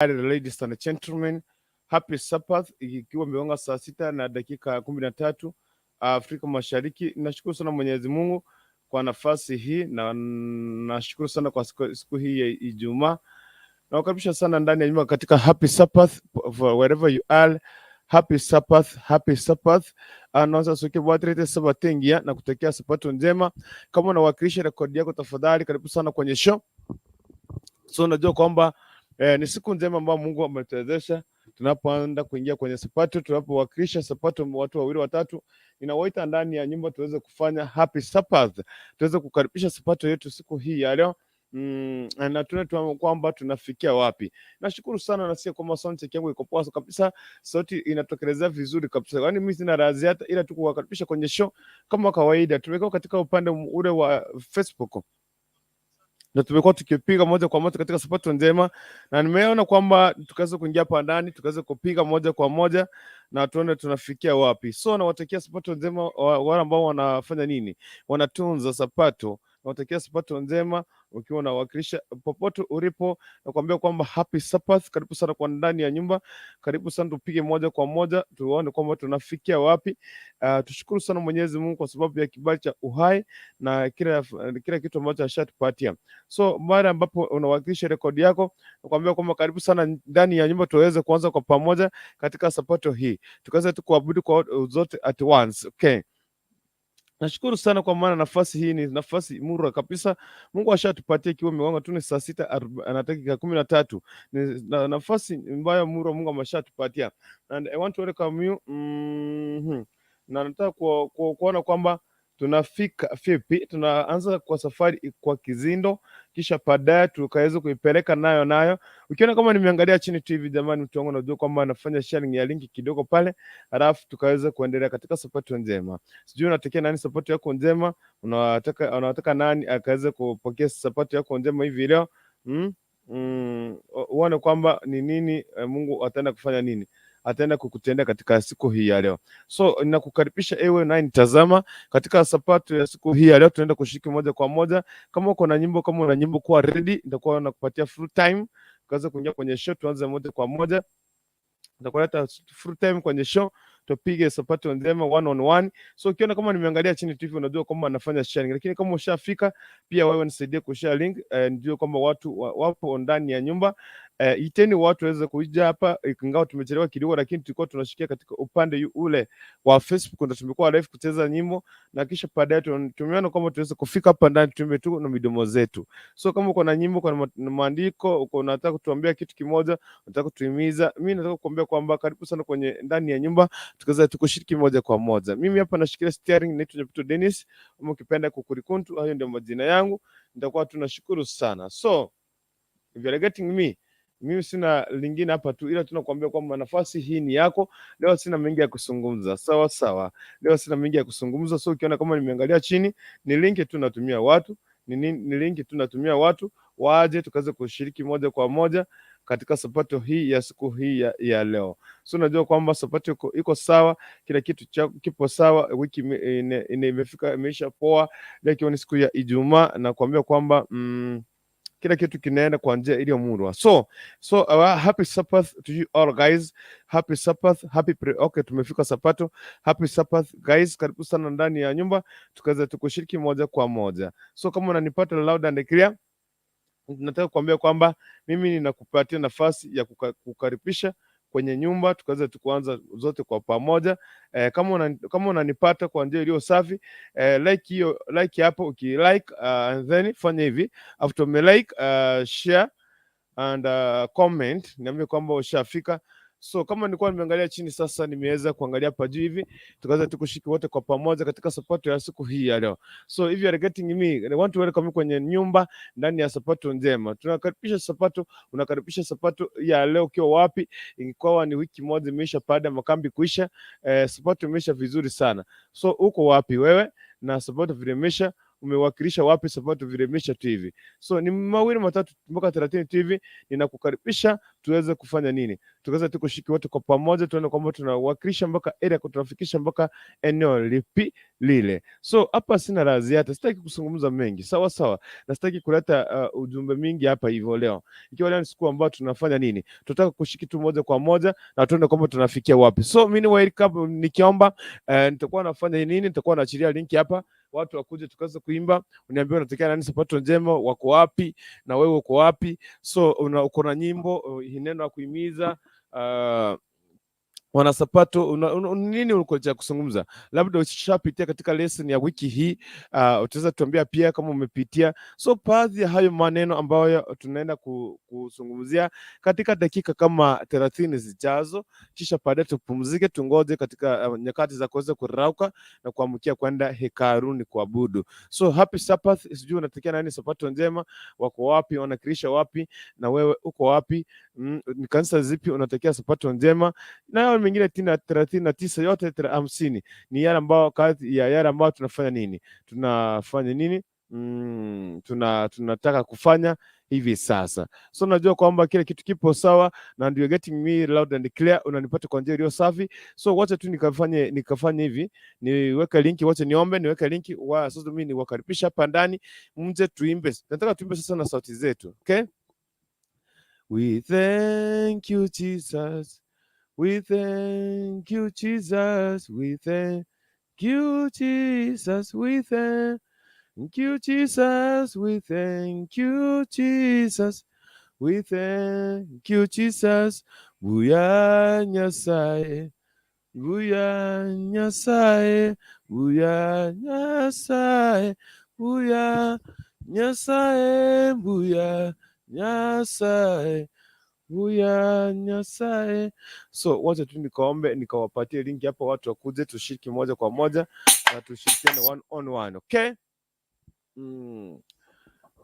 Ladies and gentlemen, happy Sabbath, ikiwa imegonga saa 6:13 Afrika Mashariki. Nashukuru sana Mwenyezi Mungu kwa nafasi hii na nashukuru sana kwa siku hii ya Ijumaa. Nawakaribisha sana ndani ya nyumba katika happy Sabbath for wherever you are. Happy Sabbath, happy Sabbath. Anaanza soke bwatrete sabatengia na kutakia sabato njema. Kama unawakilisha rekodi yako, tafadhali karibu sana kwenye show. So unajua kwamba ni siku njema ambayo Mungu ametuwezesha tunapoenda kuingia kwenye sabato, tunapowakilisha sabato watu wawili watatu, ninawaita ndani ya nyumba tuweze kufanya happy Sabbath, tuweze kukaribisha sabato yetu siku hii ya leo. Na tuone tu kwamba tunafikia wapi. Nashukuru sana, nasikia kwamba sound check yangu iko poa kabisa, sauti inatokelezea vizuri kabisa. Yaani mimi sina la ziada ila tu kuwakaribisha kwenye show kama kawaida. Tumekuwa katika upande ule wa Facebook na tumekuwa tukipiga moja kwa moja katika sabato njema, na nimeona kwamba tukaweza kuingia hapa ndani tukaweza kupiga moja kwa moja na tuone tunafikia wapi. So nawatakia sabato njema wale ambao wanafanya nini, wanatunza sabato. Nawatakia sabato njema ukiwa unawakilisha popote ulipo, nakwambia kwamba happy Sabbath. Karibu sana kwa ndani ya nyumba, karibu sana tupige moja kwa moja tuone kwamba tunafikia wapi. Tushukuru sana Mwenyezi Mungu kwa sababu ya kibali cha uhai na kila kitu ambacho ashatupatia. So mara ambapo unawakilisha rekodi yako, nakwambia kwamba karibu sana ndani ya nyumba tuweze kuanza kwa pamoja katika sabato hii, tukaweza tu kuabudu kwa zote at once. Okay. Nashukuru sana kwa maana nafasi hii ni nafasi mura kabisa. Mungu ashatupatia ikiwa imegonga tu ni saa sita na dakika 13. Ni nafasi ambayo mura Mungu ameshatupatia. And I want to welcome you. Na nataka kuona kwamba tunafika vipi. Tunaanza kwa safari kwa kizindo, kisha baadaye tukaweza kuipeleka nayo nayo. Ukiona kama nimeangalia chini tu hivi, jamani, mtu wangu, najua kwamba anafanya sharing ya link kidogo pale, halafu tukaweza kuendelea katika sabato njema. Sijui unatakia nani sabato yako njema, unataka nani akaweze kupokea sabato yako njema hivi leo? Uone kwamba ni nini Mungu ataenda kufanya nini, ataenda kukutendea katika siku hii ya leo. So ninakukaribisha ewe unayenitazama katika sabato ya siku hii ya leo, tunaenda kushiriki moja kwa moja. Kama uko na nyimbo, kama una nyimbo, kuwa ready, nitakuwa nakupatia full time ukaweza kuingia kwenye show, tuanze moja kwa moja. Nitakuleta full time kwenye show, tupige sabato njema one on one. So ukiona kama nimeangalia chini tu hivi, unajua kwamba nafanya sharing, lakini kama ushafika pia wewe nisaidie kushare link nijue kwamba watu wapo ndani ya nyumba. Iteni watu waweze kuja hapa, ingawa tumechelewa kidogo, lakini tulikuwa tunashikia katika upande ule wa Facebook, ndio tumekuwa live kucheza nyimbo, na kisha baadaye tumeona kwamba tuweze kufika hapa ndani tuimbe tu na midomo zetu. So kama uko na nyimbo, uko na maandiko, uko unataka kutuambia kitu kimoja, unataka kutuhimiza, mimi nataka kukuambia kwamba karibu sana kwenye ndani ya nyumba tukaweza tukushiriki moja kwa moja. Mimi hapa nashikilia steering, naitwa Nyapito Dennis, ama ukipenda Kukurikuntu, hayo ndio majina yangu. Nitakuwa tunashukuru sana. So if you are getting me, mimi sina lingine hapa tu, ila tunakuambia kwamba nafasi hii ni yako. Leo sina mengi ya kuzungumza, sawa sawa. Leo sina mengi ya kuzungumza, so ukiona kama nimeangalia chini, ni link tu natumia watu, ni link tu natumia watu waje tukaweze kushiriki moja kwa moja katika sabato hii ya siku hii ya leo. So unajua kwamba sabato iko sawa, kila kitu kipo sawa, wiki imefika imeisha poa. Leo ikiwa ni siku ya Ijumaa na kuambia kwamba kila kitu kinaenda kwa njia iliyomurwa. So happy Sabbath to you all guys. Happy Sabbath, happy pre okay, tumefika Sabato. Happy Sabbath guys, karibu sana ndani ya nyumba tukaweza tukushiriki moja kwa moja. So kama unanipata loud and clear, nataka kuambia kwamba mimi ninakupatia nafasi ya kukaribisha kwenye nyumba tukaweza tukuanza zote kwa pamoja. Kama unanipata kwa njia iliyo safi, like hiyo like hapo, ukilike and then fanya hivi after ume like, share and comment, niambie kwamba ushafika. So kama nilikuwa nimeangalia chini, sasa nimeweza kuangalia hapa juu hivi, tukaweza tukushiki wote kwa pamoja katika sabato ya siku hii ya leo. So if you are getting me, I want to welcome you kwenye nyumba ndani ya sabato njema. Tunakaribisha sabato, unakaribisha sabato ya leo ukiwa wapi? Ingawa ni wiki moja imeisha baada ya makambi kuisha, sabato imeisha vizuri sana. So uko wapi wewe na sabato vile imeisha? Umewakilisha wapi sabato vile imeisha tu hivi? So ni mawili matatu mpaka 30 tu hivi, ninakukaribisha. Tuweze kufanya nini? Tukaweza tu kushiriki wote kwa pamoja, tuone kwamba tunawakilisha mpaka area, tunafikisha mpaka eneo lipi lile. So hapa sina la ziada, sitaki kuzungumza mengi, sawa sawa, na sitaki kuleta ujumbe mingi hapa hivyo leo, ikiwa leo ni siku ambayo tunafanya nini, tunataka kushiriki tu moja kwa moja na tuone kwamba tunafikia wapi. So mimi ni nikiomba nitakuwa nafanya nini, nitakuwa naachilia link hapa watu wakuje tukaweza kuimba. Uniambie unatakia nani sabato njema, wako wapi na wewe uko wapi? So uko na nyimbo neno ya kuhimiza wanasapato nini ulikuwa cha kuzungumza, labda ushapitia katika lesson ya wiki hii, utaweza tuambia pia kama umepitia. So baadhi ya hayo maneno ambayo tunaenda kuzungumzia katika dakika kama 30 zijazo, kisha baadaye tupumzike, tungoje katika nyakati za kuweza kurauka na kuamkia kwenda hekaluni kuabudu. So happy Sabbath. Sijui unatakia nani sabato njema, wako wapi, wanakilisha wapi, na wewe uko wapi? Ni kanisa zipi unatakia sabato njema? Na hayo mengine tina 39 yote 50 ni yale ambao kati ya yale ambayo tunafanya nini, tunafanya nini? Tunataka kufanya hivi sasa. So najua kwamba kile kitu kipo sawa na you're getting me loud and clear, unanipata kwa njia iliyo safi. So wacha tu nikafanye hivi, niweke link, wacha niombe niweke link wa sasa mimi niwakaribisha hapa ndani mje tuimbe. Nataka tuimbe sasa na sauti zetu, okay? We thank you, Jesus. We thank you, Jesus. We thank you, Jesus. We thank you, Jesus. We thank you, Jesus. We thank you, Jesus. Buya Nyasaye. Buya Nyasaye. Buya Nyasaye. Buya Nyasaye. Buya Nyasaye. Buya Nyasaye. So wacha tu nikaombe nikawapatie link hapa, watu wakuje tushiriki moja kwa moja na tushirikiane one on one, okay?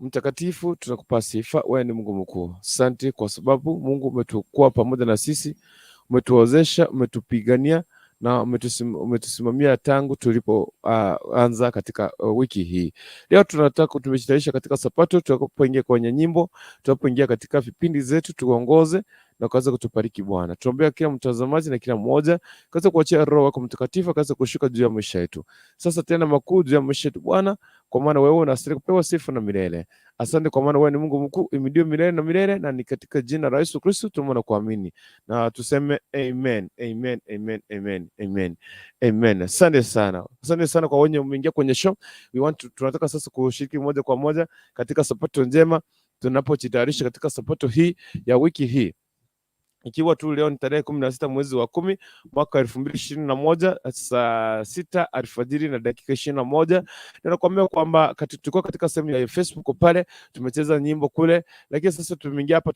Mtakatifu, tunakupa sifa, wewe ni Mungu mkuu. Asante kwa sababu Mungu umetukua pamoja na sisi, umetuwezesha, umetupigania na umetusimamia tangu tulipoanza katika wiki hii. Leo tunataka tumejitayarisha katika Sabato, tutakapoingia kwenye nyimbo, tunapoingia katika vipindi zetu, tuongoze na ukaweza kutubariki Bwana. Tuombea kila mtazamaji na kila mmoja, kaweza kuachia Roho wako Mtakatifu akaweza kushuka juu ya maisha yetu. Sasa tena makuu juu ya maisha yetu Bwana, kwa maana wewe unastahili kupewa sifa na milele. Asante kwa maana wewe ni Mungu mkuu, imidiwe milele na milele, na ni katika jina la Yesu Kristo tumeomba na kuamini na tuseme amen, amen, amen, amen, amen, amen. Asante sana, asante sana kwa wenye umeingia kwenye show. We want to, tunataka sasa kushiriki moja kwa moja katika sabato njema tunapojitayarisha katika sabato hii ya wiki hii, ikiwa tu leo ni tarehe 16 mwezi wa 10 mwaka 2021 saa 6 alfajiri na dakika 21. Ninakwambia kwamba tulikuwa katika sehemu ya Facebook pale tumecheza nyimbo kule, lakini sasa tumeingia hapa,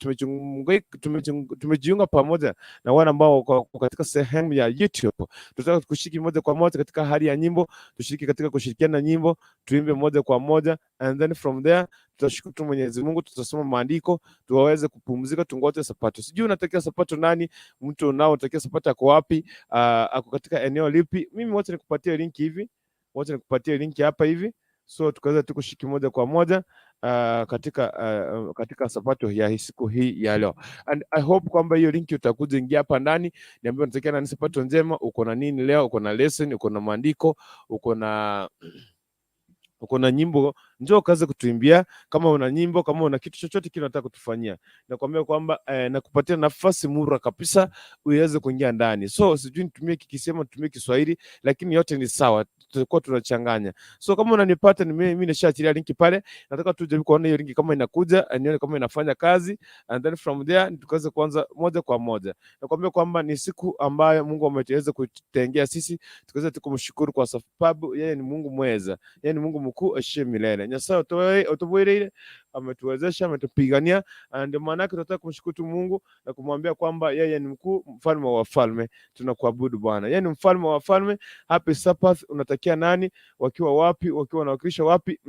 tumejiunga pamoja na wale ambao wako katika sehemu ya YouTube. Tunataka kushiriki moja kwa moja katika hali ya nyimbo, tushiriki katika kushirikiana nyimbo, tuimbe moja kwa moja and then from there tutashukuru tu Mwenyezi Mungu, tutasoma maandiko tuwaweze kupumzika, tungoje sabato. Sijui unatakia sabato nani, mtu unaotakia sabato ako wapi, ako katika eneo lipi? Mimi wacha nikupatie link hivi, wacha nikupatie link hapa hivi, so tukaweza tu kushiriki moja kwa moja katika sabato ya siku hii ya leo, and I hope kwamba hiyo link utakuja ingia hapa ndani, niambie unatakia nani sabato njema, uko na nini leo, uko na lesson, uko na maandiko, uko na nyimbo, njoo kaze kutuimbia. Kama una nyimbo, kama una kitu chochote kile unataka kutufanyia, nakwambia kwamba nakupatia nafasi mura kabisa uweze kuingia ndani. So sijui nitumie Kikisema, nitumie Kiswahili, lakini yote ni sawa, tutakuwa tunachanganya. So kama unanipata, ni mimi nishaachilia link pale, nataka tuje kuona hiyo link kama inakuja, nione kama inafanya kazi, and then from there tukaweze kuanza moja kwa moja. Nakwambia kwamba ni siku ambayo Mungu ametuweza kutengea sisi tukaweze tukumshukuru kwa sababu yeye ni Mungu mweza, yeye ni Mungu mkuu aishie milele. Nyasaye otubwirire, ametuwezesha, ametupigania, na ndio maana yake tunataka kumshukuru tu Mungu na kumwambia kwamba yeye ni mkuu, mfalme wa wafalme. Tunakuabudu Bwana, yeye ni mfalme wa wafalme. Happy Sabbath, unatakia nani, wakiwa wapi, wakiwa wanawakilisha wapi?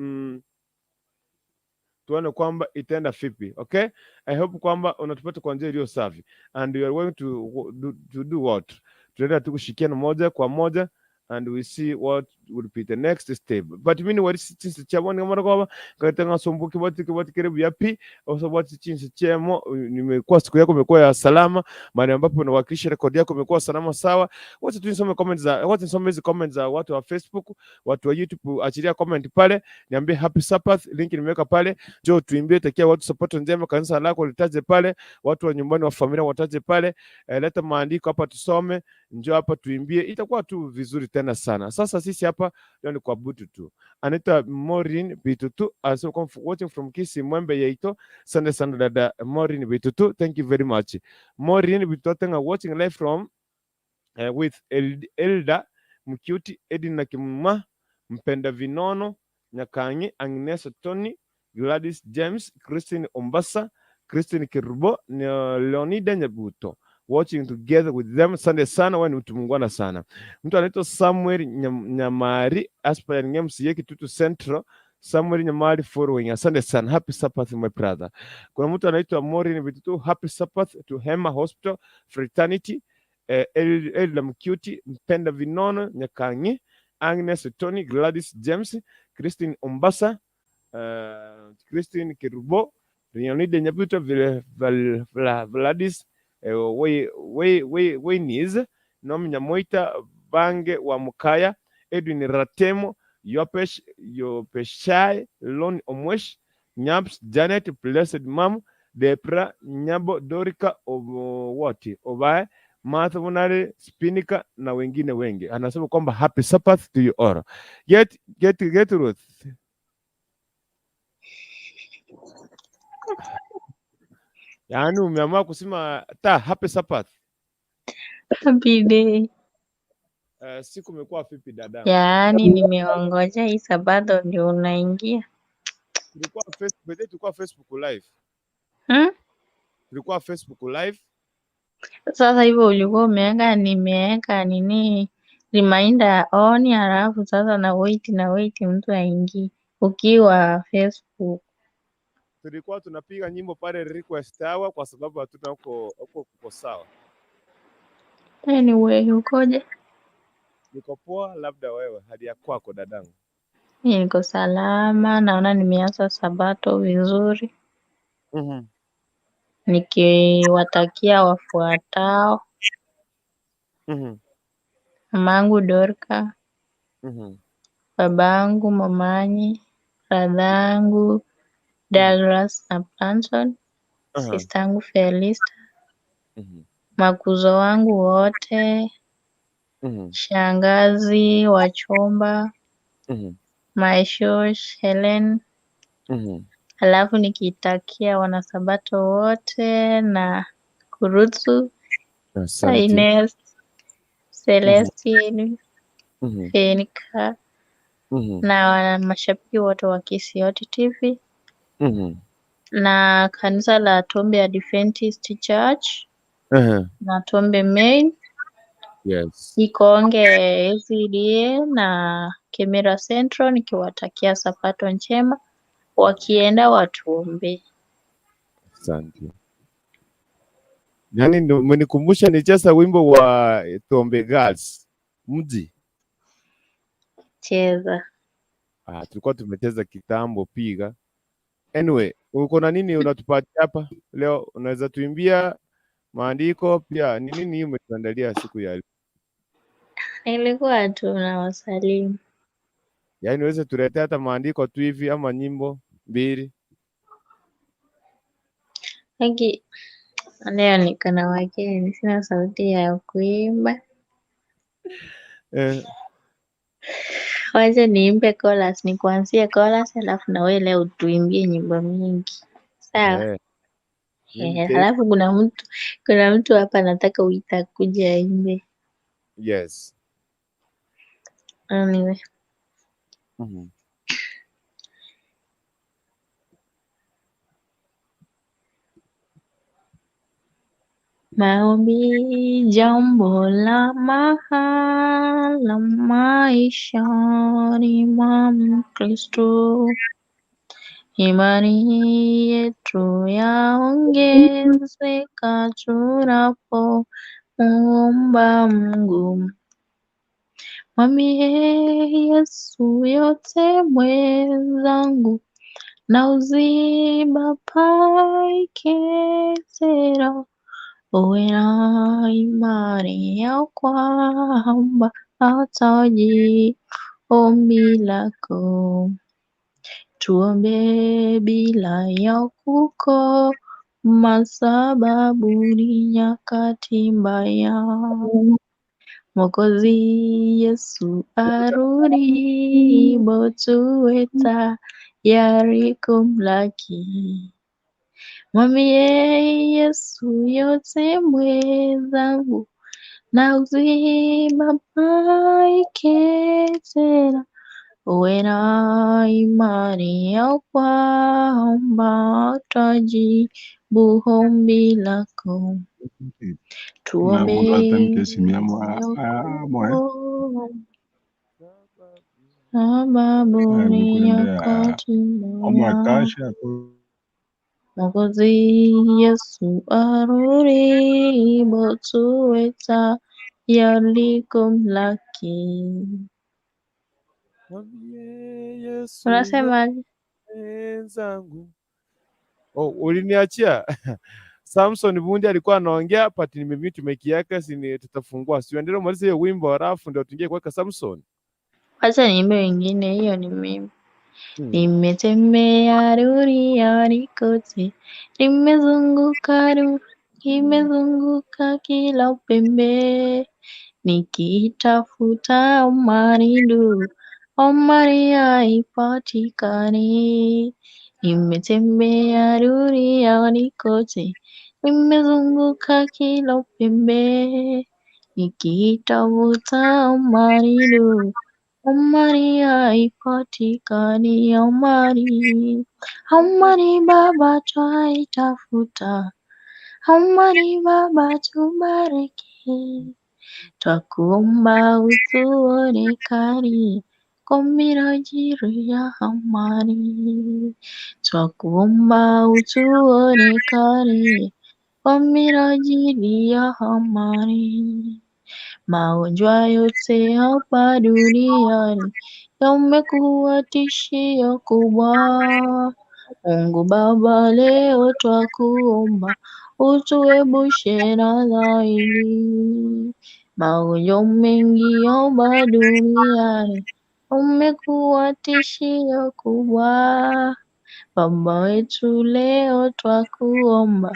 Tuone kwamba itaenda vipi. Okay, I hope kwamba unatupata kwa njia iliyo safi and we are going to do what, tunaenda tu kushikiana moja kwa moja and we see what Will be the next step. But mini wari chinsi chabone mara kwa ngasumbuki bati bati karibu yapi sababu chinsi chemo nimekuwa siku yako imekuwa ya salama, mahali ambapo unawakilisha rekodi yako imekuwa salama sawa. Wacha tu nisome comments za wacha nisome hizi comments za watu wa Facebook, watu wa YouTube, achilia comment pale, niambie happy Sabbath, link nimeweka pale. Njoo tuimbie, takia watu support njema, kanisa lako litaje pale, watu wa nyumbani wa familia wataje pale, leta maandiko hapa tusome, njoo hapa tuimbie, itakuwa tu vizuri tena sana. Sasa sisi hapa leo ni kuabudu tu. Anaitwa Maureen Bitutu, also watching from Kisii Mwembe Yeito. Asante sana dada Maureen Bitutu, thank you very much. Maureen Bitutu tenga watching live from with Elda Mkyuti, Edina Kimuma, Mpenda Vinono, Nyakangi, Agnes Tony, Gladys James, Christine Ombasa, Christine Kirubo, Leonida Nyabuto. Watching together with them. Asante sana, wewe ni mtu muungwana sana. Mtu anaitwa Samuel Nyamari, aspiring MCA Kitutu Central. Samuel Nyamari following. Asante sana. Happy Sabbath my brother. Kuna mtu anaitwa Maureen Bitutu, happy Sabbath to Hema Hospital Fraternity, Elda Mkyuti, Mpenda Vinono, Nyakangi, Agnes Tony, Gladys James, Christine Ombasa, Christine Kirubo, Leonide Nyabuto, Vladis, Wayniz, Nomi Nyamoita, Bange wa Mukaya, Edwin Ratemo, Yopesh, Yopeshai, Lon Omwesh, Nyaps, Janet, Blessed Mom, Depra, Nyabo, Dorika, Owoti, Obae, Martha Munare, Spinika na wengine wengi. Anasema kwamba happy Sabbath to you all. Get Ruth. Yaani umeamua kusema ta happy Sabbath. Happy day. Siku imekuwa vipi dada? Yaani nimeongoja hii Sabato ndio unaingia. Tulikuwa Facebook, tulikuwa Facebook live. Hmm? Tulikuwa Facebook live. Sasa hivyo ulikuwa umeweka, nimeweka nini reminder on, halafu sasa na wait na wait mtu aingie ukiwa Facebook. Tulikuwa tunapiga nyimbo pale request hour kwa sababu hatuna huko huko kuko sawa. Anyway, ukoje? Niko poa, labda wewe hali ya kwako dadangu. Mimi niko salama, naona nimeanza Sabato vizuri, nikiwatakia wafuatao: mamangu Dorka, babangu Momanyi, bradhangu Douglas na Planton, sistangu Felista, makuzo wangu wote, shangazi wachumba, my shosh Helen, alafu nikitakia wanasabato wote na Kurutsu, Asante. Ines, Celestine, Fenika na wana mashabiki wote wa Kisioti TV na kanisa la Tombe Adventist Church na Tombe Main, Yes. Ikonge ACDA na Kemera Central, nikiwatakia sabato njema, wakienda watuombe. Asante. Yaani ndio umenikumbusha nicheza wimbo wa Tombe Girls mji. Cheza. Ah, tulikuwa tumecheza kitambo piga. Anyway, uko na nini unatupatia hapa leo? Unaweza tuimbia maandiko pia? Ni nini umetuandalia siku ya leo? Nilikuwa tu na wasalimu. Yaani uweze tuletea hata maandiko tu hivi ama nyimbo mbili. Aki, leo niko na wageni, sina sauti ya kuimba. Wacha niimbe chorus, nikuanzie chorus alafu na wewe leo utuimbie nyimbo mingi. Sawa? Mimi Eh, halafu kuna mtu hapa anataka uita kuja aimbe. Yes. Anyway. Maombi jambo la maana maishani mwa Mkristo. Imani yetu yaongezeka tunapomuomba Mungu. Mwambie Yesu yote mwenzangu, na uzima paiketera, uwe na imani ya kwamba atajibu ombi lako. Tuombe bila ya kukoma, sababu ni nyakati mbaya. Mwokozi Yesu arudi, tuwe tayari kumlaki. Mwambie Yesu yote mwenzangu, na uzima paiketera, uwe na imani ya kwamba atajibu ombi lako. Tuombe Moe. Sababu ni nyakati mbaya. Mwokozi Yesu arudi, tuwe tayari kumlaki. Mwambie Yesu Unasemaje? Mwenzangu. Oh, uliniachia. Samson Bundi alikuwa anaongea but nimemute mic yake, si tutafungua. Si uendelee umalize hiyo wimbo halafu ndio tuingie kuweka Samson. Wacha niimbe wengine, hiyo ni mimi. Nimetembea duniani kote, nimezunguka kila pembe, nikitafuta amani ndugu, amani haipatikani. Nimetembea duniani kote, nimezunguka kila pembe, nikitafuta amani ndugu, amani haipatikani. Amani, amani Baba twaitafuta, amani Baba tubariki, twakuomba utuonekanie kwa minajili ya amani, twakuomba utuonekanie kwa minajili ya amani. Magonjwa yote hapa duniani yamekuwa tishio kubwa. Mungu Baba, leo twakuomba utuepushe na dhahili. Magonjwa mengi hapa duniani umekuwa tishio kubwa. Baba wetu, leo twakuomba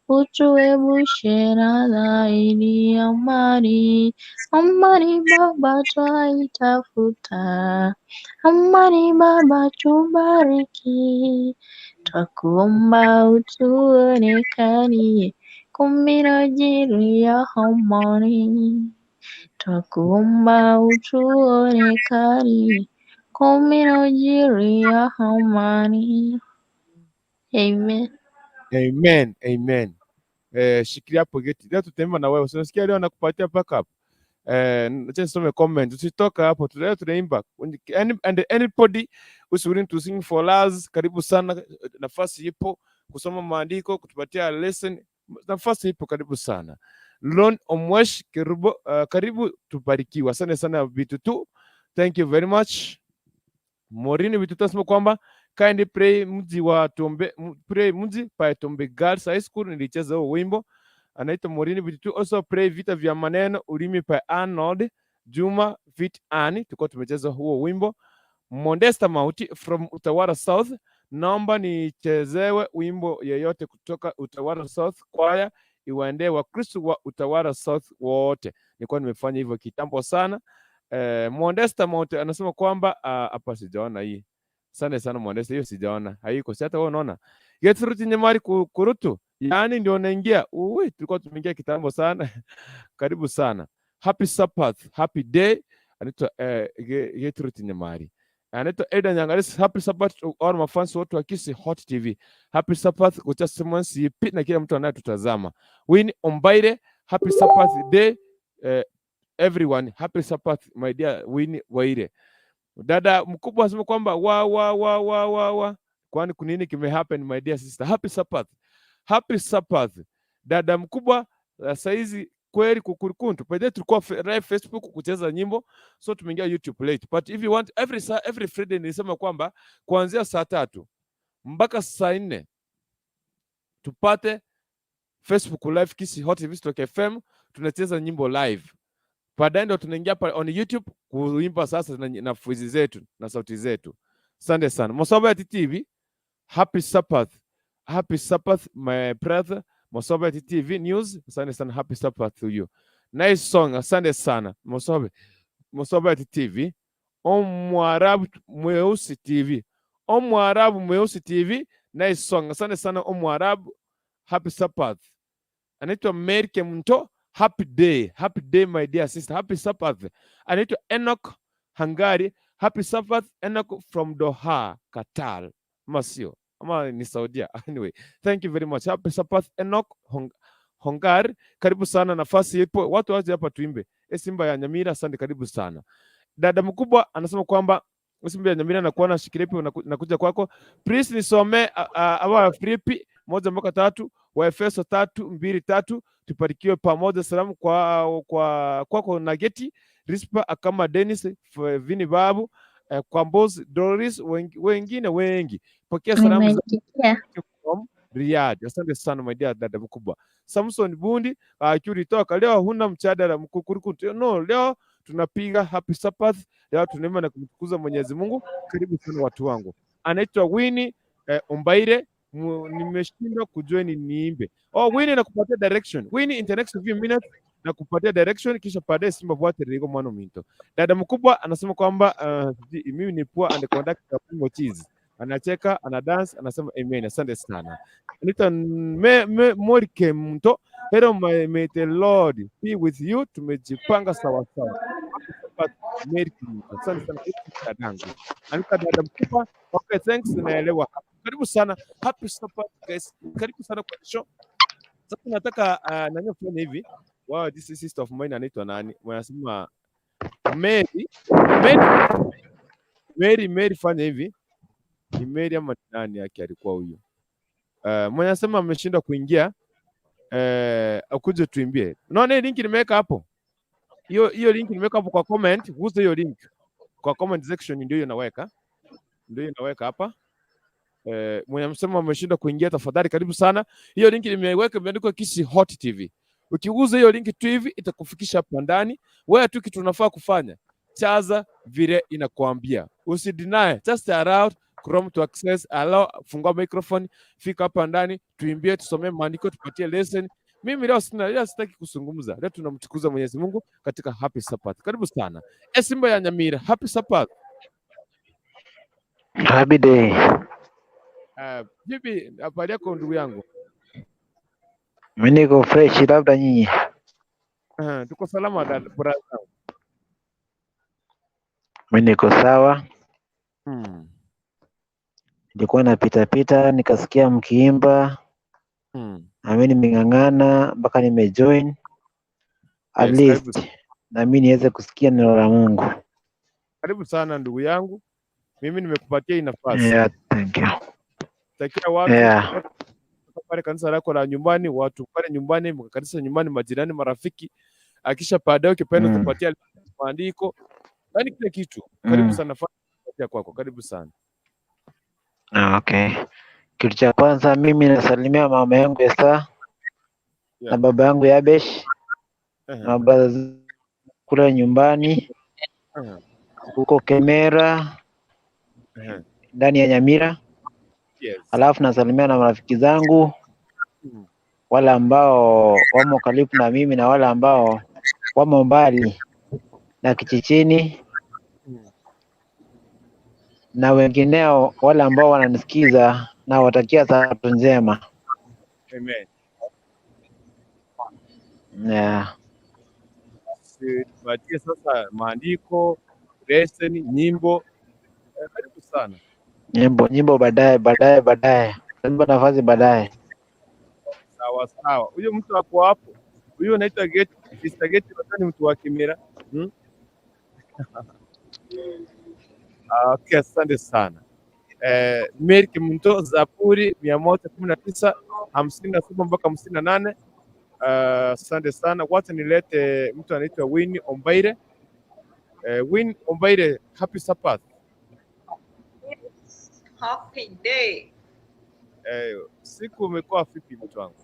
utuepushe na dhahili. Amani, amani Baba twaitafuta, amani Baba tubariki, twakuomba utuonekanie kwa minajili ya amani, twakuomba utuonekanie kwa minajili ya amani. Amen. Amen, amen. Shikilia hapo geti. Leo tutaimba na wewe. Unasikia leo nakupatia backup. Acha nisome comment. Usitoka hapo. Leo tunaimba. And anybody who's willing to sing for us, karibu sana. Nafasi ipo kusoma maandiko, kutupatia lesson. Nafasi ipo, karibu sana. Lon Omwesh, karibu, karibu tubarikiwe. Asante sana Bitutu. Thank you very much. Morini Bitutu asema kwamba kindly pray mji wa Tombe, pray mji pa Tombe Girls High School. Nilicheza huo wimbo. Anaitwa Morini Bitutu. Also pray vita vya maneno ulimi pa Arnold Juma Vit Ani, tulikuwa tumecheza huo wimbo. Mondesta Mauti from Utawala South, naomba nichezewe wimbo yeyote kutoka Utawala South Choir, iwaendee Wakristo wa Utawala South wote. Nilikuwa nimefanya hivyo kitambo sana. Mondesta Mauti anasema kwamba hapa sijaona hii. Asante sana Mondesta, hiyo sijaona. Haiko. Si hata wewe unaona. Gertrude Nyamari Kurutu. Yaani ndio naingia. Uwe, tulikuwa tumeingia kitambo sana. Karibu sana. Happy Sabbath, happy day. Anaitwa Gertrude Nyamari. Anaitwa Eda Nyangalis. Happy Sabbath to all my fans wote wa Kisii Hot TV. Happy Sabbath kwa Simon CP na kila mtu anayetutazama. Winnie Ombaire, happy Sabbath day. Everyone, happy Sabbath my dear Winnie Waire. Dada mkubwa asema kwamba wa wa wa wa wa wa. Kwani kunini kime happen my dear sister? Happy Sabbath. Happy Sabbath. Dada mkubwa, saizi Kweli kukurikuntu. By the way, tulikuwa live Facebook kucheza nyimbo, so tumeingia YouTube late. But if you want every Friday nilisema kwamba kuanzia saa 3 mpaka saa 4 tupate Facebook live Kisii Hot TV Stock FM, tunacheza nyimbo live. Baadaye ndo tunaingia pale on YouTube kuimba sasa na voice zetu na sauti zetu. Asante sana. Mosoba TV, happy Sabbath. Happy Sabbath, my brother. Mosoba TV News. Asante sana, happy Sabbath to you. Nice song, asante sana. Mosoba. Mosoba TV. Omwarabu Mweusi TV. Omwarabu Mweusi TV. Nice song. Asante sana, Omwarabu. Happy Sabbath. Anaitwa Mary Kemunto. Happy day. Happy day, my dear sister. Happy Sabbath. Anaitwa Enoch Hangari. Happy Sabbath, Enoch from Doha, Qatar. Ama sio? Ama ni Saudia. Anyway, thank you very much. Happy Sabbath, Enoch Hongari. Karibu sana, nafasi ipo. Watu waje hapa tuimbe. E Simba ya Nyamira, asante, karibu sana. Dada mkubwa anasema kwamba Simba ya Nyamira nakuona, shikilia nakuja kwako. Please nisome awa Filipi 1 mpaka 3, Waefeso 3:2-3, tubarikiwe pamoja. Salamu kwa kwako Nageti Rispa Akama Dennis Vini Babu, kwa Mbozi Doris, wengine wengi. Pokea salamu za Nimeitikia. From Riyadh. Asante sana, my dear dada mkubwa. Samson Bundi, ulitoka leo huna mjadala mkukuruku. No, leo tunapiga happy Sabbath. Leo tunaimba na kumtukuza Mwenyezi Mungu. Karibu sana watu wangu. Anaitwa Winnie Ombaire. Nimeshindwa kujoin niimbe. Oh, Winnie, nakupatia direction. Winnie, in the next few minutes nakupatia direction, kisha baadaye Simba Bwate Rigo mwana minto. Dada mkubwa anasema kwamba mimi ni poor and conductor of cheese. Anacheka, ana dance, anasema amen. Asante sana. Anita me, Morike Mto. Hello, may the Lord be with you. Tumejipanga sawa sawa. Mary Mto. Asante sana dadangu. Anita dada mkubwa. Okay, thanks, naelewa. Karibu sana. Happy Sabbath, guys. Karibu sana kwa show. Sasa nataka nani afanye hivi. Wow, this is sister of mine anaitwa nani? Wanasema Mary. Mary. Mary, Mary, fanya hivi. Ni Mary ama ni nani yake alikuwa huyu? Mwenye anasema ameshindwa kuingia, akuje tuimbie. Unaona hii link nimeweka hapo? Hiyo hiyo link nimeweka hapo kwa comment, gusa hiyo link. Kwa comment section ndio hiyo naweka. Ndio hiyo naweka hapa. Mwenye amesema ameshindwa kuingia, tafadhali karibu sana. Hiyo link nimeweka, imeandikwa Kisii Hot TV. Ukigusa hiyo link tu hivi itakufikisha hapa ndani. Wewe tu kitu unafaa kufanya, chaza vile inakuambia. Usideny, just allow Chrome to access, allow, fungua microphone, fika hapa ndani, tuimbie, tusomee maandiko, tupatie lesson. Mimi leo sina, leo sitaki kuzungumza. Leo tunamtukuza Mwenyezi Mungu katika Happy Sabbath. Karibu sana. E Simba ya Nyamira, Happy Sabbath. Happy day. Vipi habari yako ndugu yangu? Mimi niko fresh, labda nyinyi. Tuko salama brother. Mimi niko sawa. Nilikuwa napita pita nikasikia mkiimba, na mimi nimeng'ang'ana mpaka nimejoin at Yes, karibu, least na mimi niweze kusikia neno la Mungu. Karibu sana ndugu yangu. Mimi nimekupatia hii nafasi. Yeah, thank you. Takia watu watu pale kanisa lako la nyumbani, watu pale nyumbani, kanisa nyumbani, majirani, marafiki. Akisha baadaye ukipenda utapatia maandiko, yaani kila kitu. Karibu sana, nafasi ya kwako. Karibu sana. Ah, okay. Kitu cha kwanza mimi nasalimia mama yangu Esther na baba yangu Yabesh na baba kule nyumbani huko Kemera ndani ya Nyamira. Alafu nasalimia na marafiki zangu wale ambao wamo karibu na mimi na wale ambao wamo mbali na kijijini na wengineo wale ambao wananisikiza, na watakia sabato njema. Amen. Yeah. Tupatie sasa maandiko, lesson, nyimbo. Karibu sana. Nyimbo nyimbo baadaye, baadaye, baadaye. Nipa nafasi baadaye. Sawa sawa. Huyo mtu ako hapo. Huyo anaitwa Geti, Mr. Geti ni mtu wa Kimera. Ah, okay, asante sana. Mary Kimunto, Zaburi 119:57 mpaka 58. Asante sana. Wacha nilete mtu anaitwa Winnie Ombaire. Win Ombaire, happy Sabbath. Yes, happy day. Siku umekuwa vipi mtu wangu?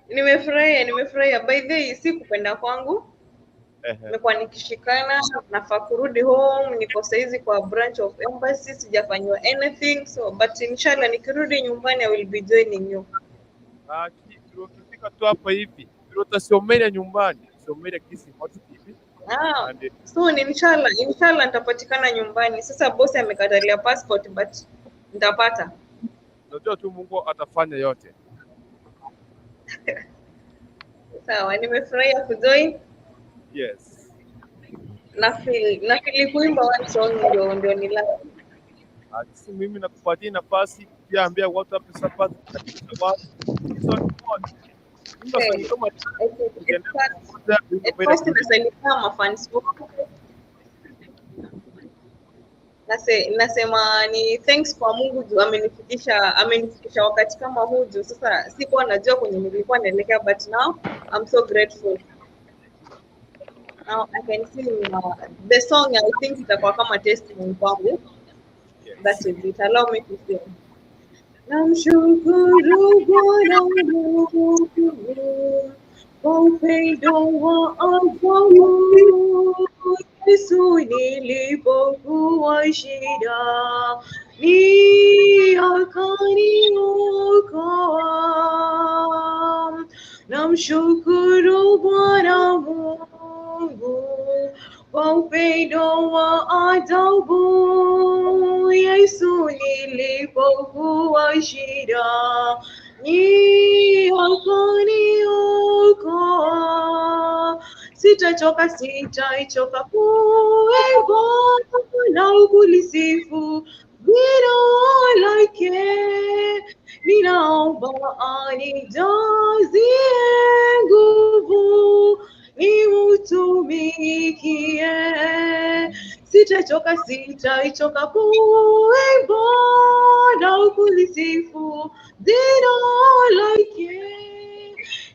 Nimefurahia, nimefurahia. By the way, si kupenda kwangu. Nimekuwa nikishikana, nafaa kurudi home, niko saizi kwa branch of embassy, sijafanyiwa anything. So, but inshallah nikirudi nyumbani I will be joining you. Ah, ukifika tu hapa hivi tutasiomelea nyumbani, siomelea Kisii Hot TV. Ah, And, soon inshallah, inshallah nitapatikana nyumbani. Sasa bosi amekatalia passport but nitapata. Najua tu Mungu atafanya yote. Sawa, nimefurahia kujoin. Yes. Na feel kuimba one song ndio ni la. Si mimi nakupatia nafasi pia, ambia watu happy Sabbath katika watu. Hizo ni moja. Imba Okay. song kama Okay. tukiendelea At pamoja, Win Ombaire first kurudi. nasalimia mafans wangu. Nasema ni thanks kwa Mungu juu amenifikisha wakati kama huu juu sasa sikuwa najua kwenye nilikuwa naelekea but now I'm so grateful. Now I can sing the song. I think itakuwa kama testimony kwangu. That is it. Allow me to sing. Namshukuru Bwana Mungu kwa upendo wa ajabu. Yesu nilipokuwa shida, ni akaniokoa. Namshukuru Bwana Mungu kwa upendo wa ajabu. Yesu nilipokuwa shida, ni akaniokoa. Sitachoka, sitaichoka kuimba na kulisifu jina lake. Ninaomba anijazie nguvu nimtumikie. Sitachoka, sitaichoka kuimba na kulisifu jina lake.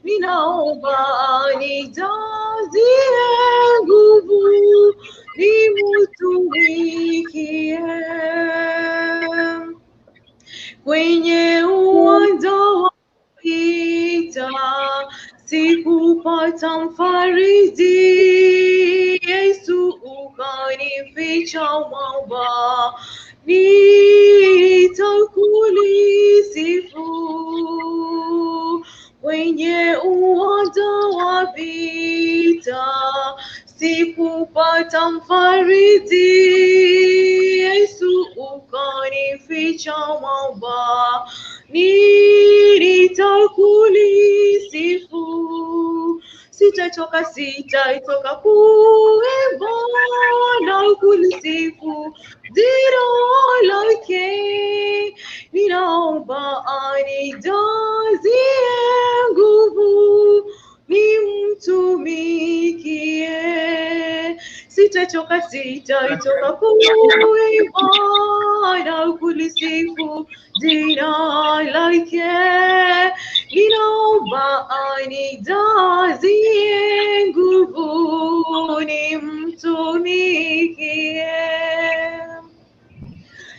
Ninaomba anijazie nguvu nimtumikie. Kwenye uwanja wa vita sikupata mfariji, Yesu ukanificha mwamba, nitakulisifu. Kwenye uwanja wa vita sikupata mfariji, Yesu ukanificha mwamba, nitakulisifu. Sitachoka, sitachoka kuimba na kulisifu jina lake. Ninaomba anijazie nguvu nimtumikie. Sitachoka, sitachoka kuimba na kulisifu jina lake. Ninaomba anijazie nguvu nimtumikie.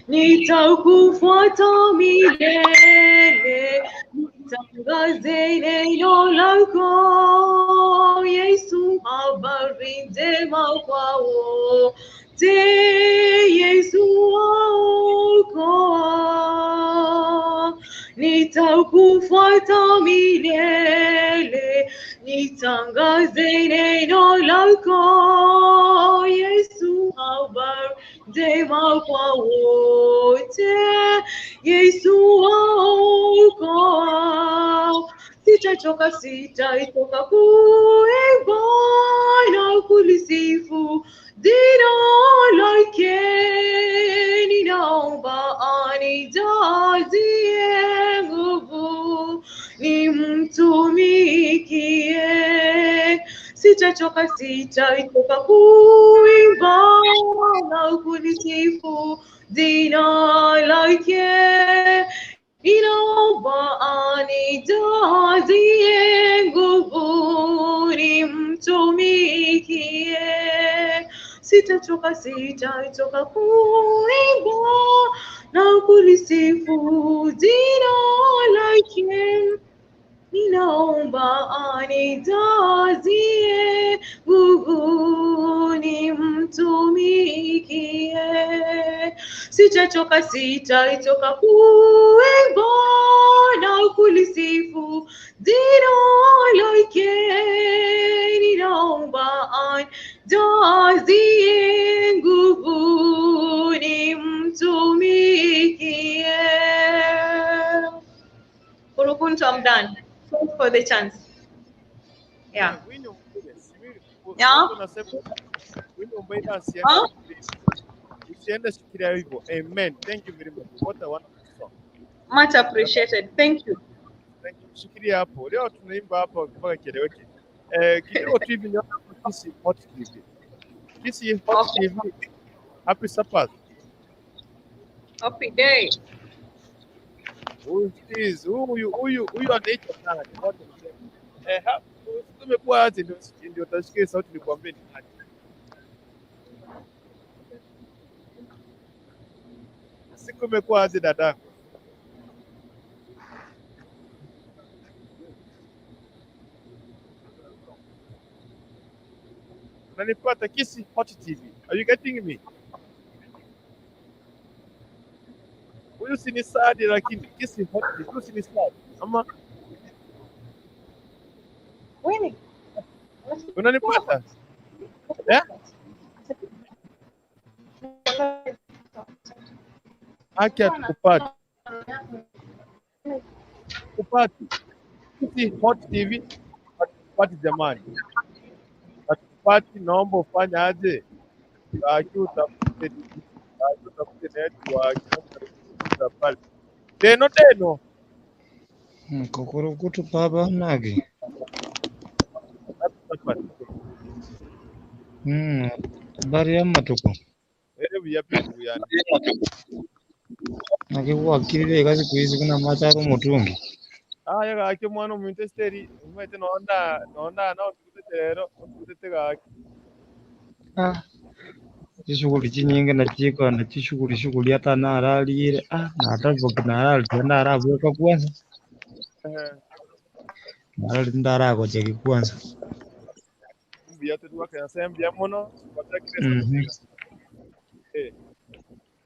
Nitakufuata milele, nitangaze neno lako Yesu, habari njema kwa wote. Yesu waokoa. Nitakufuata milele, nitangaze neno lako Yesu, habari njema kwa wote. Yesu waokoa. Sitachoka, sitachoka kuimba na kulisifu jina lake. Ninaomba anijazie nguvu nimtumikie. Sitachoka, sitachoka kuimba na kulisifu jina lake. Ninaomba anijazie nguvu nimtumikie. Sitachoka, sitachoka kuimba na kulisifu jina lake. Ninaomba anijazie nguvu nimtumikie. Sitachoka, sitachoka kuimba na kulisifu jina lake. Ninaomba anijazie nguvu nimtumikie. Kurukuntu, I'm done. Thanks for the chance. Yeah. Yeah. Huh? Usiende shikilia hivyo. Amen. Thank you very much. What a wonderful song. Much appreciated. Thank you. Thank you. Shikilia hapo. Leo tunaimba hapa mpaka kieleweke. Kidogo tu hivi niona hapo Kisii Hot TV. Kisii Hot Okay. TV. Happy Sabbath. Happy day. Huyu is huyu huyu huyu anaitwa nani? Watu wanasema. Tumekuwa aje ndio utashikia sauti nikwambie ni nani. Siku imekuwa aje dadangu? Unanipata Kisii Hot TV. Are you getting me? Huyu si ni Saadi lakini Kisii Hot TV. Huyu si ni Saadi. Ama Winnie. unanipata? Eh? Haki hatukupati. Kupati. Kisii Hot TV hatukupati jamani. Hatukupati, naomba ufanye aje? Aki utafute aki utafute network pale. Teno teno. Kukurukutu baba nagi. Happy Sabbath. Habari ya matuko. Hebu yapi yani. Naki wakirire kazi kuizi kuna macharo mutungi. Ah, yaga ake mwana omuintesteri omanyete nonda nonda na otugutete rero otugutete gaki. Ah, chishughuli chinyingi nachiko na chishughuli shughuli hata naralire ah natavuka naralire ndaravuka kwanza. Naralire ndaragocheki kwanza. Mbuya tuduka nyasaye mbuya muno batakire.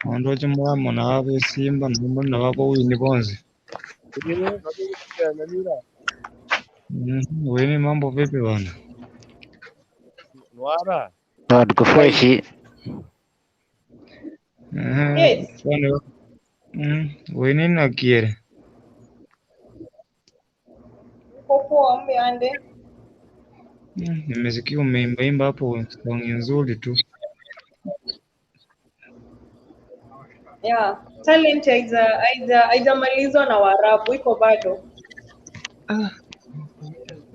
Ondoche muramo na babesimba na bako wini bonse. Wini mambo vipi bana? Nwara. Na tuko freshi. Yes. Bana. Wini na kiere. Niko poa mbe. Nimesikia umeimba imba hapo song nzuri tu. Yeah, talent haijamalizwa na Waarabu, iko bado.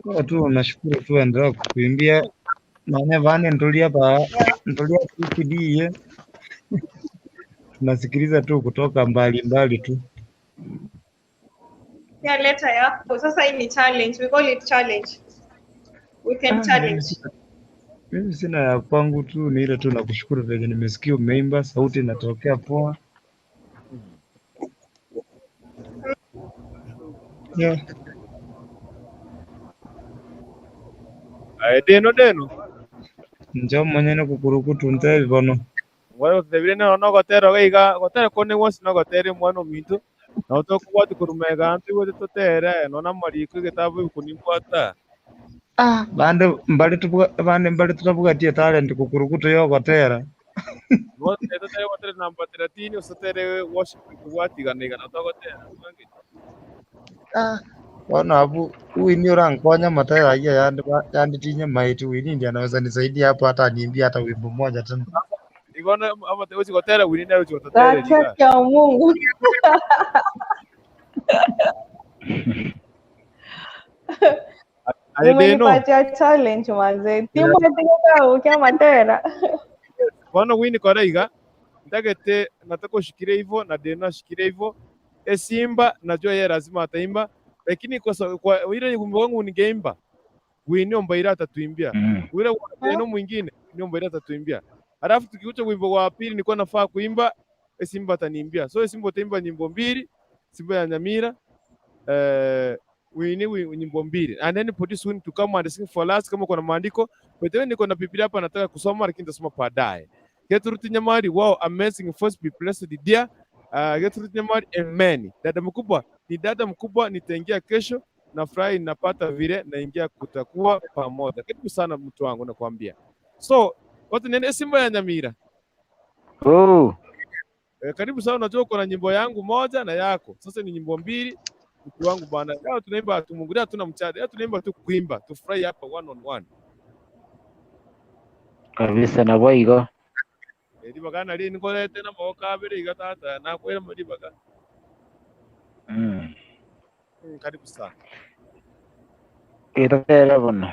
Kwa tu nashukuru tu endelea kuimbia maana vane ntulia pa ntulia CD tunasikiliza tu kutoka mbali mbali tu. Yeah, leta yako. Sasa hii ni challenge. We call it challenge. We can challenge. Mimi sina ya kwangu tu, ni ile tu nakushukuru venye nimesikia umeimba, sauti inatokea poa. Yeah. Aye, deno deno. Njo mwenyene kukurukutu ntebi bono. Ngwara gutebire no no gotero gaiga gotero kone wonsi no gotere mwana ominto. Na utokubwati kurumega antu igwe tutere no na mariko getabu ikunimbwata. Ah, bande mbali tubuga bande mbali tutabugatie talent kukurukutu yo gotera. No tutere gotere namba 13 usotere worship kubwatigana igana utogotera. Ah, bona abu huyu ni urankonya matera hiyo yandi yandi tinye maiti wini ndiye anaweza nisaidia hapo hata niimbie hata wimbo mmoja tena. Igona ama uchi gotera wini na uchi gotere Acha ya Mungu. Aye deno. Umenipatia challenge manze. Timu katika ukia matera. Bono wini kora iga ndagete nataka ushikire hivyo na deno ashikire hivyo Simba najua yeye lazima ataimba, lakini kwa ile wimbo wangu ningeimba Winnie Ombaira atatuimbia. Ule wa mwingine Winnie Ombaira atatuimbia. Halafu tukikuja wimbo wa pili nilikuwa nafaa kuimba Simba ataniimbia. So Simba utaimba nyimbo mbili, Simba ya Nyamira, Winnie nyimbo mbili. And then produce Winnie to come and sing for us kama kuna maandiko. By the way, niko na Biblia hapa nataka kusoma lakini nitasoma baadaye. Gertrude Nyamari, wow, amazing first be blessed dear. Gertrude Nyamari, amen. Dada mkubwa, ni dada mkubwa, nitaingia kesho. Nafurahi napata vile naingia kutakuwa pamoja. Karibu sana mtu wangu nakwambia. So, watu nene Simba ya Nyamira. Oh. Karibu sana, unajua uko na nyimbo yangu moja na yako. Sasa ni nyimbo mbili. Mtu wangu bwana. Leo tunaimba tumungulia, hatuna mchada. Leo tunaimba tu kuimba. Tufurahi hapa one on one. Kabisa na boigo. Ribaga nari nkorete na maboko abere iga tata nakwera ribaga. Karibu sana. Itatere bono.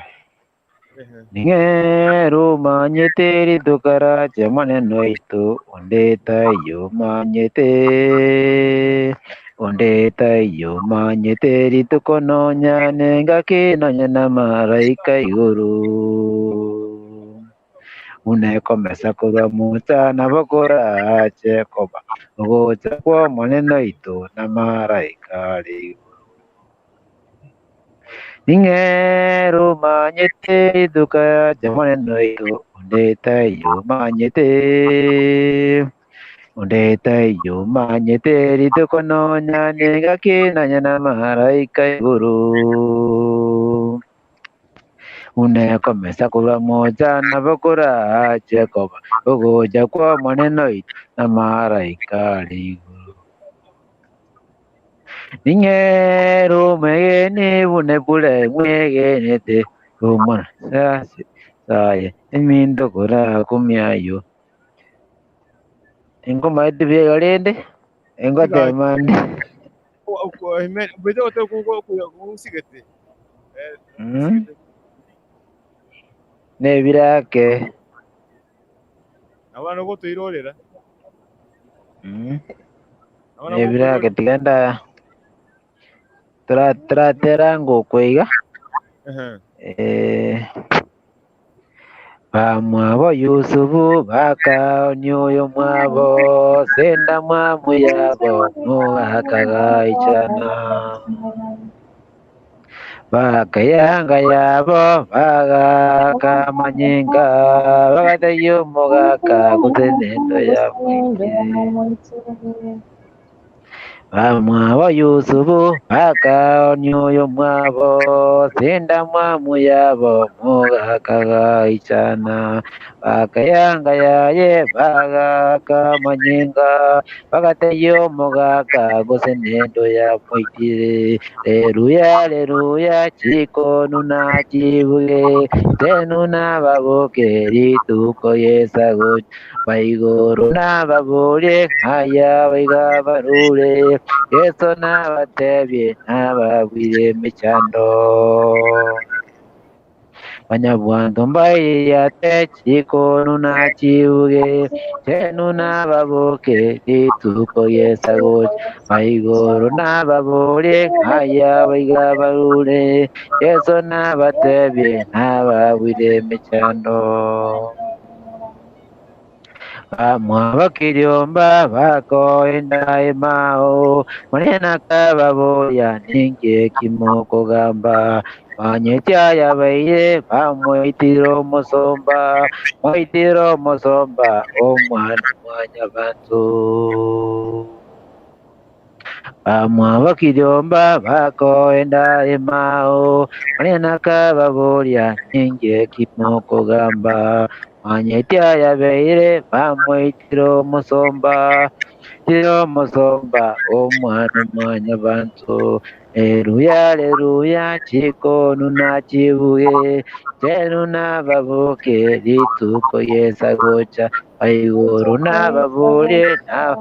Ning'ero manyete ritukarache maneno itu ondeta yo manyete ondeta yo manyete ritukono nyane ngaki nonya na maraika iguru unekomesa kurwa mucha na bokora koba ugocha kwa maneno itu na maraika iguru Ning'ero manyete duka jamane itu ondeta yo manyete ondeta yo manyete ritukono nyane ngaki nanya na maraika iguru unekomesa kurwa moja na bokora koba ugoja kwa maneno itu na maraika iguru Ning'ero mwegene bune bule mwegenete umwana saye emindo kora kumyayo ingoma etibyegalende engotemande Amen. Bwete ote kuko kusigete. Nebirake Abana bo tuirorera. Nebirake tigenda tratera ngokweiga bamwabo Yusufu bakaonyoyo mwabo senda mwamu yabo mugakagaichana bakayanga yabo bagakamanyinga bagateyo mugaka kusenendo ya mwingi Bamwabo Yusufu bakaonyoyo mwabo senda mwamu yabo mugakagaichana bakayanga yaye bagakamanyinga bagateyo mugaka gusenendo ya mwitire leruya leruya chikonu na chibuge tenu na baboke rituko yesago baigoro na baburie haya baigabarure Yesu nabatebye nababwire emechando banyabwandu mbaiyate chikonu na chibuge chenu nababoke rituko yesago baigoro nababurie haya baigabarure Yesu nabatebye nababwire emechando Bamwabakiriomba bakoenda emao munena kababoya ninge kimokogamba banyetya yabaire bamwitira omusomba mwitira omusomba omwana mwanya bantu Bamwabakiriomba bakoenda emao munena kababoya ninge kimokogamba Manyetya yabeire bamwitira omusomba tiro omusomba omwana mwanya bantu leruya leruya chikonu na chibuge tenu nababuke rituko yesagocha baiguru nababurie na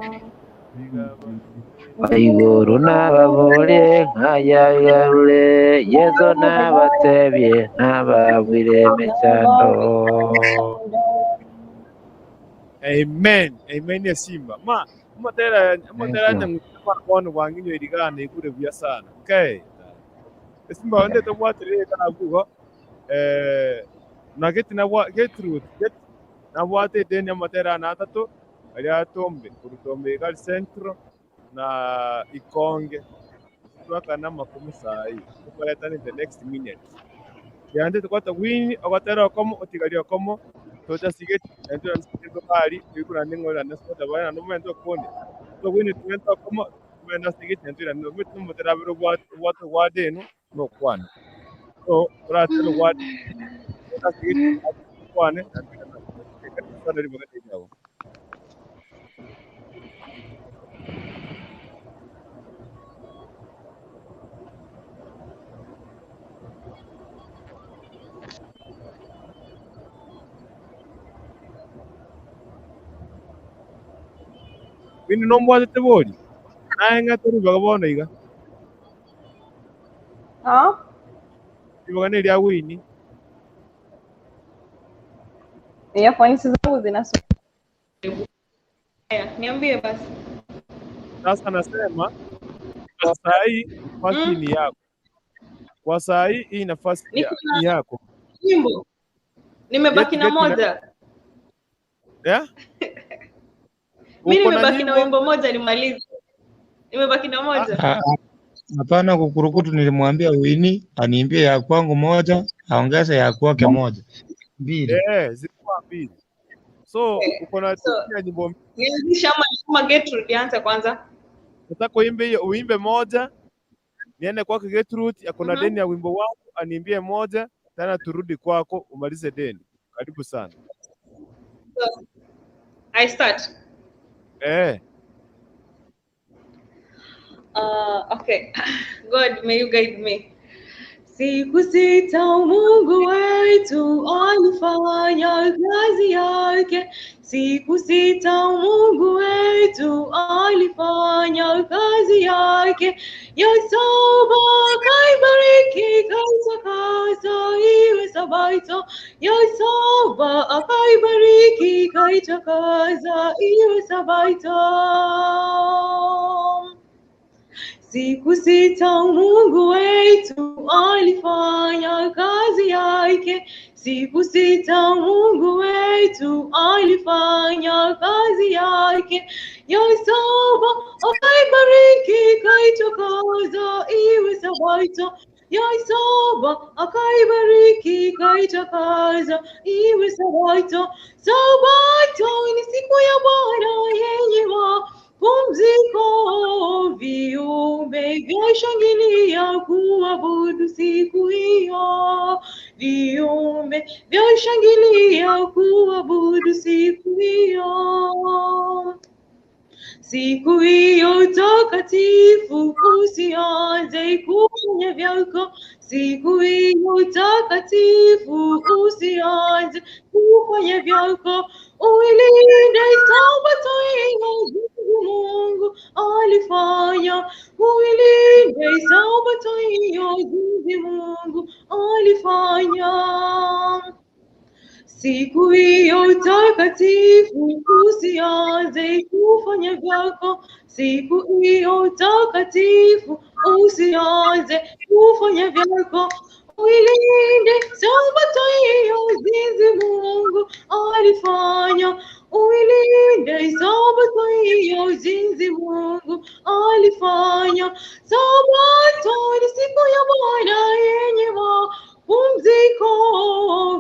baiguru nababurie nkayagarure Yesu nabatebye nababwire emechando. Amen. Amen ya Simba. Ma, Amatera Thank amatera you. Nyangusu bono bwanginyo irigana ikure buya sana. Okay. Esimba onde tobwatirire kana na geti na bwa Gertrude get na bwate deni amatera na atatu aria tombe kurutombe gali centro na ikonge twakana makumi sai tukaleta in the next minute yande tukwata wini agatera okomo otigaria okomo tocha sigeti ento nsikito kali ikura ningo na soda bana no mento konde to wini twenta okomo mena sigeti ento no mitu mutera biro bwa bwa denu no kwana so turatero bwa sigeti kwane na ribaga. Wini no mwatete bori naye ng'atari baga bono iga. Ah? Ibaga ni ria Wini. Earphones zangu zinasumbua. Haya, niambie basi. Sasa nasema kwa saa hii nafasi ni yako. Kwa saa hii nafasi ni yako. Nyimbo. Nimebaki na moja. Yeah? Mimi nimebaki na wimbo moja nimalize. Nimebaki na moja. Hapana kukurukutu, nilimwambia Wini aniimbie ya kwangu moja, aongeze ya kwake moja. Mbili. Zilikuwa mbili. So uko na nyimbo mbili. Nianzisha ama Gertrude anza kwanza. Nataka uimbe hiyo, uimbe moja. Niende kwake Gertrude, akona deni ya wimbo wangu, aniimbie moja, tena turudi kwako umalize deni. Karibu sana. So, I start. Okay. God, may you guide me. Siku sita Mungu wetu alifanya kazi yake. Siku sita Mungu wetu alifanya kazi yake. Ya saba akaibariki kaitakasa iwe sabato. Ya saba akaibariki kaitakasa iwe sabato. Siku sita Mungu wetu alifanya kazi yake. Siku sita Mungu wetu alifanya kazi yake. Ya saba akaibariki kaitakasa iwe sabato. Ya saba akaibariki kaitakasa iwe sabato. Sabato ni siku ya Bwana yenye mapumziko, viumbe vyashangilia kuabudu siku hiyo. Viumbe vyashangilia kuabudu siku hiyo. Siku hiyo takatifu usianze kufanya vyako. Siku hiyo takatifu usianze kufanya vyako. Uilinde sabato hiyo Mungu alifanya. Uilinde sabato hiyo Mungu alifanya. Siku hiyo takatifu usianze kufanya vyako. Siku hiyo takatifu usianze kufanya vyako. Uilinde sabato hiyo jinsi Mungu alifanya. Uilinde sabato hiyo jinsi Mungu alifanya. Sabato ni siku ya Bwana yenye mapumziko,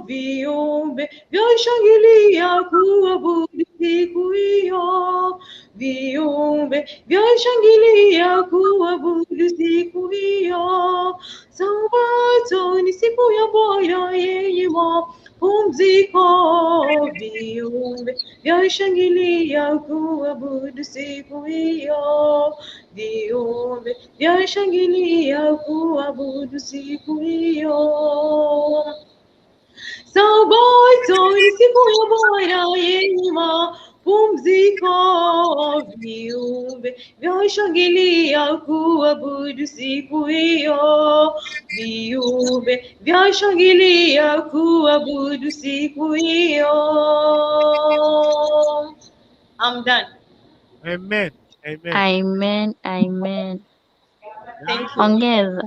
viumbe vyashangilia kuabudu siku hiyo. Viumbe vyashangilia kuabudu siku hiyo. Sabato ni siku ya Bwana yenye mapumziko, viumbe vyashangilia kuabudu siku hiyo. Viumbe vyashangilia kuabudu siku hiyo. Sabato ni siku ya Bwana yenye mapumziko, viumbe vyashangilia kuabudu siku hiyo. Viumbe vyashangilia kuabudu siku hiyo. I'm done. Amen. Amen. Amen, amen. Thank you. Ongeza,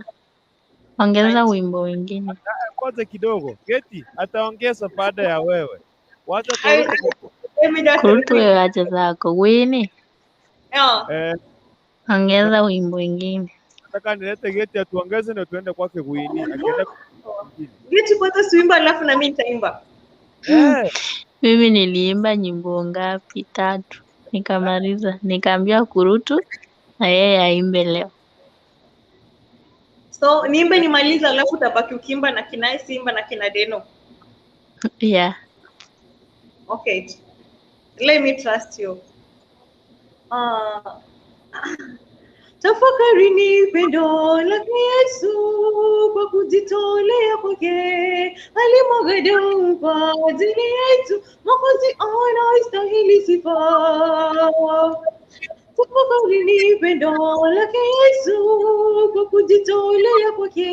ongeza Asante. wimbo wengine. Kwanza kidogo. Geti ataongeza baada ya wewe. Wacha I, Kurutu. let me just Kurutu repeat. wewe acha zako. Wini, Yeah. Ongeza wimbo wengine. Nataka nilete Geti atuongeze ndio tuende kwake kuini. Akienda kwingine. Geti kwanza siimba alafu na mimi nitaimba. Mimi niliimba nyimbo ngapi? 3. Nikamaliza, nikaambia Kurutu na yeye aimbe leo. So niimbe nimalize alafu utabaki ukiimba na kina Simba na kina Deno. Yeah. Okay. Let me trust you. Tafakarini pendo lake Yesu kwa kujitolea kwake, alimwaga damu kwa ajili yetu, Mwokozi anastahili sifa. Tafakarini pendo lake Yesu kwa kujitolea kwake,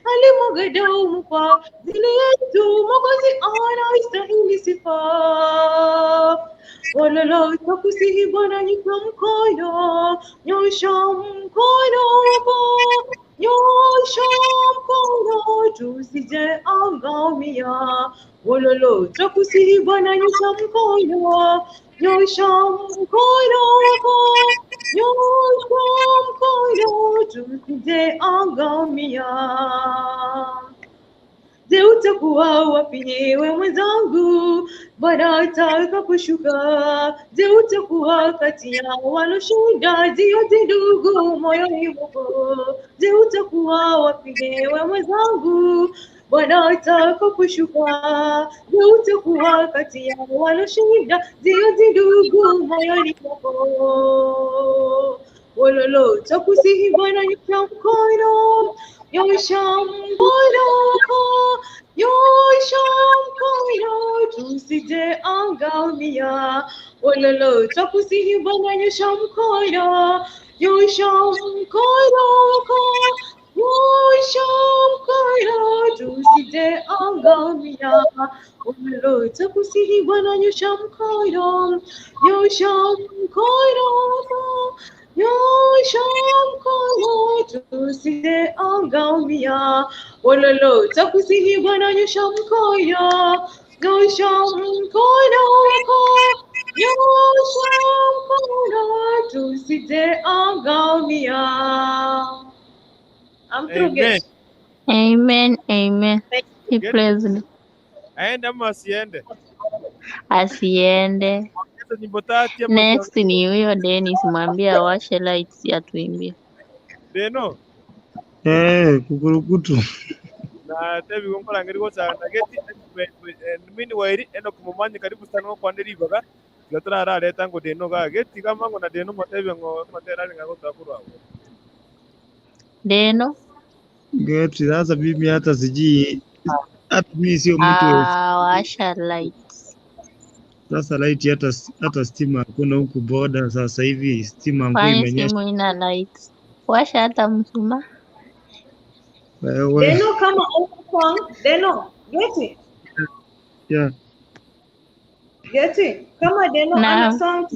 alimwaga damu kwa ajili yetu, Mwokozi anastahili sifa. Ololo, twakusihi Bwana, nyosha mkono, nyosha mkono wako, nyosha mkono, tusije angamia. Ololo, twakusihi Bwana, nyosha mkono, nyosha mkono wako, nyosha mkono, tusije angamia. Je, utakuwa wapi ewe mwenzangu Bwana atakaposhuka? Je, utakuwa kati ya waloshinda? Jiyote ndugu moyoni mwako. Je, utakuwa wapi ewe mwenzangu Bwana atakaposhuka? Je, utakuwa kati ya waloshinda? Jiyote ndugu moyoni mwako. Wololo, twakusihi Bwana, nyosha mkono, nyosha mkono wako, nyosha mkono, tusije angamia. Wololo, twakusihi Bwana, nyosha mkono, nyosha mkono wako, nyosha mkono, tusije angamia. Wololo, twakusihi Bwana, nyosha mkono, nyosha mkono wako, nyosha mkono, tusije angamia. Wololo, twakusihi Bwana, nyosha mkono, nyosha mkono wako, nyosha mkono, tusije angamia. I'm through, Amen. guys. Amen, amen. Thank He Geti praised. aende ama asiende? Asiende. Ongeza nyimbo 3 ama Next ni huyo Dennis, mwambie awashe lights atuimbie. Deno. Kukurukutu. Na tebi gongola ngeri gocha na Geti mini wairi eno kumumanyi karibu sana kwa nderi baga. Gatora ara leta ngo Deno ga Geti kama ngo na Deno matebe ngo matera nga go takurwa. Deno Geti sasa mimi hata sijui, hata mimi sio mtu wa awasha lights. sasa light, hata stima hakuna huku boda. Sasa hivi stima mvua Kwani imenyesha. simu ina lights? Washa hata mshumaa. Wewe Deno kama uko song, Deno, Geti, yeah. Geti, kama Deno ana Naam. song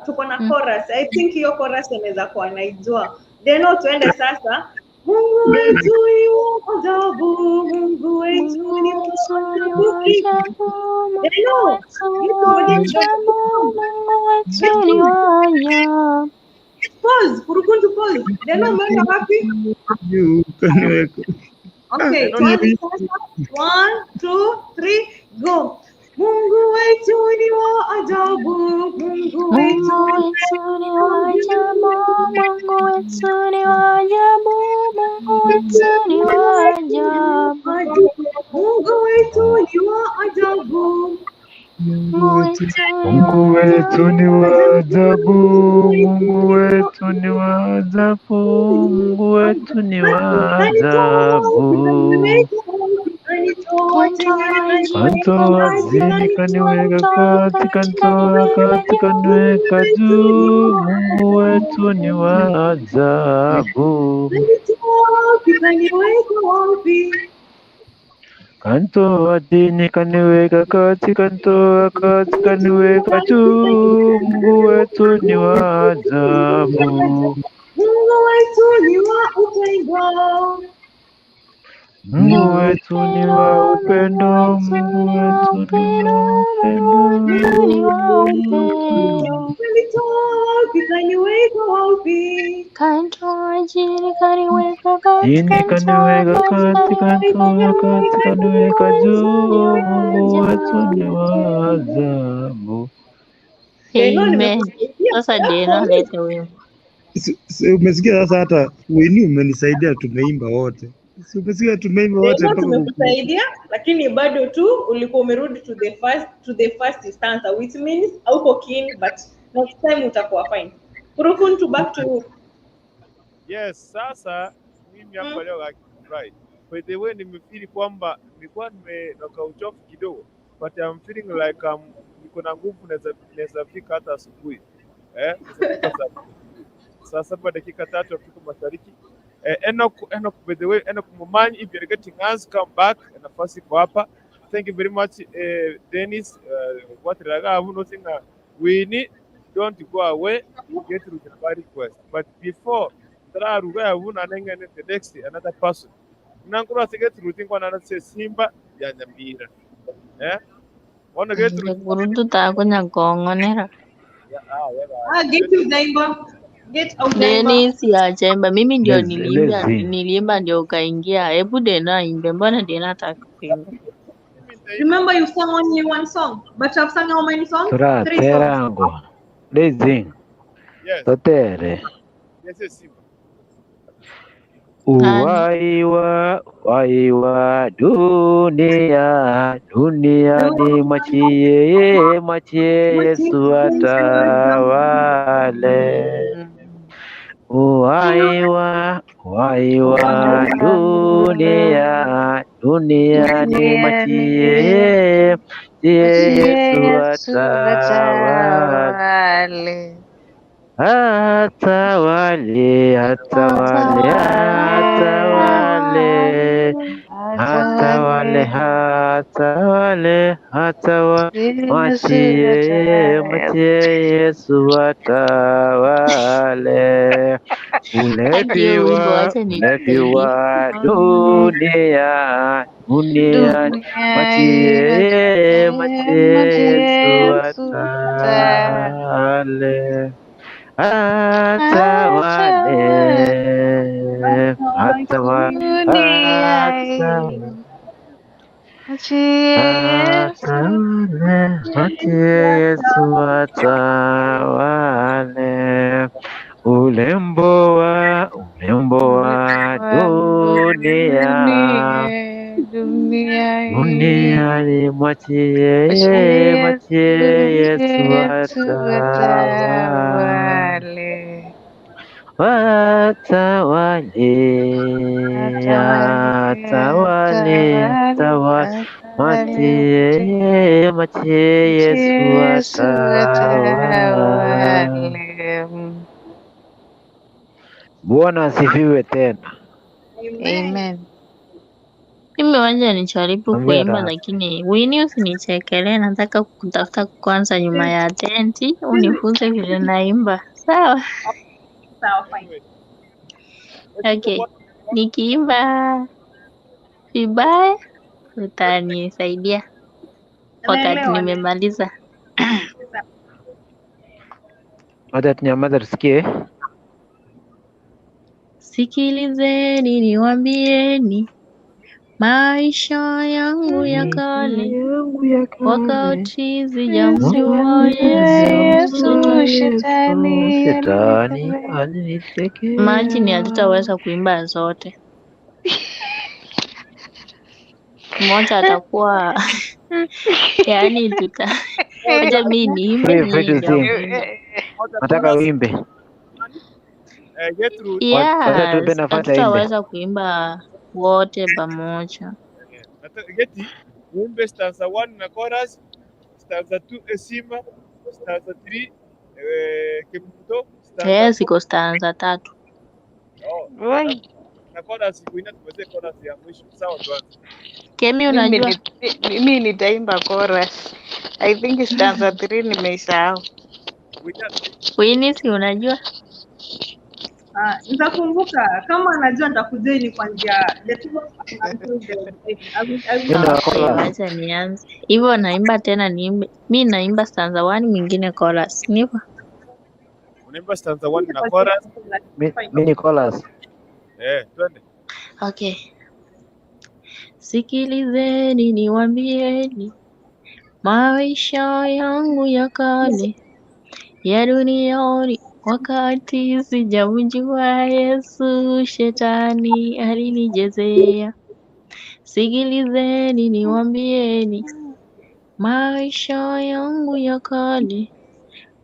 tuko na chorus. I think hiyo chorus anaweza kuwa anaijua. Deno, tuende sasa. Mungu wetu ni wa ajabu, Mungu wetu ni Mungu wa wetu ni ajabu. wa ajabu, Mungu Deno, wetu Geti, wa ngoja ajabu, Mungu wetu ni wa ajabu. Pause, Kurukuntu pause. Deno, umeenda wapi? Juu kaniweka. Okay, Deno tuanze sasa. 1, 2, 3, go. Mungu wetu ni wa ajabu, Mungu wetu Mungu wetu ni wa ajabu, Mungu wetu ni wa ajabu, Mungu wetu ni wa ajabu. Mungu wetu ni wa ajabu. Mungu wetu ni Mungu wa wetu ni ajabu. wa ajabu, Mungu wetu ni wa ajabu, Mungu wetu ni wa ajabu. Kantoa chini kaniweka kati, kantoa kati kaniweka juu, Mungu wetu ni wa ajabu. Kantoa chini kaniweka kati, kantoa kati kaniweka juu. Mungu wetu ni wa ajabu. Mungu wetu ni wa upendo. Mungu wetu ni wa upendo, Mungu wetu ni wa upendo. Ni wa upendo. Kanitoa wapi, kaniweka wapi? Kantoa chini kaniweka kati, Chini kantoa kaniweka kati kati, kantoa kati kaniweka juu. Mungu wetu ni wa ajabu. Deno, Amen. nimekusaidia. Sasa Deno lete wimbo. Umesikia sasa, hata Winnie umenisaidia, tumeimba wote. Si umesikia tumeimba wote Deno, mpaka tumekusaidia lakini bado tu ulikuwa umerudi to the first stanza, which means hauko keen, but next time utakuwa fine. Kurukuntu, back to you. Yes, sasa mimi hapa leo nakifurahi. By the way, nimefeel kwamba nilikuwa nimetoka uchovu kidogo, but I'm feeling like niko na nguvu, naweza fika hata asubuhi. Eh, naweza fika saa 7:03 Afrika Mashariki. Eh, Enoch, Enoch, by the way, Enoch Momanyi, if you're getting us, come back. Nafasi iko hapa. Thank you very much, Dennis. What nothing. We don't go away. Get to the request. But before tararuga yabuna nengene the next another person. Nankuru asige truthi kwa nana se Simba ya Nyamira. Eh? Wana get truth. Kurutu takunya kongonera. Ya, ah, ya, Ah, get ujaimba. Get ujaimba. Dennis ya chemba, mimi ndio niliimba, Lezi. niliimba ndio ukaingia. Hebu Deno aimbe, mbona Deno hataki kuimba? Remember you sang only one song, but I've sung how many songs? Tura Three songs. terango. Lezi. Yes. Totere. Yes, Simba. Uhai wa dunia, dunia ni mwachie, mwachie Yesu atawale. Uhai wa dunia, dunia ni mwachie, mwachie Yesu atawale. Atawale, atawale, atawale, atawale, atawale, atawale, mwachie, mwachie Yesu atawale. Hadi Ulevi hiyo wimbo wa, wacha ulevi nikuimbie. wa dunia, dunia, mwachie, mwachie Yesu atawale. Atawale, atawale, atawale, atawale, mwachie Yesu atawale. Urembo wa dunia, dunia ni mwachie, mwachie Yesu atawale. Atawale, atawale, atawale, mwachie, mwachie Yesu atawale. Bwana asifiwe tena. Amen. Mimi wacha nijaribu Ongera. kuimba, lakini Winnie usinichekelee, nataka kutafuta kwanza nyuma ya tenti unifunze vile naimba. Sawa? Sawa, fine. Okay. Nikiimba vibaya utanisaidia wakati Naelewa. nimemaliza. Wacha tunyamaza tusikie. Sikilizeni niwaambieni maisha yangu ya kale, yangu ya kale wakati sijamjua Yesu. Shetani alinitekea. Imagine hatutaweza kuimba zote, mmoja atakuwa yaani tuta wacha mi niimbe, Free, free nyinyi to ndio sing. muimbe. Nataka uimbe. Gertrude, Wacha tupe Yes, nafasi aimbe. hatutaweza kuimba wote pamoja. Geti, uimbe stanza 1 na chorus, stanza 2 Esima, stanza 3 Kemuto, stanza Yes, 4 iko stanza 3. oh, Na chorus kuina tumalizie chorus ya mwisho. Sawa, tuanze. Kemi, Mimi unajua mimi nitaimba chorus. I think stanza 3 nimeisahau. Wina, Winnie, si unajua? Ah, nitakumbuka kama anajua nitakujoin kwa njia the 12 until the I will, Mimi na Okay, chorus. wacha nianze. Hivyo naimba tena niimbe. Mi naimba stanza 1 mwingine chorus. Nipo. unaimba stanza 1 na chorus. Mi ni chorus. Eh, twende. Okay. Sikilizeni niwaambieni maisha yangu ya kale ya duniani, wakati sijamjua Yesu, shetani alinijezea. Sikilizeni niwaambieni maisha yangu ya kale,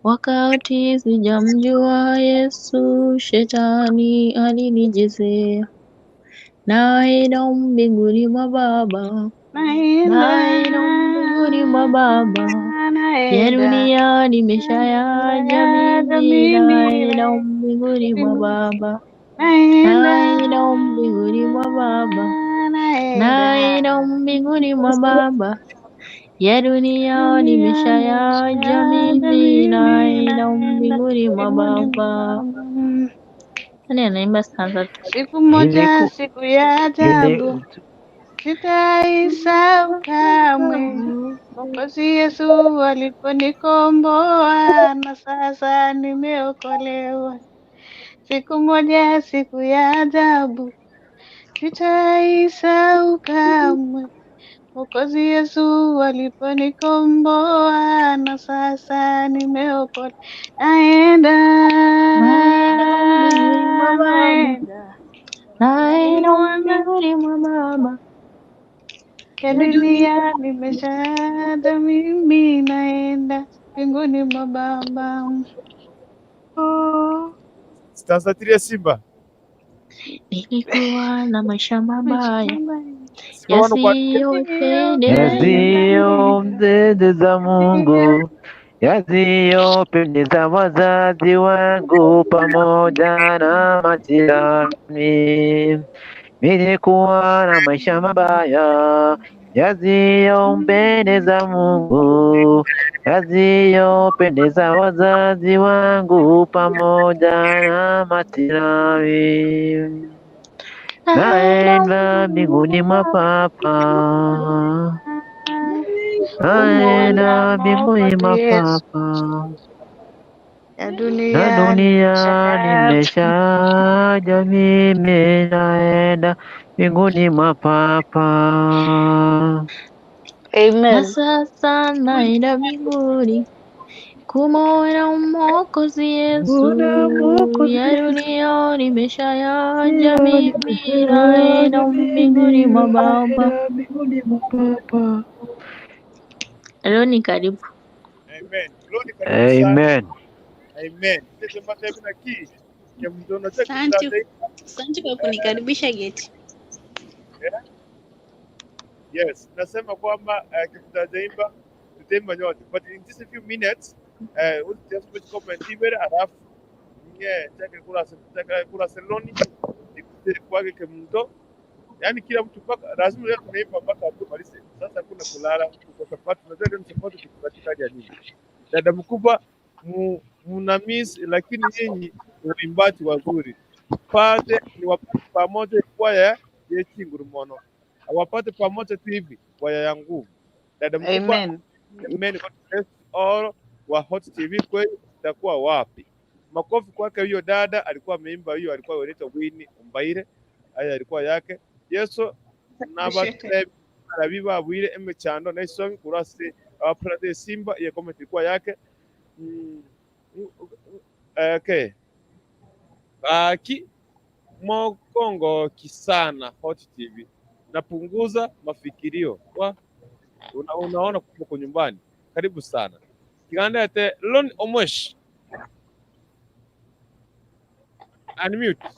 wakati sijamjua Yesu, shetani alinijezea. Naenda mbinguni mwa Baba, naenda mbinguni mwa Baba, ya Naenda dunia nimeshayaja mimi, naenda mbinguni mwa Baba, naenda mbinguni mwa Baba, naenda mbinguni mwa Baba, ya dunia nimeshayaja mimi, naenda mbinguni mwa Baba. Nani anaimba stanza tu? Siku moja, Ili siku ya ili ajabu, sitaisahau kamwe. Mwokozi Yesu aliponikomboa, na sasa nimeokolewa. Siku moja, siku ya ajabu, sitaisahau kamwe. Mwokozi Yesu aliponikomboa, na sasa nimeokolewa. Naenda, Naenda mbinguni mwa Baba, naenda naenda mbinguni mwa Baba, ya dunia nimeshaada, mimi naenda mbinguni mwa Baba. Stanza 3 ya Simba. Nilikuwa na maisha mabaya Simba wano kwa yasiyopendeza Yasiyompendeza Mungu, yasiyopendeza wazazi wangu pamoja na majirani. Nilikuwa na maisha mabaya yasiyompendeza Mungu, yasiyopendeza wazazi wangu pamoja na majirani. Naenda mbinguni mwa Baba, naenda mbinguni mwa Yesu Baba. ya Na dunia dunia nimeshaada. nimeshaja, mimi naenda mbinguni mwa Baba. Na Amen. sasa naenda mbinguni kumwona Mwokozi Yesu, Kuna Mwokozi ya Yesu, dunia nimeshayaja mimi, naenda mbinguni mwa Baba. naenda mbinguni mwa Baba. Leo ni karibu. Amen. Loni karibu sana. Amen. Amen. Sisi mbate na ki. Ya mtono chake Asante, tutaita. asante kwa kunikaribisha Geti. Yeah. Yes, nasema kwamba tutaimba tutaimba nyote, but in just a few minutes we'll just put comment ibere alafu nye chake kula chake kula seloni ikute kwake kemto, yani kila mtu mpaka lazima leo tunaimba mpaka tumalize. Sasa kuna kulala kwa sababu tunajua ni sababu tukipatika ya nini. Dada mkubwa muna miss, lakini nyinyi ni waimbaji wazuri, pate ni wapate pamoja kwaya yechinguru mono wapate pamoja tu hivi kwaya ya nguvu. Dada mkubwa, Amen. amen. God bless all wa Hot TV, kweli itakuwa wapi? Makofi kwake huyo dada, alikuwa ameimba hiyo, alikuwa anaitwa Winnie Umbaire, haya alikuwa yake Yesu Appreciate. n'abatarabi babwire emechando n'esong kurasi abaprade Simba iyo comment ilikuwa yake. Okay, baki mokongo kisana Hot TV napunguza mafikirio wa unaona uko nyumbani. Karibu sana kiganda te Lon Omwesh, unmute.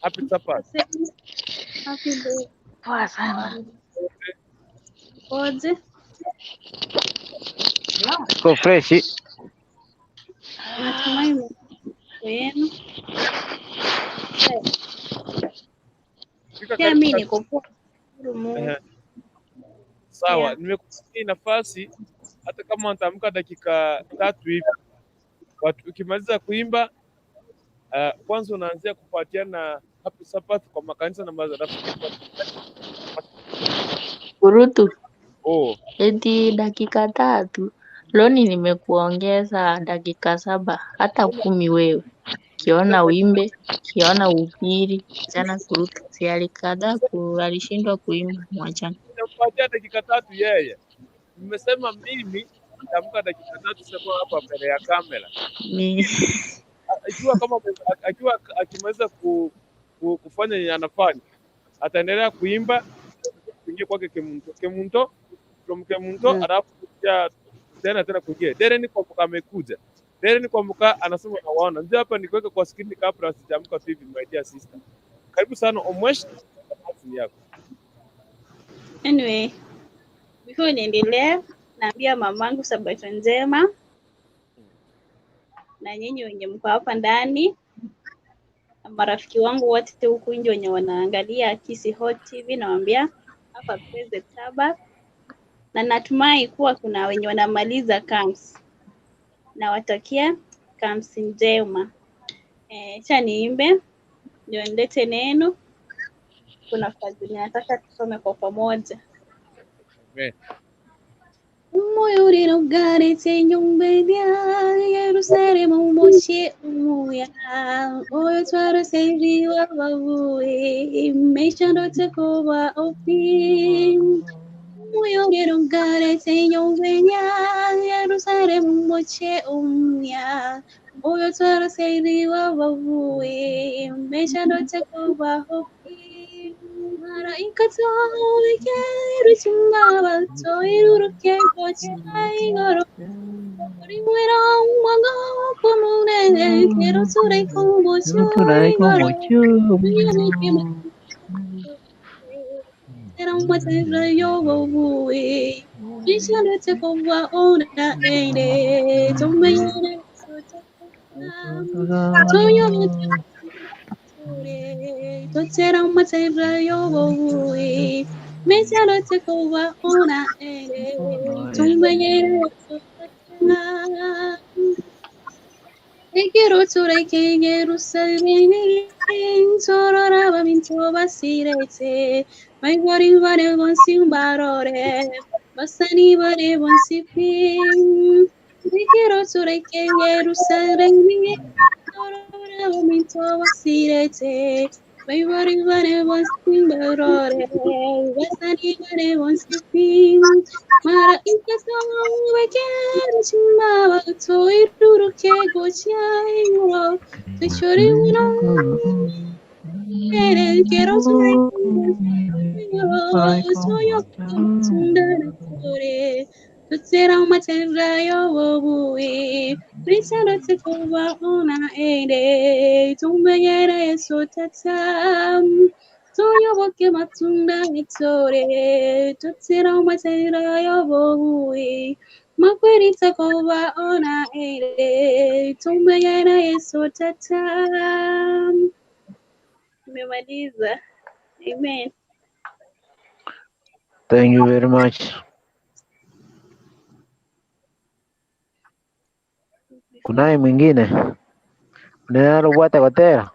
Happy Sabbath. Happy day. Poa sana. Oje, Ko freshi. natumai wenu. Fika Pia karibu mi kabisa. niko poa, shukuru Mungu. Ehe. Sawa, Yeah. nimekupatia nafasi hata kama nitaamka dakika 3 hivi. But ukimaliza kuimba kwanza unaanzia kupatiana happy Sabbath kwa makanisa na marafiki. Kurutu Oh, eti dakika 3. Loni nimekuongeza dakika 7 hata 10 wewe. Kiona uimbe, kiona uhubiri, jana Kurutu si alikataa alishindwa kuimba, mwachana. Nimempatia dakika 3 yeye. Nimesema mimi nitamka dakika 3 sitakuwa hapa mbele ya kamera. Ni Ikiwa kama akiwa akimaliza kufanya yenye anafanya, ataendelea kuimba kuingia kwake Kemunto Kemunto from Kemunto, alafu kuja tena kuingia Deren Kwamboka. Amekuja Deren Kwamboka anasema nawaona, ndio hapa nikuweka kwa screen kabla sijaamka tu hivi. My dear sister, karibu sana Omwesh, nafasi ni yako. Anyway, before niendelee, naambia mamangu sabato njema na nyinyi wenye mko hapa ndani na marafiki wangu wote huku nje wenye wanaangalia Kisii Hot TV, nawaambia hapa Blessed Sabbath, na natumai kuwa kuna wenye wanamaliza camps, nawatakia camps njema. Acha niimbe ndio nilete neno. Kuna fadhili nataka tusome kwa pamoja. Amen. Moyo ugaretse nyumbenya Yerusalemu umoshe umuya oyo twaroseri wabavuye imesha ndote kuba opi moyo ugaretse nyumbenya Yerusalemu umoshe umuya oyo twaroseri wabavuye imesha ndote kuba opi Malaika Nimemaliza. Amen. Thank you very much. Kunaye mwingine unalobwata kotera?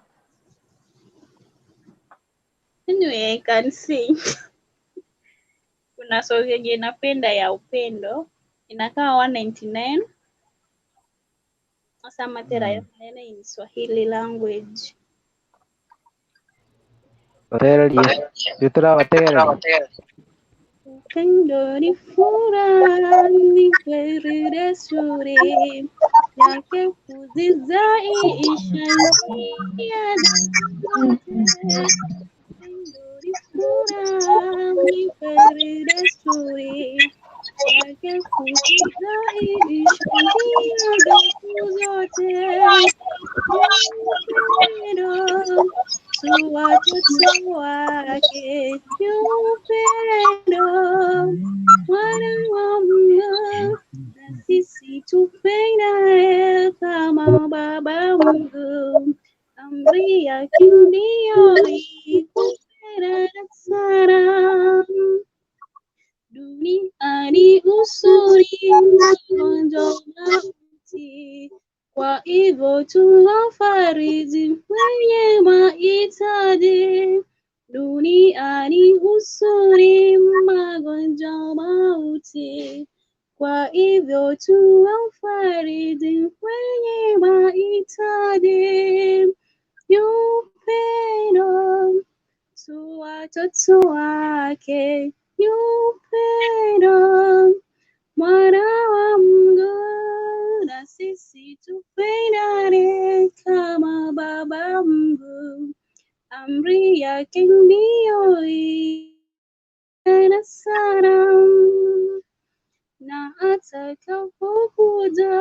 Anyway, I can sing. Kuna song yenye napenda ya upendo inakaa 199. Sasa matera ya maneno in Swahili language. Kotera liye. Yutura watera. Upendo ni furaha, ni kweli desturi yake kuzizaisha njia zote. Upendo ni furaha, ni kweli desturi yake kuzizaisha njia zetu zote. Upendo tu watoto wake, ni upendo Mwana wa Mungu, na sisi tupendaye kama Baba Mungu. Amri Amri yake ndiyo ikupendana sana. Dunia ni uzuri, magonjwa mauti, kwa hivyo tuwafariji wenye mahitaji. Dunia ni uzuri, magonjwa mauti, kwa hivyo tuwafariji wenye mahitaji. Upendo tu watoto wake, upendo mwana wa Mungu, na sisi tupendane kama Baba Mungu. Amri yake ndiyo ina sana, na atakapokuja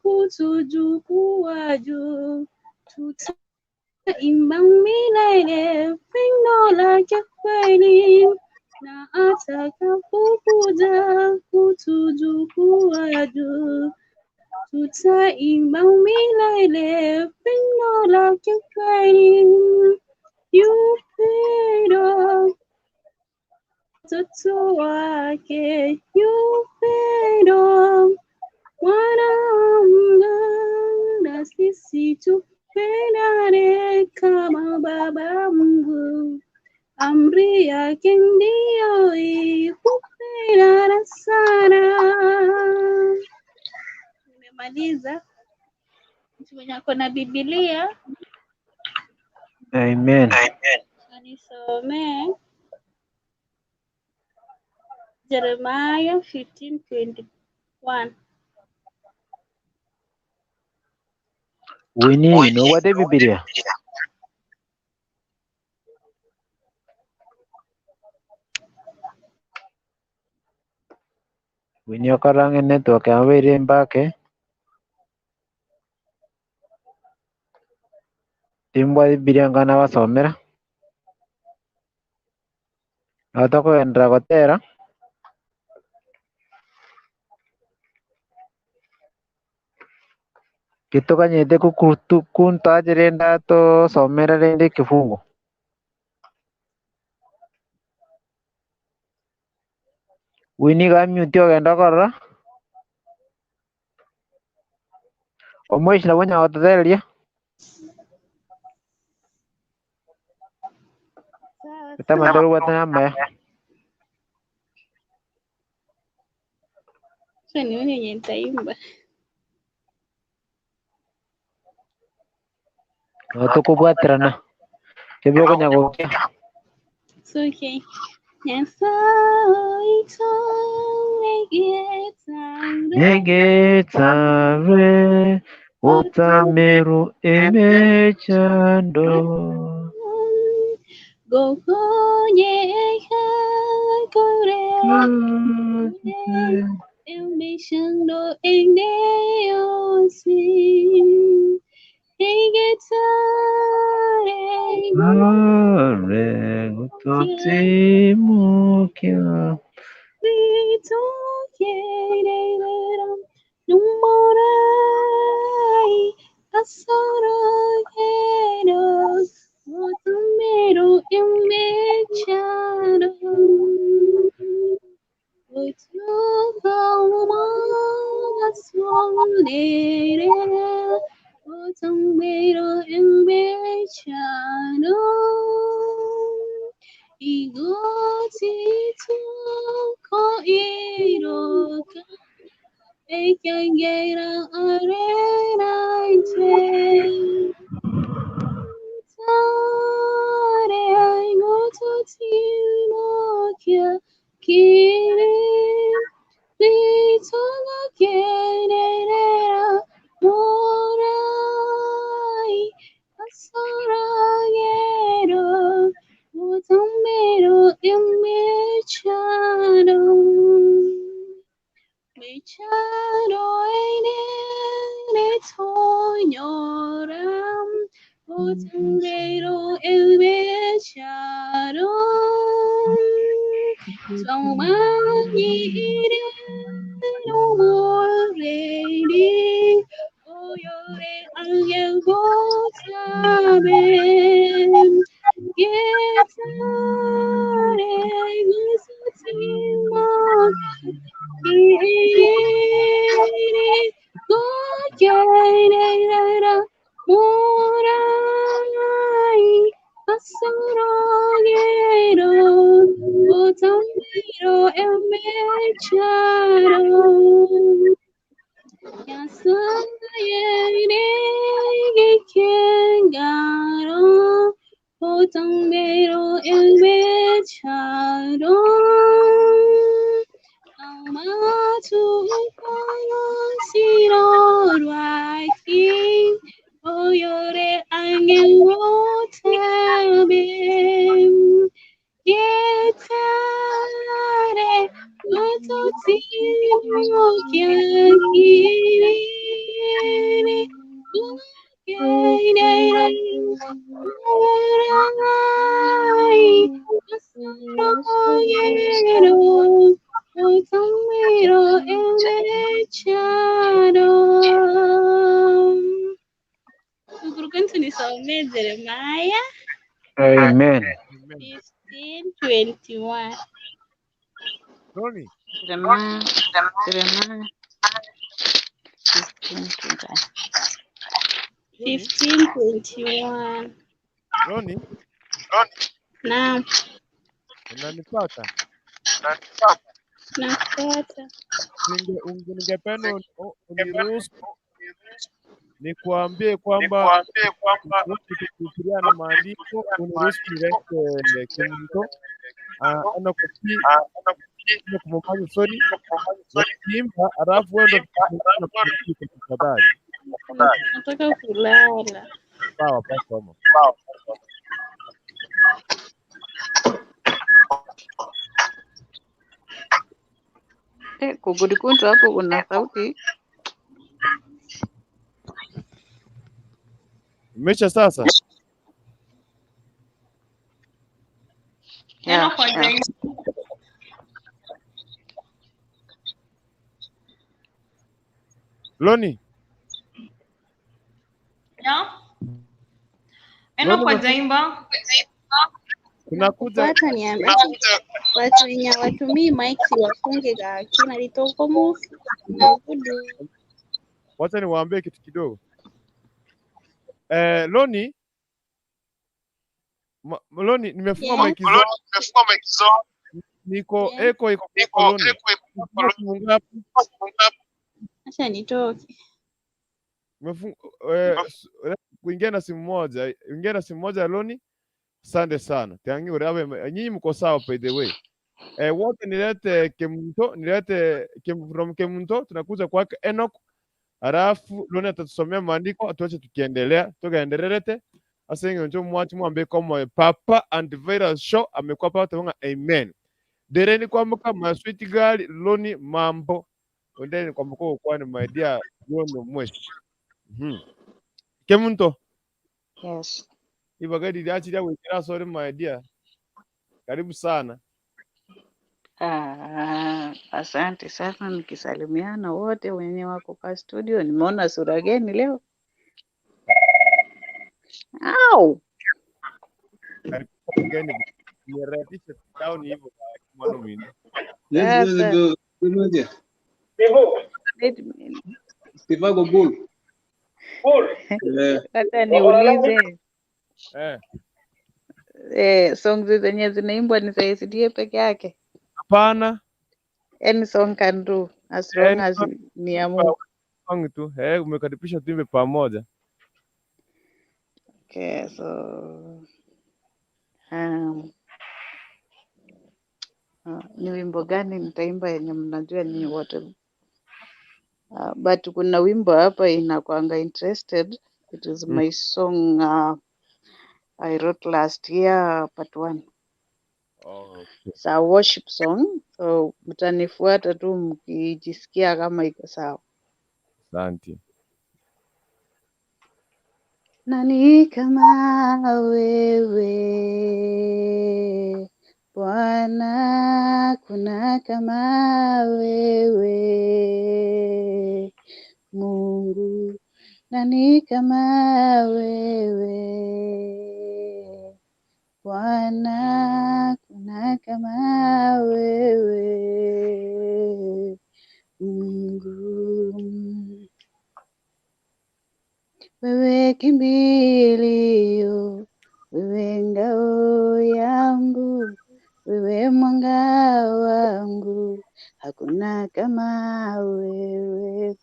kutuchukua juu, tutaimba milele pendo lake kweli. Na atakapokuja kutuchukua juu, tutaimba milele pendo lake kweli. Upendo watoto wake, upendo mwana wa Mungu, na sisi tupendane kama Baba Mungu. Amri yake ndiyo ikupendana sana. Nimemaliza. Mtu mwenye ako na Biblia Amen. anisomee Jeremiah 15:21. Winnie, nobwate Bibilia. Winnie okarange network yabeire mbake. Timbwa Bibilia ngana basomera. Nabo gotera. Kitokanyete kuntajire tosomera rende kifungu. Winnie gamute ogenda korora. Omweshi nabo nyagotethereria. Sawa Etamatoro bwate namaya. Sasa nione yenye nitaimba. No tukubwatirana. Kibio konyagokia. It's okay. Nyasaye Negetare utameru emechando Gokonye kore emechando eneosi Negetare Are gututimukia Amen. elmecharo Nyasaye kengaro potangero elmecharo Amatu kono siro rwaki oyore angewotabe Yetare ototino kyakiri ukeneire urai asaroyero otamiro elecharo. Ukurukuntu nisomee Jeremiah Amen. 15:21. Roni, Jeremiah, Jeremiah 15:21. 15:21. Roni, Naam, unanipata? Nafuata. Ningependa uniruhusu nikuambie kwamba tukifikiria na maandiko, uniruhusu nilete kimto ana kopi na kumfanya sorry wakiimba, alafu wewe ndo na kupumzika tafadhali. Nataka kulala. Sawa, pasoma. Eh, kukurikuntu hapo kuna sauti. Imeisha sasa? Neno Yeah, kwa yeah. zaidi. Loni, Yeah. Eno Loni, kwa jaimba. tunakuja Nakufuata niambie watu wenye hawatumii mic wafunge gakina litoko move na kudu. wacha niwaambie kitu kidogo. Loni, Loni, nimefunga Yeah. mic zote, niko Yeah. eko iko kwako Loni. Umefunga simu ngapi? Acha nitoke. Kuingia na simu moja, ingia na simu moja Loni. Asante sana. Tangi urabe nyinyi mko sawa by the way. Wote nilete Kemunto, nilete from Kemunto tunakuja kwake Enoch. Alafu Loni atatusomea maandiko atuache tukiendelea, tukaendelelete. Asa njo mwachi mwambe kama Papa Antivirus Show amekuwa papa tawanga amen. Dereni kwamka my sweet girl Loni mambo. Ondeni kwamka kwani my dear Loni mweshi. Kemunto Yes. ibagadi lyachi lya wikira sorry my dear. Karibu sana. Asante sana, nikisalimiana wote wenye wako kwa studio. Nimeona sura geni leo. Au, Karibu mgeni. Niretishe down hivyo mwana mwingine. Let's sasa go. Moja. wait a minute. Sivago bull. Hata niulize songs zenye zinaimbwa ni za SDA peke yake? Hapana. Any song can do as long as ni ya Mungu. Song tu. Umekaribisha tuimbe pamoja. Okay, so ni wimbo gani nitaimba yenye mnajua nyinyi wote? But kuna wimbo hapa inakwanga interested. It is my song I wrote last year, part 1. Oh, okay. It's a worship song. So mtanifuata tu mkijisikia kama iko sawa. Asante. Nani kama wewe Bwana, kuna kama wewe Mungu, nani kama wewe Bwana, kuna kama wewe Mungu. Wewe kimbilio, wewe ngao yangu, wewe mwanga wangu, hakuna kama wewe.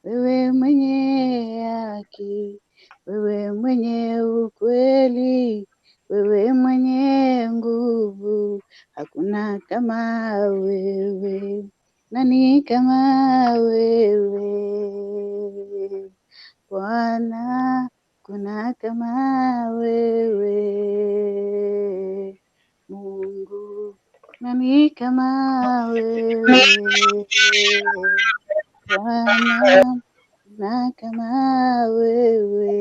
Wewe mwenye haki, wewe mwenye ukweli, wewe mwenye nguvu, hakuna kama wewe. Nani kama wewe Bwana? Kuna kama wewe Mungu, nani kama wewe Bwana? Kuna kama wewe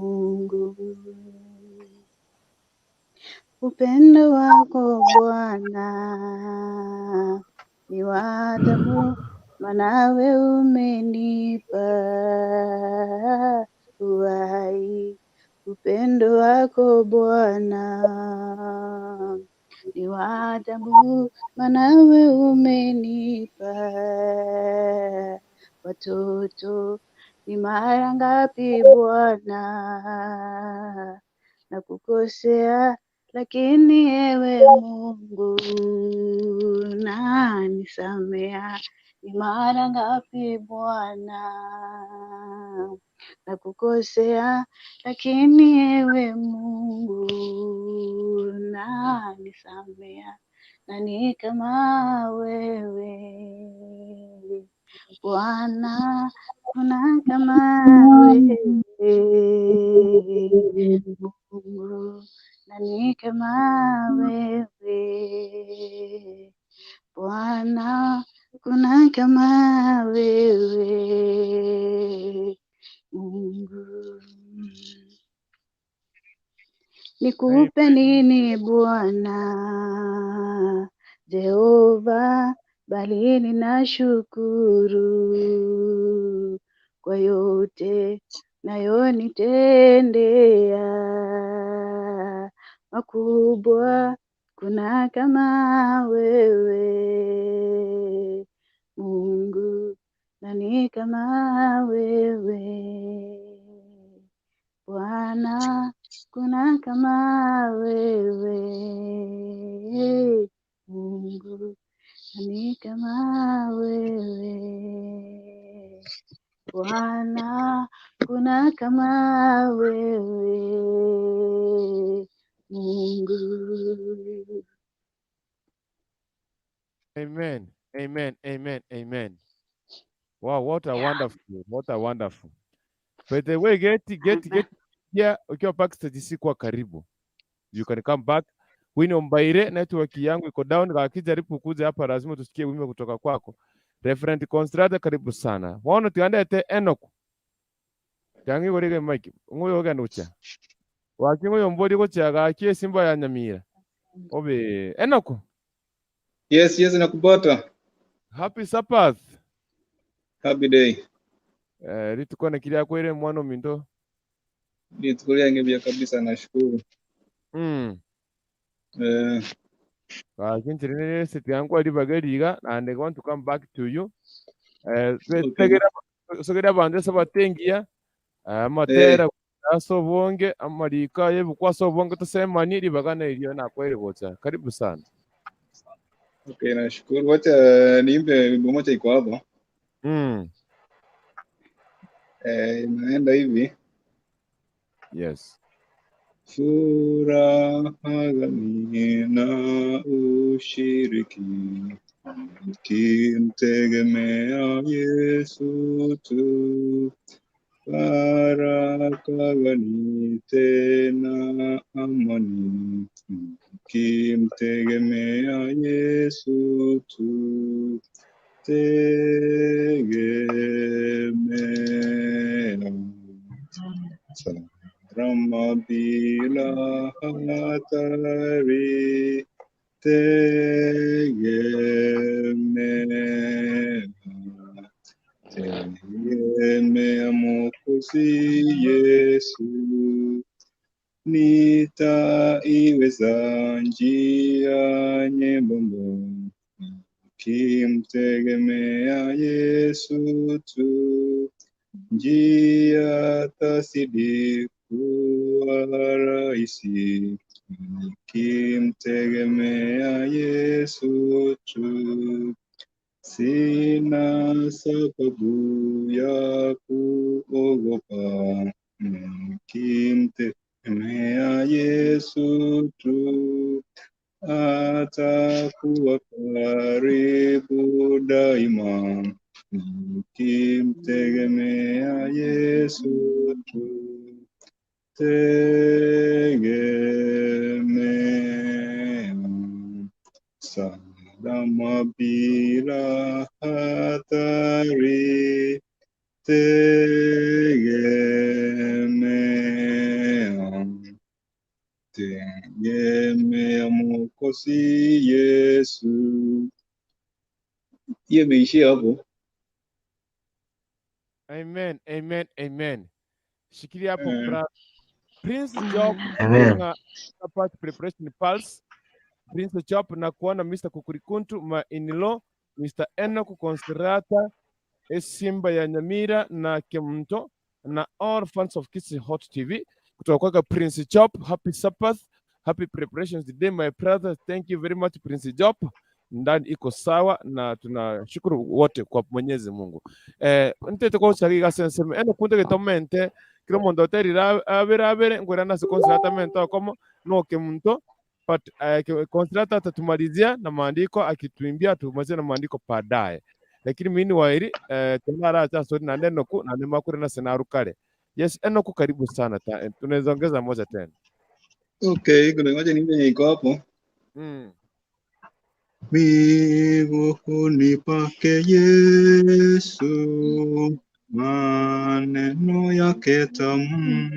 Mungu. Upendo wako Bwana ni wa ajabu, maana wewe umenipa uhai. Upendo wako Bwana ni wa ajabu, maana wewe umenipa watoto. Ni mara ngapi Bwana na kukosea, lakini ewe Mungu nanisamea. Ni mara ngapi Bwana na kukosea, lakini ewe Mungu nanisamea. Nani kama wewe Bwana? Kuna kama wewe Mungu, nani kama wewe Bwana? Kuna kama wewe Mungu. Nikupe nini Bwana Jehova, bali ninashukuru kwa yote nayonitendea makubwa. Kuna kama wewe Mungu, nani kama wewe Bwana? Kuna kama wewe Mungu, nani kama wewe Bwana? Kuna kama wewe Mungu. Amen. Amen. Amen. Amen. Wow, what a wonderful, what a wonderful. By the way, get yeah, ukiwa backstage si kwa karibu. You can come back. Winnie Ombaire, network yangu iko down, akijaribu kuja hapa lazima tusikie wimbo kutoka kwako. Reverend Constrata, karibu sana. Wono tiandete Enoch. Tangi gorige mic. Ngoyo ganucha. Waki ngoyo mbori gochaga akie simba ya Nyamira. Obe Enoch. Yes, yes, nakupata. Happy Sabbath. Happy day. Eh, rituko na kiria kwere mwana mindo. Nitukulia ngebia kabisa, nashukuru. Eh, Kinchirine setiangwa libageriga and I want to come back to you. Eh, okay. tegera sogera bandu sabatengia amatera aso bonge amarika yebukwaso bonge tosemani libagana ilio na kwere gocha. Karibu sana. Okay, nashukuru. Wacha niimbe wimbo moja iko hapa. Eh, inaenda hivi. Yes. Furaha gani na ushiriki nikimtegemea Yesu tu, baraka gani tena amani nikimtegemea Yesu tu, tegemea salama bila hatari, tegemea, tegemea Mwokozi Yesu, nitaiweza njia nyembamba nikimtegemea Yesu tu, njia tazidi kuwa rahisi nikimtegemea Yesu tu. Sina sababu ya kuogopa, nikimtegemea Yesu tu, atakuwa karibu daima, nikimtegemea Yesu tu, tegemea salama bila hatari, tegemea, tegemea Mwokozi Yesu. Hiyo imeishia hapo. Amen, amen, amen. Shikilia hapo Eh. brother. Prince Job Amen. na part preparation pulse. Prince Job na kuona Mr. Kukurikuntu ma in-law Mr. Enoch Conserata Simba ya Nyamira na Kemto na all fans of Kisii Hot TV kutoka kwake Prince Job. Happy Sabbath, happy preparations today my brother. Thank you very much Prince Job. Ndani iko sawa na tunashukuru wote kwa Mwenyezi Mungu. Ntete ko chagiga senseme eno kunde getomente kiro mondo oterira abere abere ngwera na conserata mento komo no kemuntu but conserata atatumalizia na maandiko akituimbia tumalizie na maandiko baadaye, lakini mini wairi tena cha sori na neno ku na nema kure na senaru kale. Yes, eno ku karibu sana tunaweza ongeza moja tena. Okay, kuna ngoja niimbe yenye iko hapo. Miguuni pake Yesu, maneno yake tamu,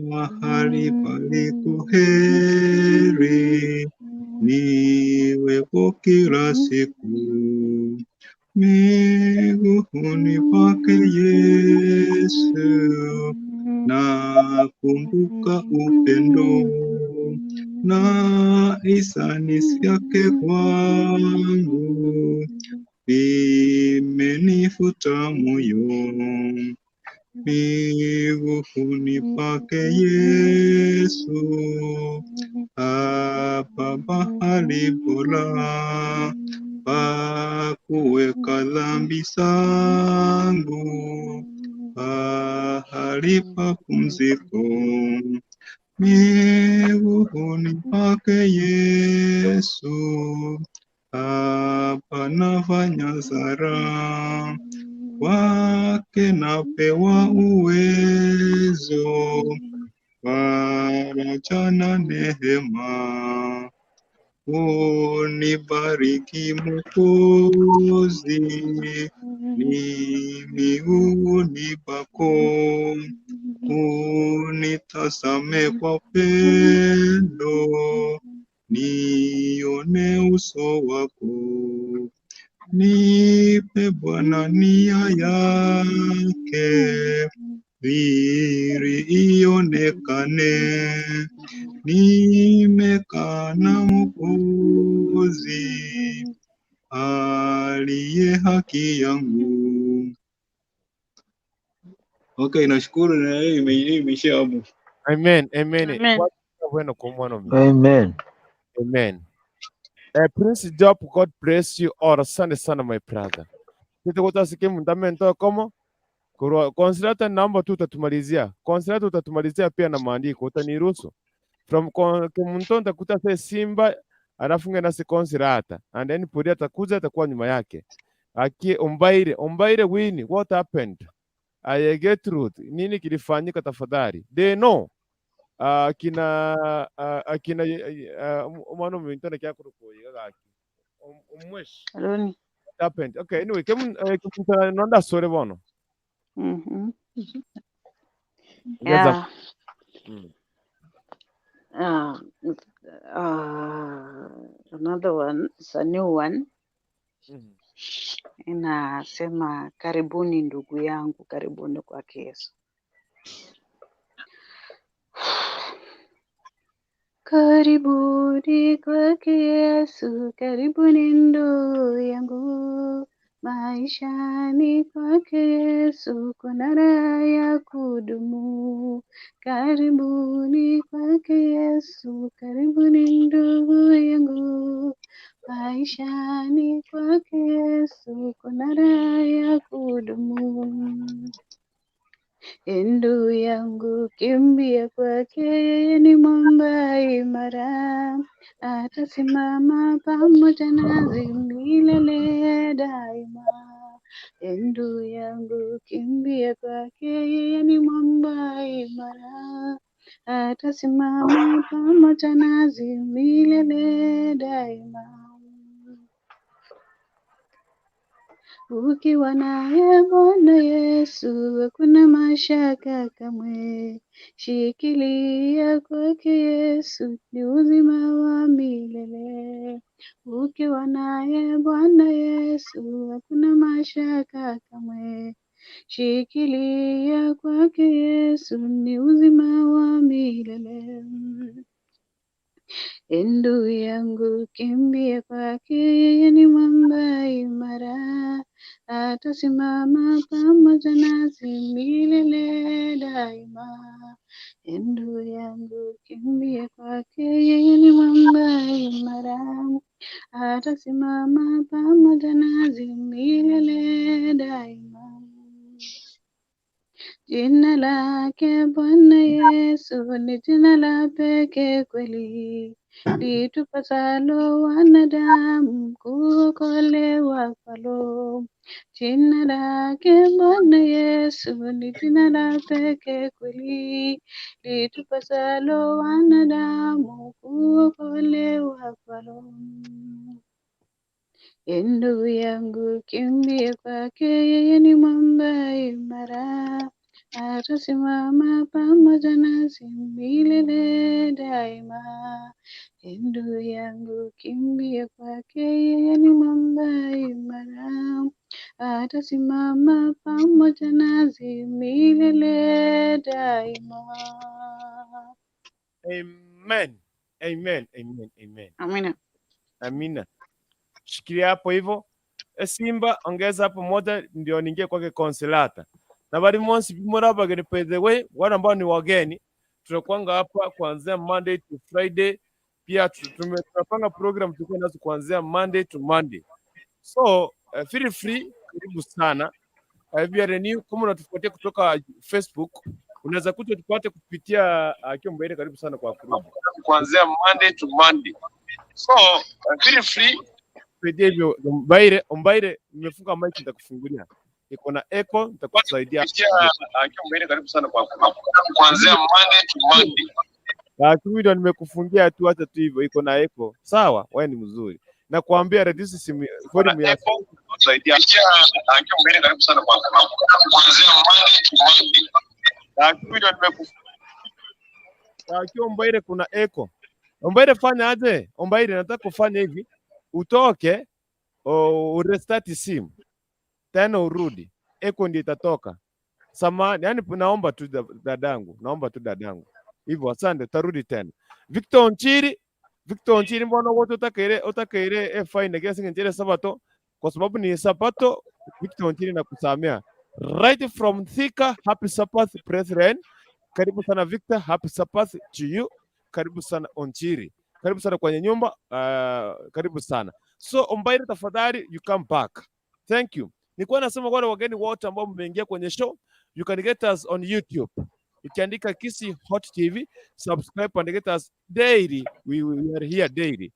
mahali paliko heri, niwepo kila siku. Miguuni pake Yesu, nakumbuka upendo na hisani yake kwangu, imenifuta moyo. Miguuni pake Yesu, hapa mahali bora pa kuweka dhambi zangu, pahali pa pumziko. Miguuni pake Yesu, hapa nafanya sara, kwake napewa uwezo, faraja na neema. Unibariki Mwokozi, ni miguuni pako, unitazame kwa pendo, nione uso wako. Nipe Bwana nia yake, dhiri ionekane. Nimekaa na Mwokozi aliye haki yangu. Okay, nashukuru na hii imeishia hapo. Amen, amen. Amen. Bueno kwa mwana mi. Amen. Amen. Prince Job, God bless you all. Asante sana my brother. Tete mundamento komo Consolata naomba tu utatumalizia. Consolata utatumalizia pia na maandiko, utaniruhusu. From Kemunto nitakuta se Simba alafu ngena se Consolata and then Puri atakuja atakuwa nyuma yake. Aki Ombaire wini, what happened? I get truth. Nini kilifanyika tafadhali? They know. Akina umwana mwintone kyakurukuyiga gaki. Umwesh. Aloni. What happened? Okay, anyway, kemunto nonda sore bono. Mhm. Ongeza. Yeah. Another one, it's a new one. Inasema karibuni ndugu yangu, karibuni kwake Yesu. Karibuni kwake Yesu, karibuni ndugu yangu. Maishani kwake Yesu kuna raha ya kudumu. Karibuni kwake Yesu, karibuni ndugu yangu. Maishani kwake Yesu kuna raha ya kudumu. Ndugu yangu, kimbia kwake, yeye ni mwamba imara, atasimama pamoja nasi milele daima. Ndugu yangu, kimbia kwake, yeye ni mwamba imara, atasimama pamoja nasi milele daima. Ukiwa naye Bwana Yesu, hakuna mashaka kamwe. Shikilia kwake Yesu, ni uzima wa milele. Ukiwa naye Bwana Yesu, hakuna mashaka kamwe. Shikilia kwake Yesu, ni uzima wa milele. Ndugu yangu, kimbia kwake, yeye ni mwamba imara, atasimama pamoja nasi milele daima. Ndugu yangu, kimbia kwake, yeye ni mwamba imara, atasimama pamoja nasi milele daima. Jina lake Bwana Yesu ni jina la pekee kweli, litupasalo wanadamu kuokolewa kwalo. Jina lake Bwana Yesu ni jina la pekee kweli, litupasalo wanadamu kuokolewa kwalo. Ndugu yangu, kimbia kwake, yeye ni mwamba imara, atasimama pamoja nasi milele daima. Ndugu yangu, kimbia kwake, yeye ni mwamba imara, atasimama pamoja nasi milele daima. Amen. Amen. Amen. Amen. Amina. Amina. Shikilia hapo hivyo. Simba ongeza hapo moja ndio niingie kwake Consolata. Na bali monsi bimora bageni by the way, wale ambao ni wageni tunakuanga hapa kuanzia Monday to Friday. Pia tunapanga program tulikuwa nazo kuanzia Monday to Monday. So feel free, karibu sana. If you are new, kama unatufuatia kutoka Facebook, unaweza kuja tupate kupitia Kiombaire, karibu sana kwa group. Kuanzia Monday to Monday. So feel free saidia hivyo Mbaire, Mbaire, nimefunga mic nitakufungulia. Iko na echo nitakusaidia. Kiombaire, karibu sana kwa group. Kuanzia Monday to Monday. Lakini ndio nimekufungia tu, acha tu hivyo, iko na echo. Sawa, wewe ni mzuri. Nakwambia reduce simu volume ya kusaidia. Kiombaire, karibu sana kwa group. Kuanzia Monday to Monday. Lakini ndio nimekufungia. Ombaire kuna echo. Ombaire fanya aje? Ombaire nataka kufanya hivi. Utoke urestart simu tena urudi, echo ndio itatoka. Samahani, yani naomba tu dadangu, naomba tu dadangu hivyo, asante, tarudi tena. Victor Onchiri, Victor Onchiri, mbona wote utakere e fine kila singe sabato, kwa sababu ni sabato. Victor Onchiri nakusamea right from Thika. Happy Sabbath brethren, karibu sana Victor, happy Sabbath to you. Karibu sana Onchiri, karibu sana kwenye nyumba, karibu sana. So Ombaire, tafadhali you come back. Thank you. Nilikuwa nasema wale wageni wote ambao mmeingia kwenye show, you can get us on YouTube. Ukiandika Kisii Hot TV, subscribe and get us daily. We are here daily.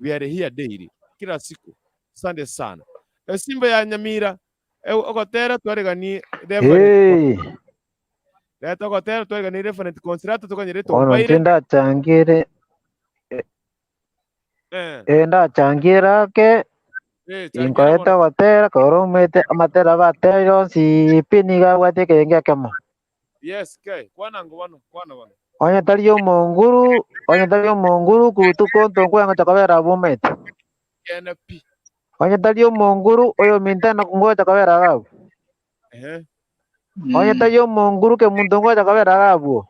We are here daily. Kila siku. Asante sana. Simba ya Nyamira, ogotera twaregani Reverend. Hey, Leta ogotera twaregani Reverend Consolata tukanyereta ono Ombaire. nche ndachangire ndachangira ke Changira inkoeta bono. gotera koro omwete amatera baterire onsi pi niga abwate ekenge ekemo. Yes, ke. Kwana ngo bano, kwana bano. Onye tari omonguru, onye tari omonguru kutuko ntonkweng'ocha kobera abomete. Kena pi. Onye tari omonguru oyo minto nakungocha kobera gabu. Onye tari omonguru kemunto ngocha kobera gabwo.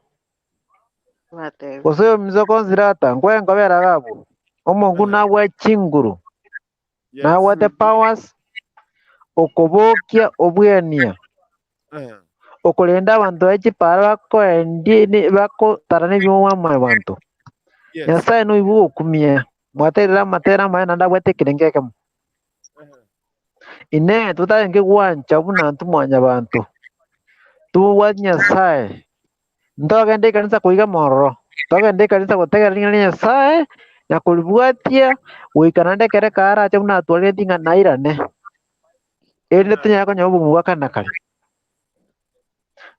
Watebe. Gose oyo minto Consolata nkwenkobera gabwo. Omongu nabwe chinguru, nabwate powers okobokia obwenia okorenda abanto echipara bakoendi bakotara n'ebyomwa mwa bantu. Nyasaye noibu okumia. Mwaterera matera maena ndabwate kirenge kemo. Ine tutarenge gwancha buna ntumwanya bantu. Tubwat Nyasaye. Ntogende kanisa kuiga mororo. Togende kanisa gotega ring'ana ria Nyasaye na koribwatia goika naende ekere karache buna atwarire ng'a nairane. Erinde tonyare konya obomo bwa kare na kare.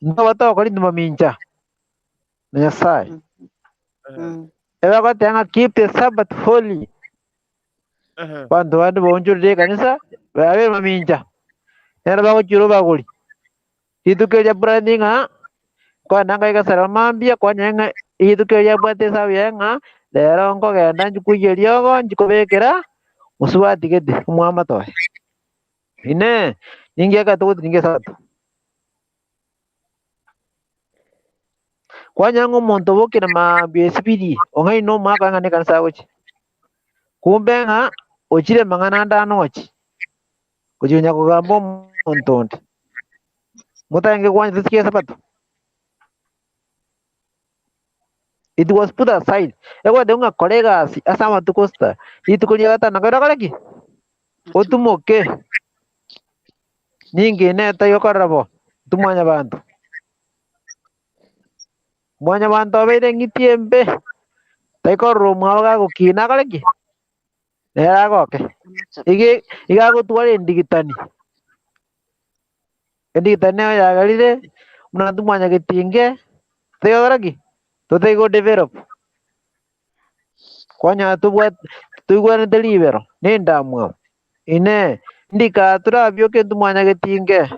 Ntoba togokora intwe mamincha na Nyasaye. Ebagoteba ng'a keep the Sabbath holy. Banto bande boonchorire ekanisa babe mamincha. Nero bagochira obagori. Rituko eria brandi ng'a kwana ngai mambia kwanya ng'a rituko eria bwate esabu yaye ng'a rero nkogenda nchikoiyia eriogo nchikobekera mosubati gete omwamato oye. Inee ninki ekatogotiringa esabato. Kwanya ng'a omonto obokire mambia esibiri ong'aini omwaka ng'a na ekanisa agochia. Kumbe ng'a ochire mang'ana ande anochi gochia kogamba omonto onde. Motang'e kwanya tisike esabato. It was put aside. Egwate ng'a kora egasi ase amatuko sita rituko ria gatano kaira okore ki? Otumoke. Ninki neta igokorera bo? Tumwanya banto. Mwanya banto obeire ng'iti embe. Taikorora omwabo gagokina akore ki? Nere agoke. Ige igagotwara endigitani. Endigitani eyo yagarire buna tumwanya getinge taigokora ki? Totaigo develop. Kwanya tubwate tuigwanete ribero nendamwamu. Ine ndika turabioke tumwanya getinge.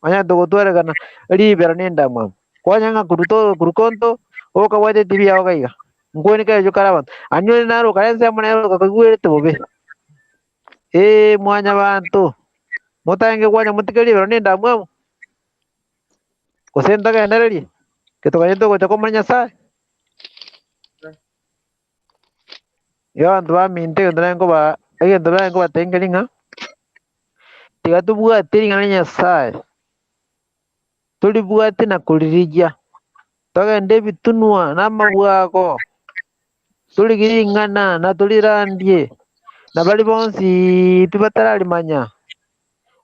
Onya togotwarekana ribero nendamwamu. Kwanya ng'a kuruto kurukonto okabwate TV yao gaiga. Nkweneka ejo kare abanto. Anyore naro kare ensemo nero kakaigwerete bobe. Mwanya banto. Motange kwanya motike ribero nendamwamu. Gose ntogendererie. Ketoganye togocha komanya Nyasaye. Iga abanto baminte egento naye egento naye nkobatengeri ng'a tiga tobwate ring'ana ria Nyasaye. Toribwate na koririgia. Togende ebitunwa na amabwago. Torigie ring'ana na torirandie. Na bari bonsi pi batararimanya.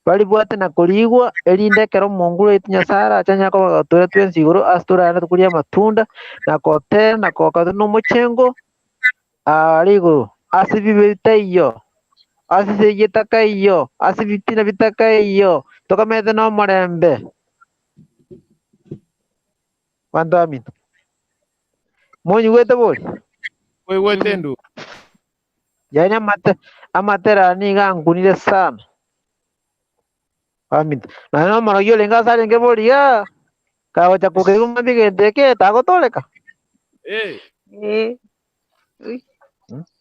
Baribwate na korigwa erinde ekero omonguru oito Nyasaye arache anyare kobagotora twensi igoro ase torarende tokoria amatunda na kotera na koka na omochengo are igoro ase ebibe bitaiyo ase esegi etakaiyo ase ebitina bitakaiyo tokamete na omorembe. Banto baminto monyigwete bori? Oigwete ndu. Yaani amatera niga ankunire sana. Baminto naye nomorogi orenge ase arenge boria kagocha kokeigwa mambia egento eke tagotoreka.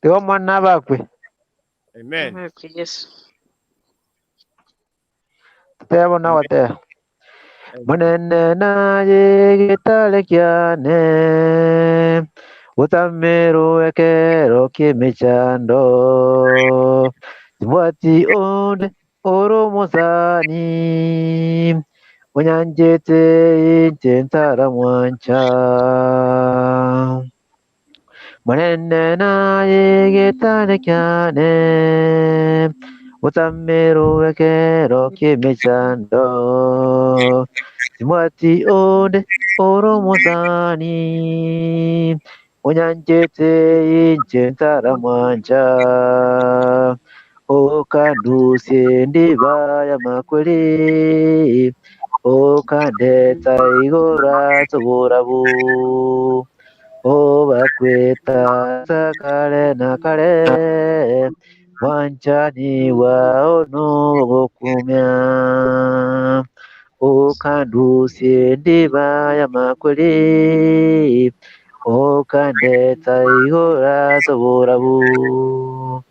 Tiga omwana abakwe. Amen. Tutebo na goteba. Monene naye getare kiane otamero ekero ki'emechando tibwati onde oromosani onyanchete inche ntaramwancha. Monene naye getare kiane otamero ekero ki'emechando timwati onde oromosani onyanchete inche ntaramwancha. Okandusie ndiba ya makweri okandeta igora toburabu obakweta kare na kare wanchani wao nogokumya. Okandusie ndiba ya makweri okandeta igora toburabu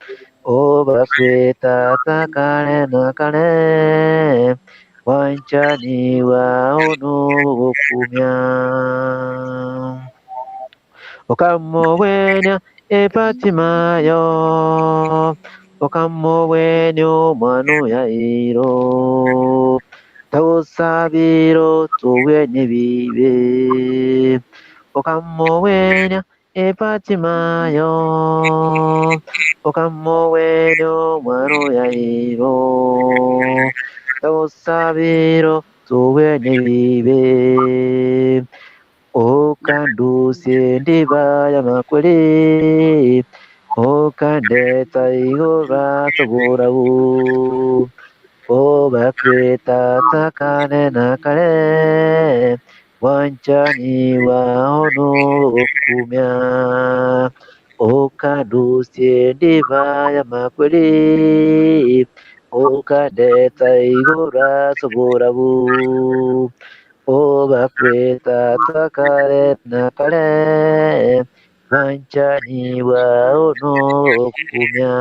obakweta kare na kare wanchani wao nogokumya. Okamowenya epatimayo okamowenya omwana yairo tagosabiro togwenye bibe. Okamowenya Epatimayo Okamowenyo mwaro yairo Tawosabiro tuwenye bibe Okandusie ndiba ya makweli Okandeta igora toburabu Obakweta takane nakare Wanchani wa ono okumya Okadusie ndiba ya makweli Okandeta igora toburabu Obakweta takare nakare Wanchani wa ono okumya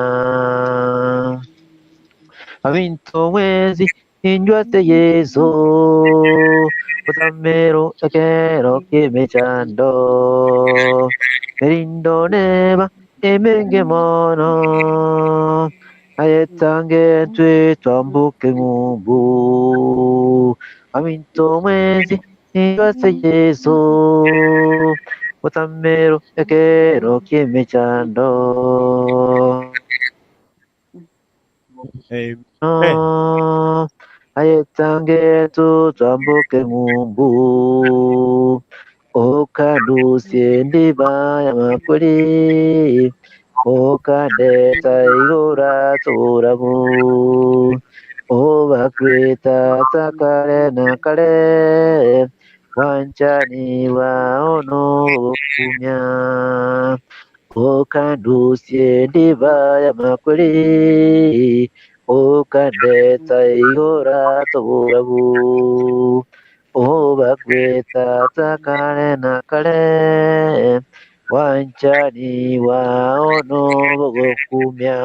Aminto mwezi injwate Yesu Otamero ekero kimechando Merindo neba emenge mono Ayetange twe twambuke ngumbu Aminto mwezi injwate Yesu Otamero ekero kimechando Amen. Ayetange tu twambuke ngumbu Okadusie ndiba ya makweli Okandeta igora turabu Obakweta takare nakare Wanchani wa ono okumya Okadusie ndiba ya makweli Okandeta igora toburabu Obakweta takare nakare Wanchani wa ono bogokumya.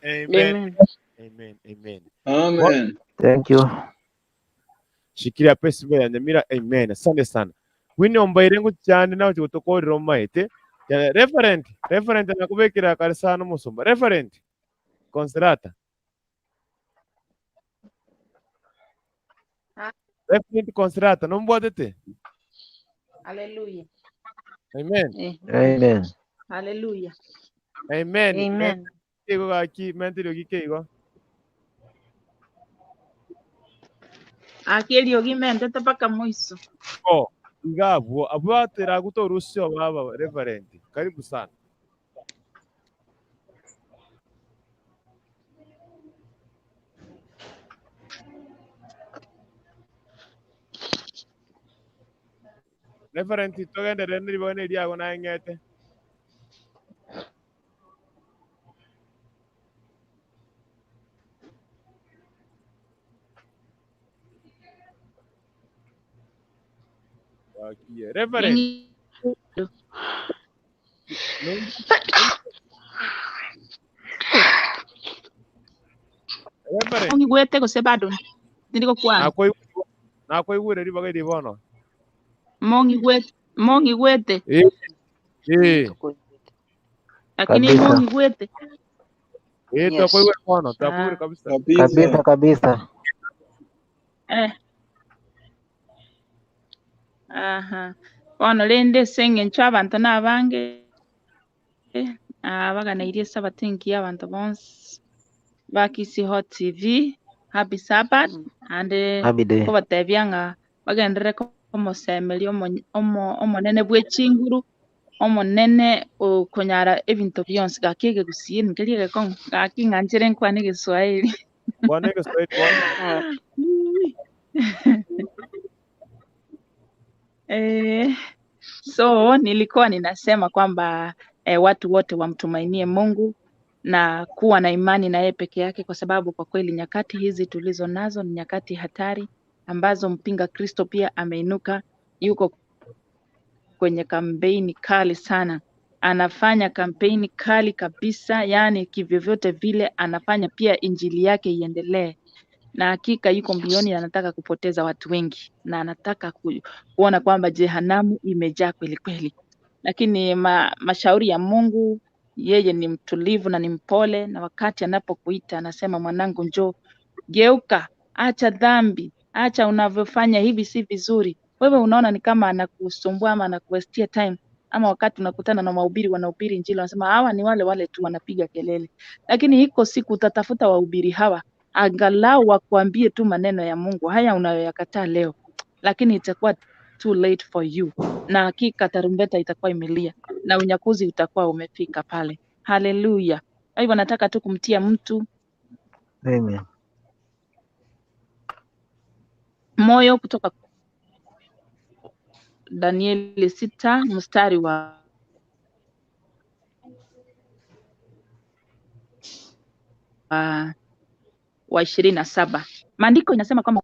Amen. Amen. Amen. Amen. Amen. Thank you. Shikilia pesi mbele ya Nyamira. Amen. Asante sana. Wini ombaire cyane nawe kigutokorera omaite. Reverend, Reverend nakubekera kare sana musumba. Reverend Consolata. Reverend Consolata nombwatete. Hallelujah. Amen. Amen. Hallelujah. Amen. Amen. Igo gaki mentiri gike igo. Akili ogimentete paka mwiso. Oh, ngabwo abwatera gutorusyo baba Reverend. Karibu sana. Reverend togendere niribone riago naengete. Gakie. Reverend. Reverend. Ongigwete gose bado ndiriko kwana. Nakoigwire ribaga ribono. Mongigwete, mongigwete. Eh. Lakini Kabisa. mongigwete. Eh, Yes. twakoigwire bono, twakoigwire kabisa. Kabisa kabisa. Eh. Aha. Bono rende seng'encho abanto nabange baganeirie Sabato engiya abanto bonsi ba Kisii Hot TV. Happy Sabbath and Happy day. kobatebia ng'a bagenderere komosemeria omonene bw'echinguru omonene okonyara ebinto bionsi gaki egegusie nkeria egekong'u gaki ng'anchere nkwane egeswahili. Bwana egeswahili bwana. So nilikuwa ninasema kwamba watu wote wamtumainie Mungu na kuwa na imani na yeye peke yake, kwa sababu kwa kweli nyakati hizi tulizo nazo ni nyakati hatari ambazo mpinga Kristo pia ameinuka, yuko kwenye kampeni kali sana. Anafanya kampeni kali kabisa, yani kivyovyote vile anafanya pia injili yake iendelee. Na hakika yuko mbioni, anataka kupoteza watu wengi na anataka kuona kwamba jehanamu imejaa kweli kweli. Lakini mashauri ya Mungu, yeye ni mtulivu na ni mpole, na wakati anapokuita anasema, mwanangu njoo, geuka, acha dhambi, acha unavyofanya hivi si vizuri. Wewe unaona ni kama anakusumbua ama anakuwastia time, ama wakati unakutana na wahubiri wanahubiri injili wanasema hawa ni wale wale tu wanapiga kelele, lakini iko siku utatafuta wahubiri hawa angalau wakuambie tu maneno ya Mungu haya unayoyakataa leo, lakini itakuwa too late for you, na hakika tarumbeta itakuwa imelia na unyakuzi utakuwa umefika pale. Haleluya! Kwa hivyo nataka tu kumtia mtu Amen. moyo kutoka Danieli 6 mstari wa 27. Maandiko inasema kwamba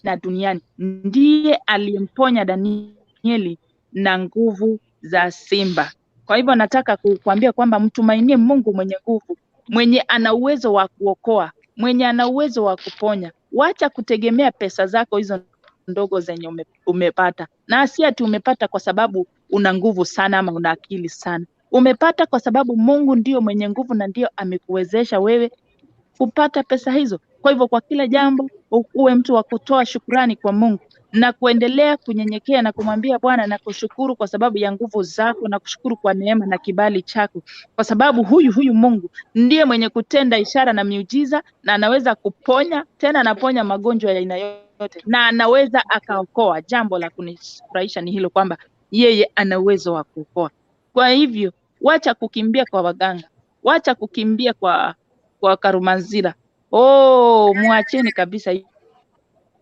na duniani ndiye aliyemponya Danieli na nguvu za simba. Kwa hivyo nataka kukuambia kwamba mtumainie Mungu mwenye nguvu, mwenye ana uwezo wa kuokoa, mwenye ana uwezo wa kuponya. Wacha kutegemea pesa zako hizo ndogo zenye umepata, na si ati umepata kwa sababu una nguvu sana ama una akili sana. Umepata kwa sababu Mungu ndio mwenye nguvu na ndio amekuwezesha wewe kupata pesa hizo. Kwa hivyo kwa kila jambo uwe mtu wa kutoa shukrani kwa Mungu na kuendelea kunyenyekea na kumwambia Bwana na kushukuru kwa sababu ya nguvu zako na kushukuru kwa neema na kibali chako, kwa sababu huyu Mungu ndiye mwenye kutenda ishara na miujiza, na anaweza kuponya, tena anaponya magonjwa ya aina yote, na anaweza akaokoa. Jambo la kunifurahisha ni hilo kwamba yeye ana uwezo wa kuokoa. Kwa hivyo wacha kukimbia kwa waganga, wacha kukimbia kwa Karumanzira. Oh, muacheni kabisa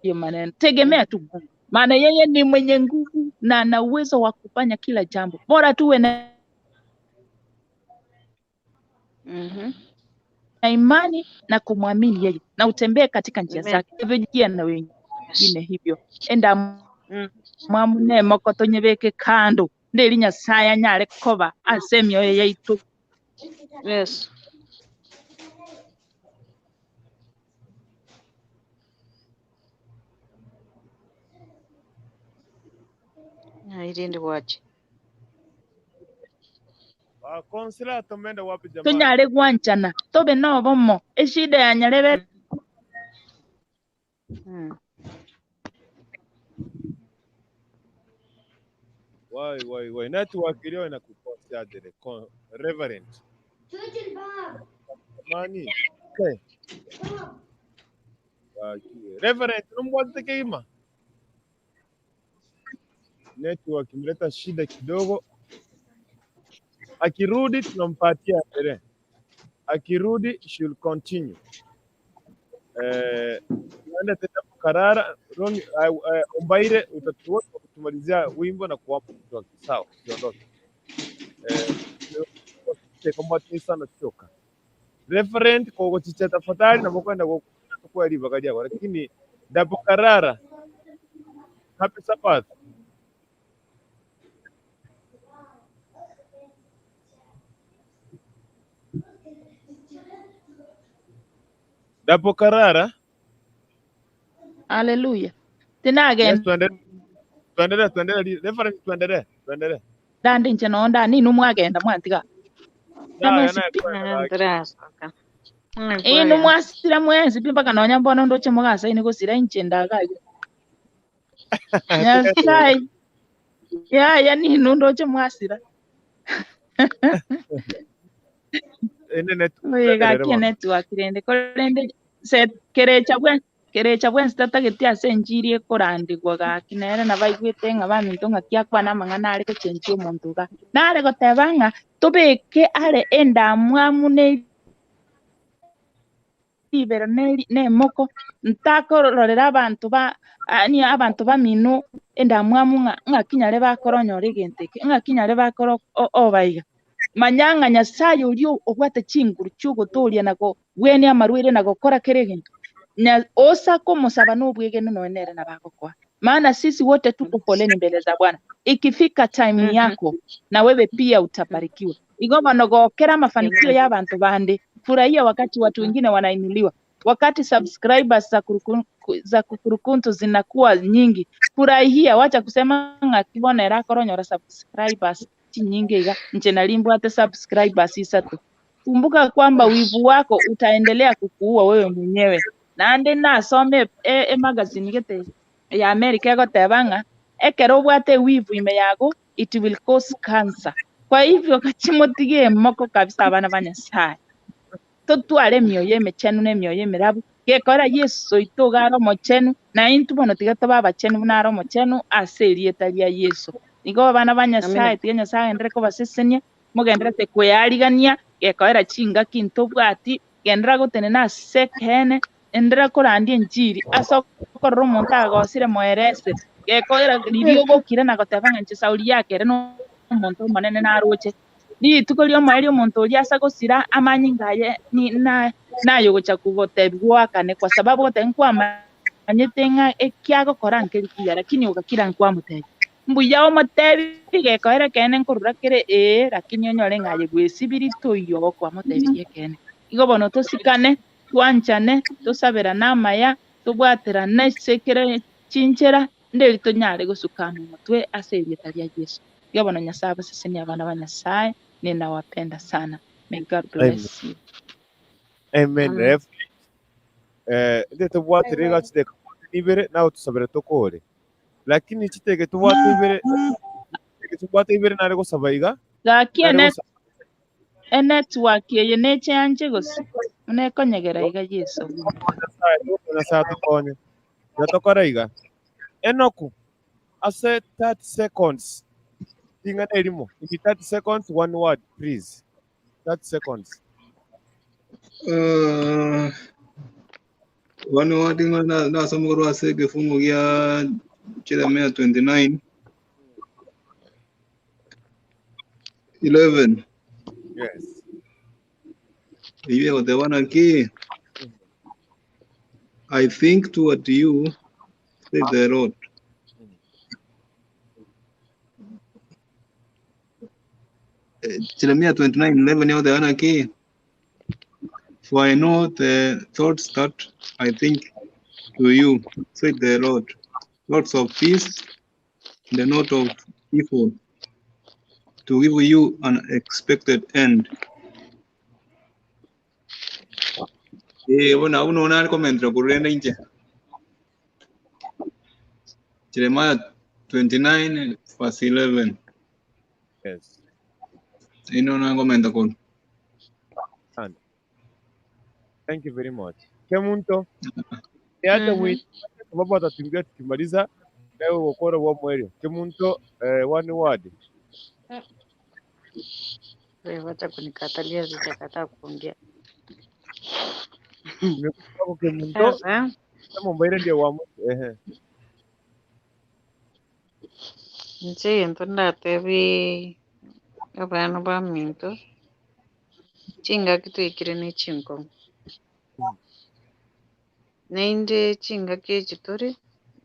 hiyo maneno. Tegemea tu Mungu, maana yeye ni mwenye nguvu na ana uwezo wa kufanya kila jambo. Bora tuwe na imani na kumwamini yeye na utembee katika njia zake. Hivyo na wengine hivyo. Enda mwamune mokotonyebeke kando ndeli Nyasaye anyare koba ase emioyo yaitu. Yes. Irindi wache. Consular tumeenda wapi jamani? Tunyare gwanchana tobe no bomo eshida ya nyarebe. Wai network iliyo inakukosea dere Reverend. Jamani. Okay. Reverend numwate keima. Network imeleta shida kidogo. Akirudi tunampatia mbele. Akirudi she will continue. Tunaenda tena Karara Roni Ombaire utatuona kutumalizia wimbo na kuwapa mtu sawa tuondoke. Kama sana choka. Reverend kwa chicha tafadhali na mkwenda kwa riba kaja lakini Dapo Karara happy Sabbath. Dapo Karara. Hallelujah. Tena again. Yes, tuendelee. Reference tuendelee. Dandi nche nonda ni numwagenda mwantiga. Inu mwasira mwenzi mpaka nonya mbona ndoche mugasa ini gusira inche ndagayo. Nyasaye. Ya ni ndoche mwasira. Ene network. Network rende korende se kerecha bwensi tatagetia ase enjiri ekorandigwa gaki nere nabaigwete ng'a baminto ng'aki akwana amang'ana are gochenchia omonto iga nare goteba ng'a tobeke are endamwamu ne ribero nemoko ntakororera abantu ba ni abantu bamino endamwamu ng'aki nyare bakoronyora egento eke ng'aki nyare bakoro obaiga manyanga Nyasaye orio obwate chinguru chiogotoria nago bwene amarwire nagokora kere egento na osa komusaba n'obwegene noenere na bagokwa, maana sisi wote tuko foleni mbele za Bwana. Ikifika time yako na wewe pia utabarikiwa. Igoma nogokera mafanikio ya abantu bande, furahia wakati watu wengine wanainuliwa, wakati subscribers za kukurukuntu zinakuwa nyingi, furahia. Wacha kusema ng'akibona erakoronyora subscribers nyingi iga nche nalimbo hata subscribers isatu. Kumbuka kwamba wivu wako utaendelea kukuua wewe mwenyewe. Nande nasome magazine gete Ya America egoteba ng'a ekero obwate ewivu ime yago it will cause cancer. Kwa hivyo kachimotige emoko kabisa abana ba Nyasaye. Totware emioyo emechenu na emioyo emerabu gekora Yesu oito iga are omochenu na intwe bono tiga tobe abachenu buna are omochenu ase erieta ria Yesu. Igo abana ba Nyasaye Amina. tiga Nyasaye agenderere kobasesenia mogenderete kwearigania gekoera chingaki ntobwati gendera gotenena ase ekene endera korandia enchiri ase okorora omonto agosire moerese gekoera riria ogokira na goteba ng'a inche sauri yakere na omonto omonene naroche rituko ria omoerio omonto oria ase gosira amanyinga aye ni na nayo gocha kugotebi gwakane kwa sababu goteba nkwamanyete ng'a ekiagokora nkeri kiya lakini ogakira nkwamotebi mbuya omotebi gekoera ekene nkorura kere ee lakini onyore ng'a aye gwesibiri toiyo okwamotebirie ekene. Igo bono tosikane twanchane tosaberane amaya tobwaterane ase ekere chinchera nderi tonyare gosukana omotwe ase erieta ria Yesu. Igo bono Nyasaye abasesenie abana ba Nyasaye ninawapenda sana. May God Amen. bless you. Amen. Amen. Rev. Nde tobwatire Amen. iga chideka ibere nawe tusabere tokore. Lakini chiteke tobwate ibere chiteke tobwate ibere nare gosaba iga Gaki nare gosaba enetwork eye necheanche gose nekonyegera iga Yesu. Nyasaye Nyasaye tokonye. Yatokora iga. Enoku ase 30 seconds. Tingana erimo. In 30 seconds one word please. 30 seconds. One word nasoma korwa ase egefungo gia Jeremiah 29 11. Yes. Ibe goteba naki I think toward you, said the Lord. Jeremiah 29:11 yoteba naki For I know the thoughts that I think to you, said the Lord, thoughts of peace, the not of evil, to give you an expected end. Bueno, uno no comento ocurriendo inche. Jeremiah 29 verse 11. Yes. Y no no comento con. And thank you very much. Kemunto hata sababu atatuimbia tukimaliza leo ukora wa mwelio. Kemunto one word. Wewe wacha kunikatalia, sijakataa kuongea. Nimekupa kwa Kemunto Sasa kama mbaire ndio wa mwisho. Ehe. inche into ndatebi abana ba minto chingaki twikire ne chinkongo nainde chingaki echi tore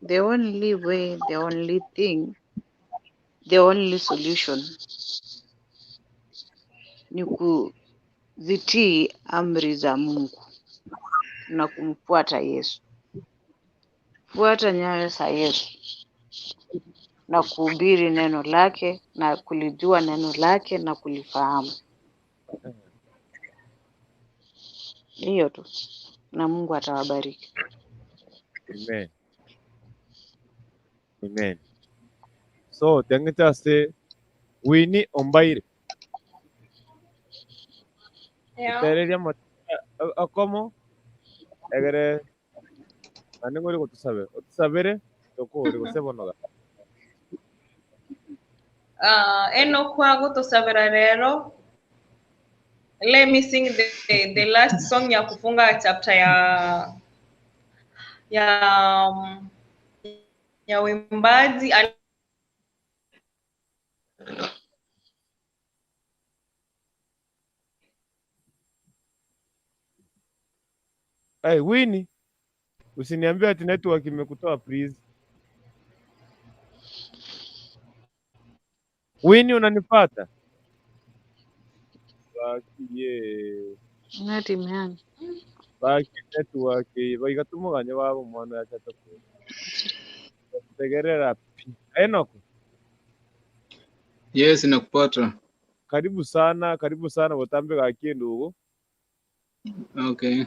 the only way, the only thing, the only solution ni kuzitii amri za Mungu na kumfuata Yesu. Fuata nyayo za Yesu na kuhubiri neno lake na kulijua neno lake na kulifahamu. Hiyo tu, na Mungu atawabariki. Amen. Amen. So tengeta se wini ombaire. Yeah. Tereria akomo egere anengori gotusabe. Otusabere tokore gosebonoga. Eno kwago tusabera rero. Let me sing the last song ya kufunga chapter ya uimbaji. Hey, Winnie, usiniambie ati network imekutoa please. Winnie, unanipata? Baki ye. Nati man. Baki network baigatumuganya wabo mwana yachata ku. Tegerera pi. Enoch, Yes, nakupata. karibu sana botambe ga kindugu. Okay.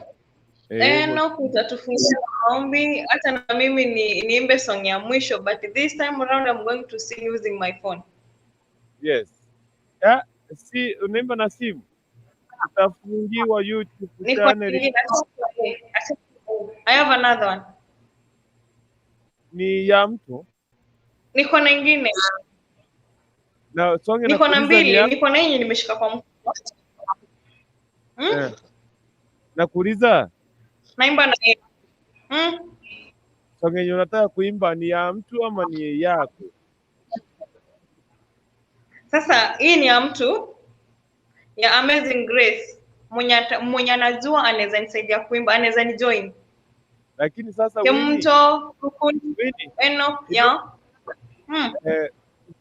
Enoch utatufungia maombi, hata na mimi ni niimbe song ya mwisho, but this time around I'm going to sing using my phone. Yes. Si unaimba na simu utafungiwa YouTube Niko channel. nyingine. I have another one. Ni ya mtu Niko na ingine. na song Niko na inakuuliza ni mbili, ya niko na yenye nimeshika kwa mkono. Nakuuliza Naimba na yeye. Song yenye unataka kuimba ni ya mtu ama ni yako? Sasa hii ni ya mtu ya Amazing Grace. Mwenye anajua anaweza nisaidia kuimba, anaweza ni join. Lakini sasa Winnie, Kemto, Kukundi, Winnie, Enoch, ya.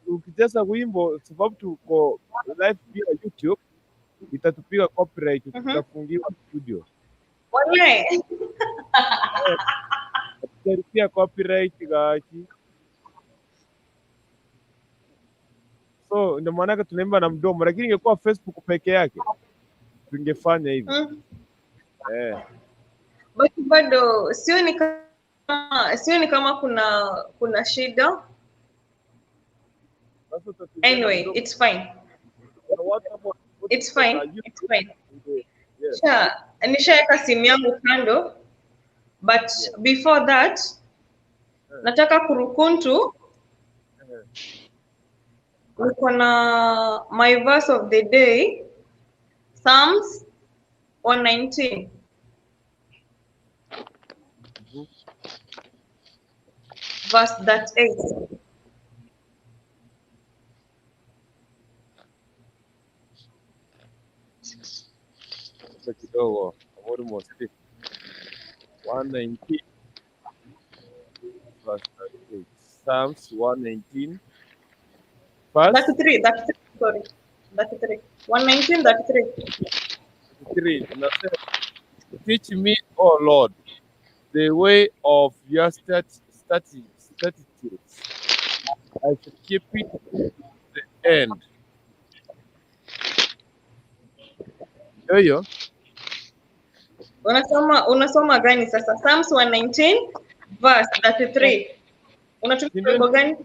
Ukicheza wimbo sababu tuko live pia YouTube itatupiga copyright, tutafungiwa studio. Wale. Tutalipia copyright gachi. So ndio maana tunaimba na mdomo, lakini ingekuwa Facebook peke yake tungefanya hivi. But bado sioni kama kuna shida. Sasa tutatumia na Anyway, mdomo. it's fine. Kuna watu hapo It's kwa fine. YouTube. It's fine. Yes. Nishaweka simu yangu kando, but before that nataka kurukuntu. Niko na my verse of the day, Psalms 119 verse 38. Sasa kidogo almost 119 verse 38. Psalms 119 verse 33, 33, sorry. 33. 119, 33. 3. Inasema, Teach me, O Lord, the way of your statutes. I should keep it to the end. Ndio hiyo. Unasoma gani sasa? Psalms 119 verse 33. Unatumia Ndio. wimbo gani?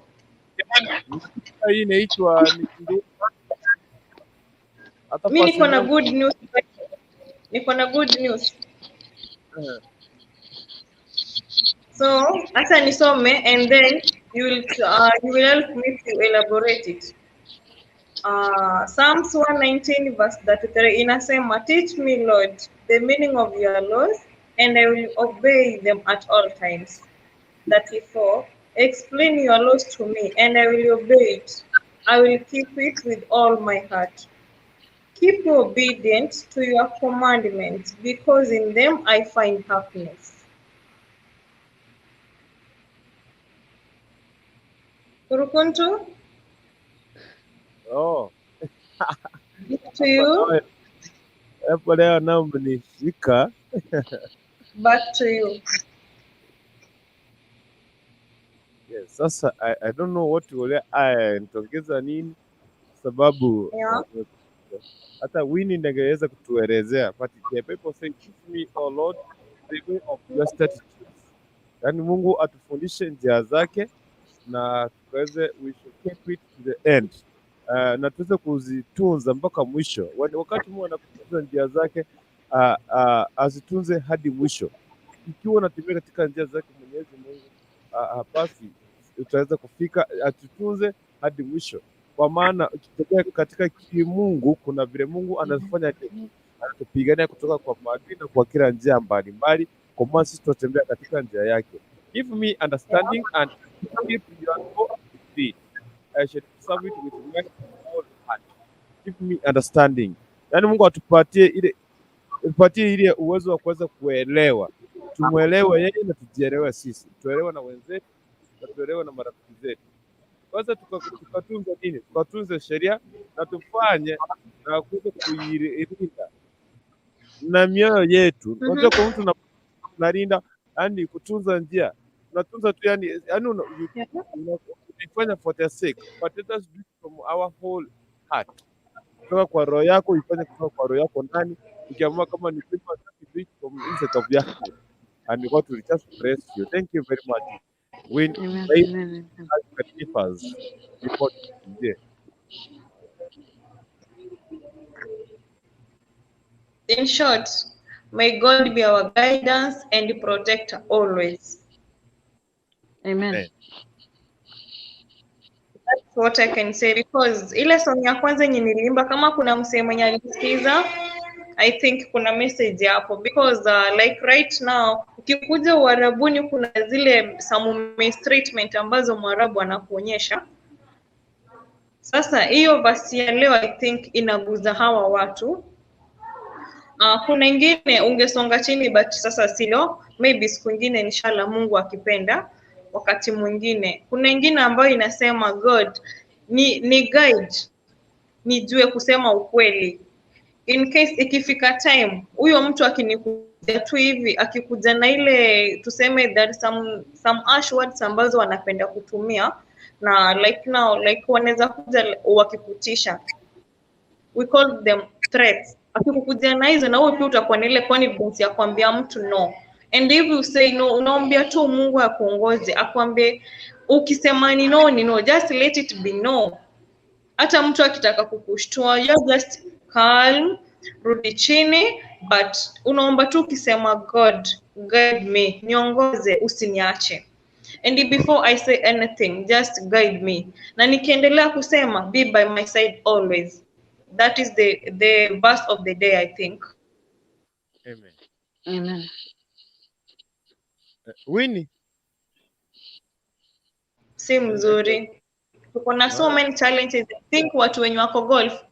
Hii inaitwa ni- hata Mi niko na verse good news. Niko na good news. So, acha nisome and then you will help me to elaborate it. Psalms 119 verse 33 inasema, Teach me Lord the meaning of your laws and I will obey them at all times. 34 Explain your laws to me and I will obey it. I will keep it with all my heart. Keep me obedient to your commandments, because in them I find happiness. Kurukuntu, Oh, back to you. hapo leo nao mmenishika. Back to you. Yes, sasa I don't know what to nitaongeza nini sababu Yeah. hata Winnie ndiye angeweza kutuelezea, but the Bible says teach me O Lord the way of your statutes. Yaani Mungu atufundishe njia zake na tukaweze, we should keep it to the end. Na tuweze kuzitunza mpaka mwisho. Wakati Mungu anakutunza njia zake azitunze hadi mwisho. Ikiwa unatembea katika njia zake Mwenyezi Mungu, basi utaweza kufika, atutunze hadi mwisho. Kwa maana ukitembea katika kimungu, kuna vile Mungu anafanya nini? Anatupigania kutoka kwa maadui na kwa kila njia mbalimbali, kwa maana sisi tunatembea katika njia yake. Give me understanding and keep your law with thee. I shall serve it with my whole heart. Give me understanding. Yaani Mungu atupatie ile uwezo wa kuweza kuelewa, tumwelewe yeye na tujielewe sisi, tuelewe na wenzetu na tuelewe na marafiki zetu. Kwanza tukatunze nini? Tukatunze sheria na tufanye na kuweza kuilinda na mioyo yetu. Unajua kwa mtu unalinda, yani kutunza njia, unatunza tu yani unaifanya for their sake, but let us do it from our whole heart, kutoka kwa roho yako, ifanye kutoka kwa roho yako ndani, Ukiamua kama ni kuimba, just do it from inside of your heart and God will just bless you. Thank you very much. We Amen. pray Amen. Amen. as us before yeah. In short, may God be our guidance and protector always. Amen. Amen. That's what I can say because ile song ya kwanza yenye niliimba, kama kuna msee mwenye alisikiza, I think kuna message hapo because like right now ukikuja Uarabuni kuna zile some mistreatment ambazo Mwarabu anakuonyesha. Sasa hiyo verse ya leo I think inaguza hawa watu. Kuna ingine ungesonga chini but sasa silo, maybe siku ingine inshallah, Mungu akipenda, wakati mwingine. Kuna ingine ambayo inasema God ni guide, nijue kusema ukweli. In case ikifika time huyo mtu akinikuja tu hivi, akikuja na ile tuseme there some harsh words ambazo wanapenda kutumia na like now like wanaweza kuja wakikutisha, we call them threats. Akikukuja na hizo, na wewe pia utakuwa na ile confidence ya kuambia mtu no, and if you say no, unaombea tu Mungu akuongoze, akwambie ukisema ni no ni no, just let it be no. Hata mtu akitaka kukushtua, you just calm, rudi chini, but unaomba tu ukisema God guide me, niongoze, usiniache. And before I say anything, just guide me. Na nikiendelea kusema, be by my side always. That is the verse of the day, I think. Amen. Amen. Winnie. Si mzuri. Tuko na so many challenges. I think watu wenye wako golf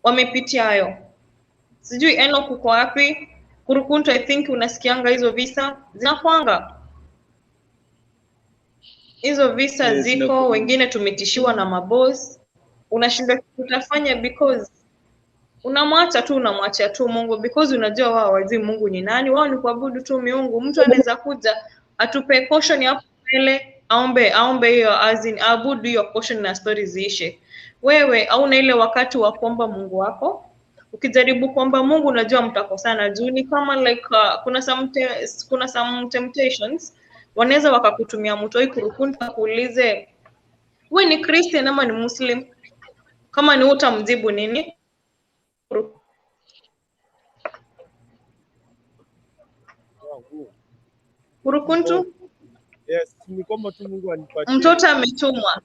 wamepitia hayo. Sijui Enoch uko wapi? Kurukuntu, I think unasikianga hizo visa zinakwanga. Hizo visa Yes, ziko, nakumbuka. wengine tumetishiwa na maboss. Unashinda utafanya because unamwacha tu, unamwacha tu Mungu because unajua wao hawajui Mungu ni nani, wao ni kuabudu tu miungu. Mtu anaweza kuja atupe caution hapo mbele, aombe hiyo as in aabudu hiyo caution na stories ziishe. Wewe hauna ile wakati wa kuomba Mungu wako. Ukijaribu kuomba Mungu unajua mtakosana juu ni kama like kuna some temptations wanaweza wakakutumia mtoi kurukunta kuulize we ni Christian ama ni Muslim, kama ni utamjibu nini? Kurukuntu, Yes, ni kwamba tu Mungu anipatie. mtoto ametumwa,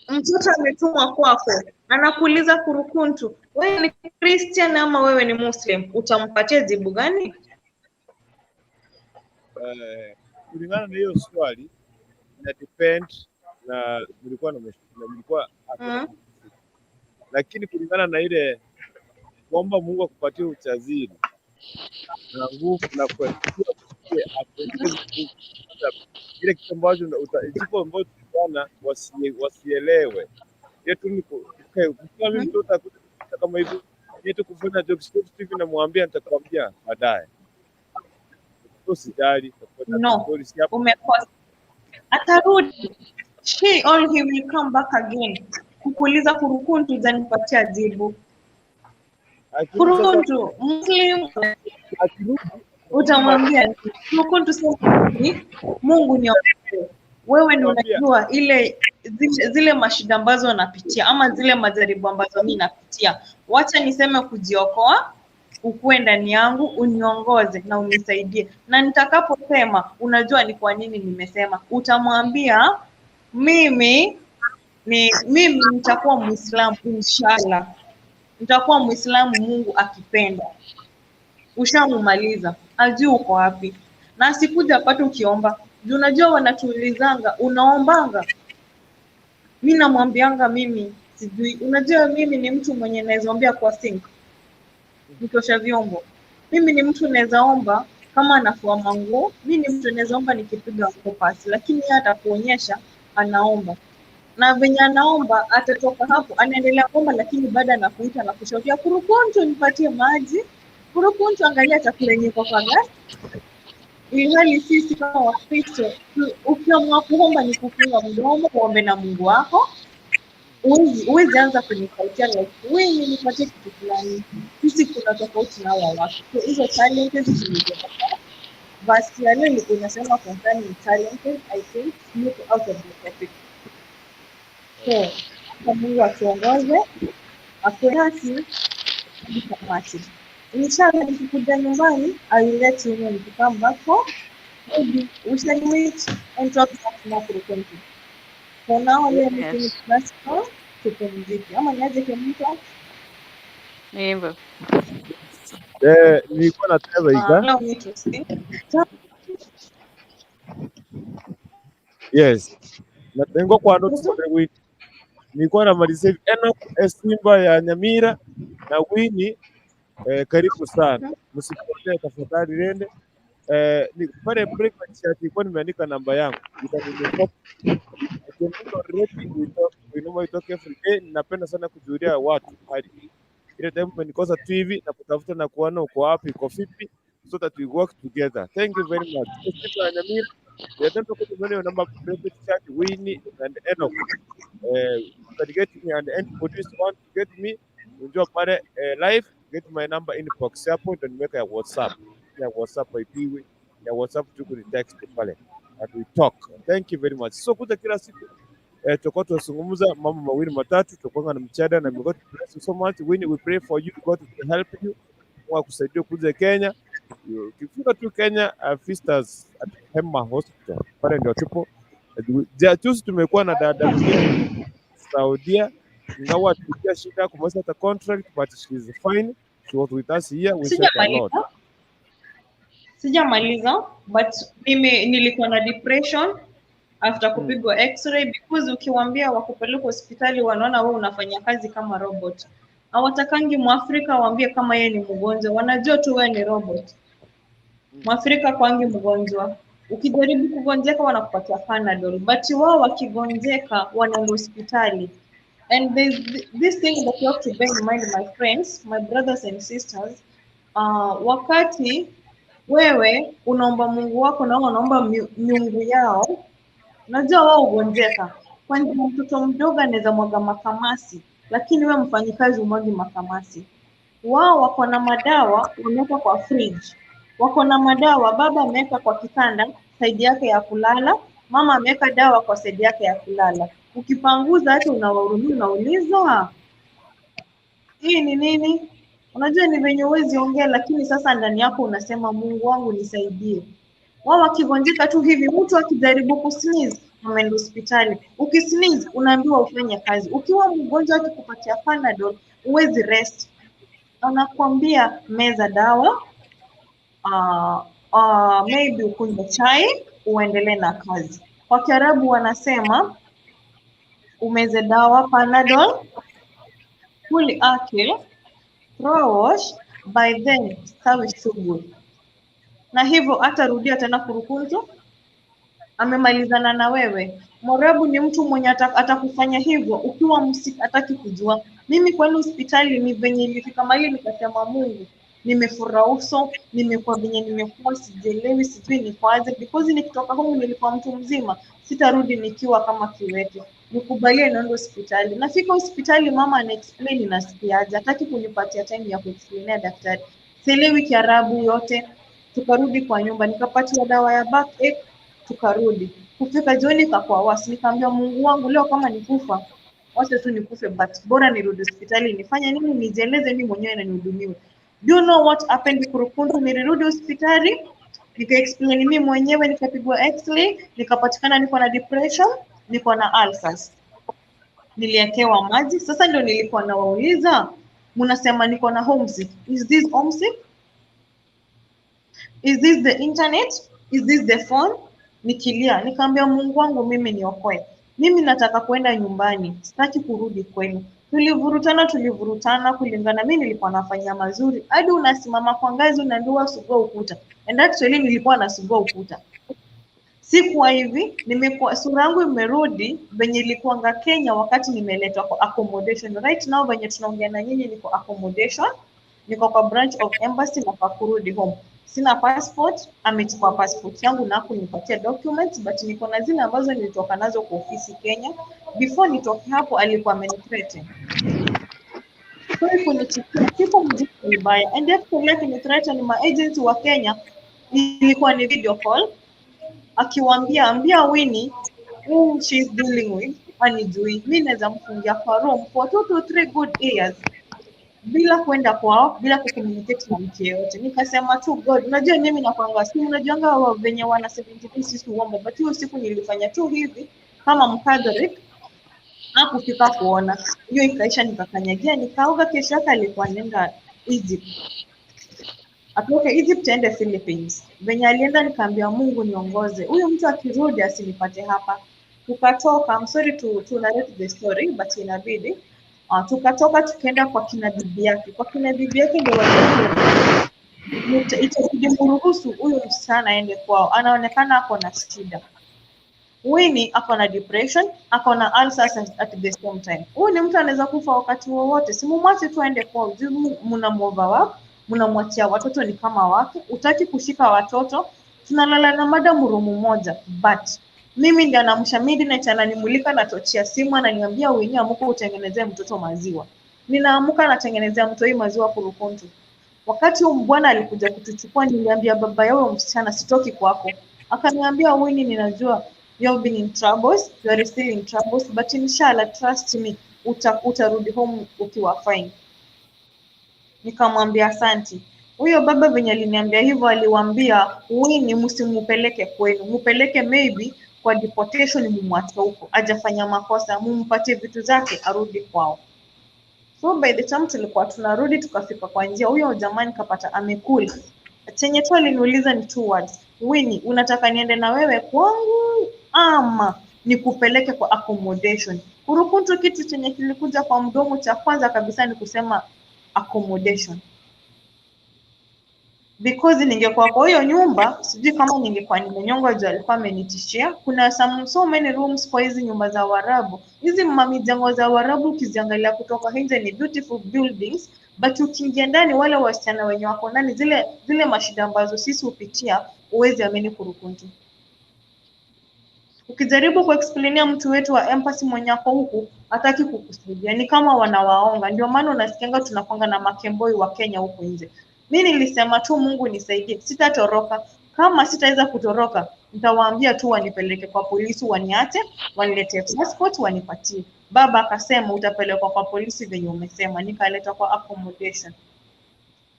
mtoto ametumwa kwako, anakuuliza Kurukuntu, wewe ni Christian ama wewe ni Muslim, utampatia jibu gani? Kulingana na hiyo swali ina depend na nilikuwa na nilikuwa lakini kulingana na ile kuomba Mungu akupatie ujasiri na nguvu na kuendelea ile kitu ambacho jibu ambacho bwana wasielewe. Yetu ni kama mimi mtoto akuja kama hivi yetu kufanya jokes hivi, namwambia nitakwambia baadaye. Usijali, No, umekosa. Atarudi. She or he will come back again. Kukuuliza Kurukuntu, utanipatia jibu. Kurukuntu, Muslim utamwambia Kurukuntu, sema ni Mungu ni wewe ndio unajua ile zile mashida ambazo napitia ama zile majaribu ambazo mimi napitia. Wacha niseme kujiokoa, ukuwe ndani yangu, uniongoze na unisaidie, na nitakaposema unajua ni kwa nini nimesema. Utamwambia mimi nitakuwa Muislamu inshallah, nitakuwa Muislamu Mungu akipenda. Ushamumaliza, ajui uko wapi, na asikuja apate ukiomba. Juu unajua wanatuulizanga, unaombanga? Mimi namwambianga mimi sijui. Unajua mimi ni mtu mwenye naweza ombea kwa sink nikiosha vyombo. Mimi ni mtu naweza omba kama anafua manguo. Mimi ni mtu naweza omba nikipiga pasi, lakini yeye atakuonyesha anaomba. Na venye anaomba atatoka hapo anaendelea kuomba, lakini baada anakuita na kushautia, Kurukuntu nipatie maji, Kurukuntu angalia chakula yenye iko kwa gas. Ilhali sisi kama Wakristo ukiamua kuomba ni kufunga mdomo, uombe na Mungu wako. Huwezi anza kunifightia like wewe nipatie kitu fulani. Sisi kuna tofauti na hawa watu. So hizo challenges tulizotoka. Verse ya leo ilikuwa inasema concerning challenges, I think look out of the topic. So hata Mungu atuongoze, akuwe nasi hadi tamati. Inshallah nikikuja nyumbani, I will let you know nikikam back home. Maybe we shall meet and talk much more frequently. For now, leo mimi Yes. basi tupumzike. Ama niaje Kemunto? Ni hivyo. Nilikuwa nataka iga. Allow me to speak. Yes. Na tengo kwa notes kwa wiki. Nilikuwa namalizia hivi Enoch Simba ya Nyamira na Winnie, karibu sana. Msipotee tafadhali rende. Ni pale private chat nilikuwa nimeandika namba yangu. Itanikopi. Kemunto already we talk, we normally talk every day. Napenda sana kujulia watu hali. Ile time umenikosa tu hivi na kutafuta na kuona uko wapi, uko vipi, so that we work together. Thank you very much. Simba ya Nyamira. We are not talking about number private chat, Winnie and Enoch. You can get me and anybody want to get me, unajua pale live, get my number inbox hapo ndio nimeweka ya WhatsApp. Ya WhatsApp haipiwi, ya WhatsApp tu kuni text pale and we talk. Thank you very much. So kuja kila siku tutakuwa tunazungumza mambo mawili matatu, tutakuwa na mchada na may God bless you so much. Winnie, we pray for you, God will help you. Mungu akusaidie kuja Kenya. Ukifika tu Kenya, visit us at Hema Hospital. Pale ndio tupo. Juzi tumekuwa na dada mwingine Saudia, ingawa tulitia shida kumaliza the contract, but she is fine. She was with us here. We thank the Lord. Sijamaliza, but mimi nilikuwa na depression after kupigwa x-ray, because ukiwaambia wakupeleka hospitali wanaona wewe unafanya kazi kama robot. Hawatakangi Mwafrika waambie kama yeye ni mgonjwa, wanajua tu wewe ni robot. Mwafrika kwangi mgonjwa. Ukijaribu kugonjeka wanakupatia Panadol, but wao wakigonjeka wanaenda hospitali. And there's this thing that you have to bear in mind, my friends, my brothers and sisters, wakati wewe unaomba Mungu wako na wao wanaomba miungu yao, unajua wao hugonjeka. Kwanza mtoto mdogo anaweza mwaga makamasi, lakini wewe mfanyikazi umwagi makamasi. Wao wako na madawa wameweka kwa fridge, wako na madawa, baba ameweka kwa kitanda side yake ya kulala, mama ameweka dawa kwa side yake ya kulala. Ukipanguza hata unawahurumia, unauliza hii ni nini? Unajua ni venye huwezi ongea, lakini sasa ndani yako unasema Mungu wangu nisaidie. Wao wakigonjeka tu hivi, mtu akijaribu kusneeze ameenda hospitali. Ukisneeze unaambiwa ufanye kazi. Ukiwa mgonjwa akikupatia Panadol huwezi rest, anakuambia meza dawa, maybe ukunywe chai uendelee na kazi. Kwa Kiarabu wanasema umeze dawa Panadol, kuli akil, throw wash, by then stawi shughuli. Na hivyo atarudia tena kurukuntu, amemalizana na wewe. Mwarabu ni mtu mwenye atakufanya hivyo ukiwa hataki kujua. Mimi kwenda hospitali ni venye ilifika mahali nikasema Mungu, nimefura uso, nimekuwa venye nimekuwa, sijielewi, sijui nikoaje, because nikitoka home nilikuwa mtu mzima, sitarudi nikiwa kama kiwete. Nikubalie niende hospitali. Nafika hospitali, mama ana explain nasikiaje, hataki kunipatia time ya kuexplainia daktari. Sielewi Kiarabu yote. Tukarudi kwa nyumba, nikapatiwa dawa ya backache, tukarudi. Kufika jioni ikakuwa worse, nikaambia Mungu wangu, leo kama nikufa wacha tu nikufe, but bora nirudi hospitali nifanye nini, nijieleze mimi mwenyewe na nihudumiwe. Do you know what happened Kurukuntu? Nilirudi hospitali nika explain mimi mwenyewe, nikapigwa x-ray, nikapatikana niko na depression, niko na ulcers. Niliekewa maji. Sasa ndio nilikuwa nawauliza, mnasema niko na homesick. Is this homesick? Is this the internet? Is this the phone? Nikilia, nikaambia Mungu wangu mimi niokoe. Mimi nataka kwenda nyumbani, sitaki kurudi kwenu. Tulivurutana, tulivurutana kulingana, mimi nilikuwa nafanya mazuri, hadi unasimama kwa ngazi unaambiwa sugua ukuta. And actually nilikuwa nasugua ukuta. Sikuwa hivi, nimekuwa sura yangu imerudi venye ilikuwanga Kenya wakati nimeletwa kwa accommodation. Right now venye tunaongea na nyinyi niko accommodation. Niko kwa branch of embassy nafaa kurudi home. Sina passport, amechukua passport yangu na kunipatia documents, but niko na zile ambazo nilitoka nazo kwa ofisi Kenya. Before nitoke hapo alikuwa amenithreaten. So kunichukia siku mzima vibaya. And actually akinithreaten ma agency wa Kenya, ilikuwa ni video call akiwaambia, ambia Winnie who she's dealing with anijui, mi naweza mfungia kwa room for 2 to 3 good years bila kwenda kwao, bila kucommunicate na mtu yeyote. Nikasema tu God, unajua mimi nakwanga si unajuanga venye wana 73 sisi uomba, but hiyo siku nilifanya tu hivi kama Mcatholic hakufika kuona hiyo, ikaisha, nikakanyagia, nikaoga. Kesho yake alikuwa anaenda Egypt, atoke Egypt aende Philippines. Venye alienda nikaambia Mungu niongoze, huyu mtu akirudi asinipate hapa. Tukatoka, I'm sorry to narrate the story but inabidi. Tukatoka tukaenda kwa kina bibi yake. Kwa kina bibi yake ndio itabidi mruhusu huyu msichana aende kwao, anaonekana ako na shida. Winnie ako na depression, ako na ulcers at the same time. Huyu ni mtu anaweza kufa wakati wowote, si mumwache tu aende kwao. Juu mnamuoverwork, mnamwachia watoto ni kama wake, utaki kushika watoto. Tunalala na madam room moja, but mimi ndiye anamsha midnight, ananimulika na tochi ya simu, ananiambia Winnie, amuka utengenezee mtoto maziwa. Ninaamuka natengenezea mtoi maziwa kurukuntu. Wakati huyu bwana alikuja kutuchukua, niliambia baba yao msichana, sitoki kwako. Akaniambia, Winnie, ninajua you have been in troubles, you are still in troubles, but inshallah, trust me, utarudi home ukiwa fine. Nikamwambia asanti. Huyo baba venye aliniambia hivyo, aliwaambia Winnie, msimupeleke kwenu, mupeleke maybe kwa deportation, mumwache huko, hajafanya makosa, mumpatie vitu zake arudi kwao. So by the time tulikuwa tunarudi, tukafika kwa njia, huyo jamaa nikapata amekula. Chenye tu aliniuliza ni two words: Winnie, unataka niende na wewe kwangu ama nikupeleke kwa accommodation? Kurukuntu, kitu chenye kilikuja kwa mdomo cha kwanza kabisa ni kusema accommodation, because ningekuwa kwa hiyo nyumba sijui kama ningekuwa nimenyongwa juu alikuwa amenitishia. Kuna some so many rooms kwa hizi nyumba za Waarabu. Hizi mamijengo za Waarabu ukiziangalia kutoka nje ni beautiful buildings, but ukiingia ndani, wale wasichana wenye wako ndani, zile zile mashida ambazo sisi hupitia, huwezi amini kurukuntu. Ukijaribu kuexplainia mtu wetu wa embassy mwenye ako huku, hataki kukusaidia, ni kama wanawaonga. Ndio maana unasikianga tunakwanga na makemboi wa Kenya huku nje. Mi nilisema tu Mungu nisaidie, sitatoroka. Kama sitaweza kutoroka, nitawaambia tu wanipeleke kwa polisi, waniache, waniletee passport, wanipatie. Baba akasema utapelekwa kwa polisi venye umesema. Nikaletwa kwa accommodation.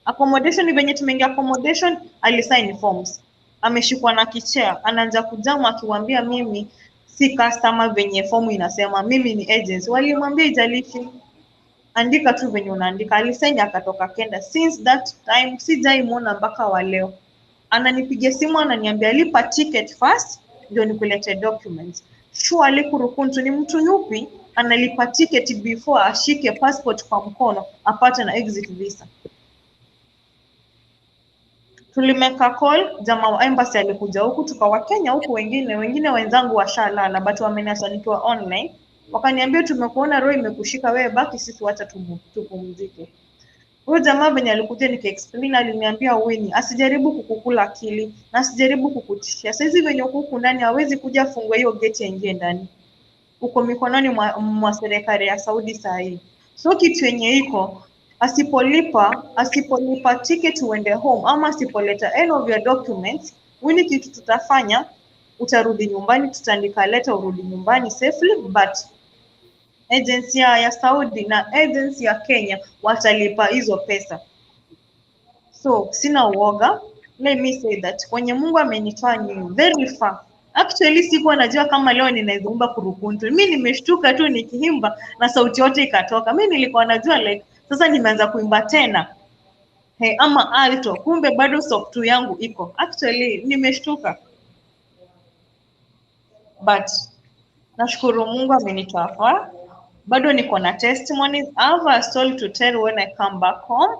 Accommodation, venye tumeingia accommodation, alisign forms. Ameshikwa na kichaa, anaanza kujamu akiwaambia mimi si customer venye fomu inasema, mimi ni agency. Walimwambia ijalishi, andika tu venye unaandika. Alisaini akatoka kenda. Since that time sijaimuona mpaka wa leo. Ananipigia simu ananiambia lipa ticket first ndio nikulete documents. Surely kurukuntu, ni mtu yupi analipa ticket before ashike passport kwa mkono apate na exit visa? Tulimeka call, jamaa wa embassy alikuja huku, tukawa Kenya huku, wengine wenzangu washalala, but wameniacha nikiwa online. Wakaniambia tumekuona roho imekushika, wewe baki, sisi wacha tupumzike. Huyo jamaa venye alikuja nikaexplain, aliniambia Winnie asijaribu kukukula akili na asijaribu kukutishia. Saizi venye uko huku ndani hawezi kuja afungue hiyo gate aingie ndani. Uko mikononi mwa serikali ya Saudi saa hii. So kitu yenye iko, asipolipa ticket uende home ama asipoleta any of your documents, Winnie, kitu tutafanya, utarudi nyumbani, tutaandika letter urudi nyumbani safely, but agency ya Saudi na agency ya Kenya watalipa hizo pesa. So sina uoga. Let me say that kwenye Mungu amenitoa ni very far. Actually sikuwa najua kama leo ninaweza imba kurukuntu. Mi nimeshtuka tu nikiimba na sauti yote ikatoka. Mi nilikuwa najua like sasa nimeanza kuimba tena. Hey, ama alto, kumbe bado soft yangu iko. Actually nimeshtuka. But nashukuru Mungu amenitoa far. Bado niko na testimonies. I have a story to tell when I come back home.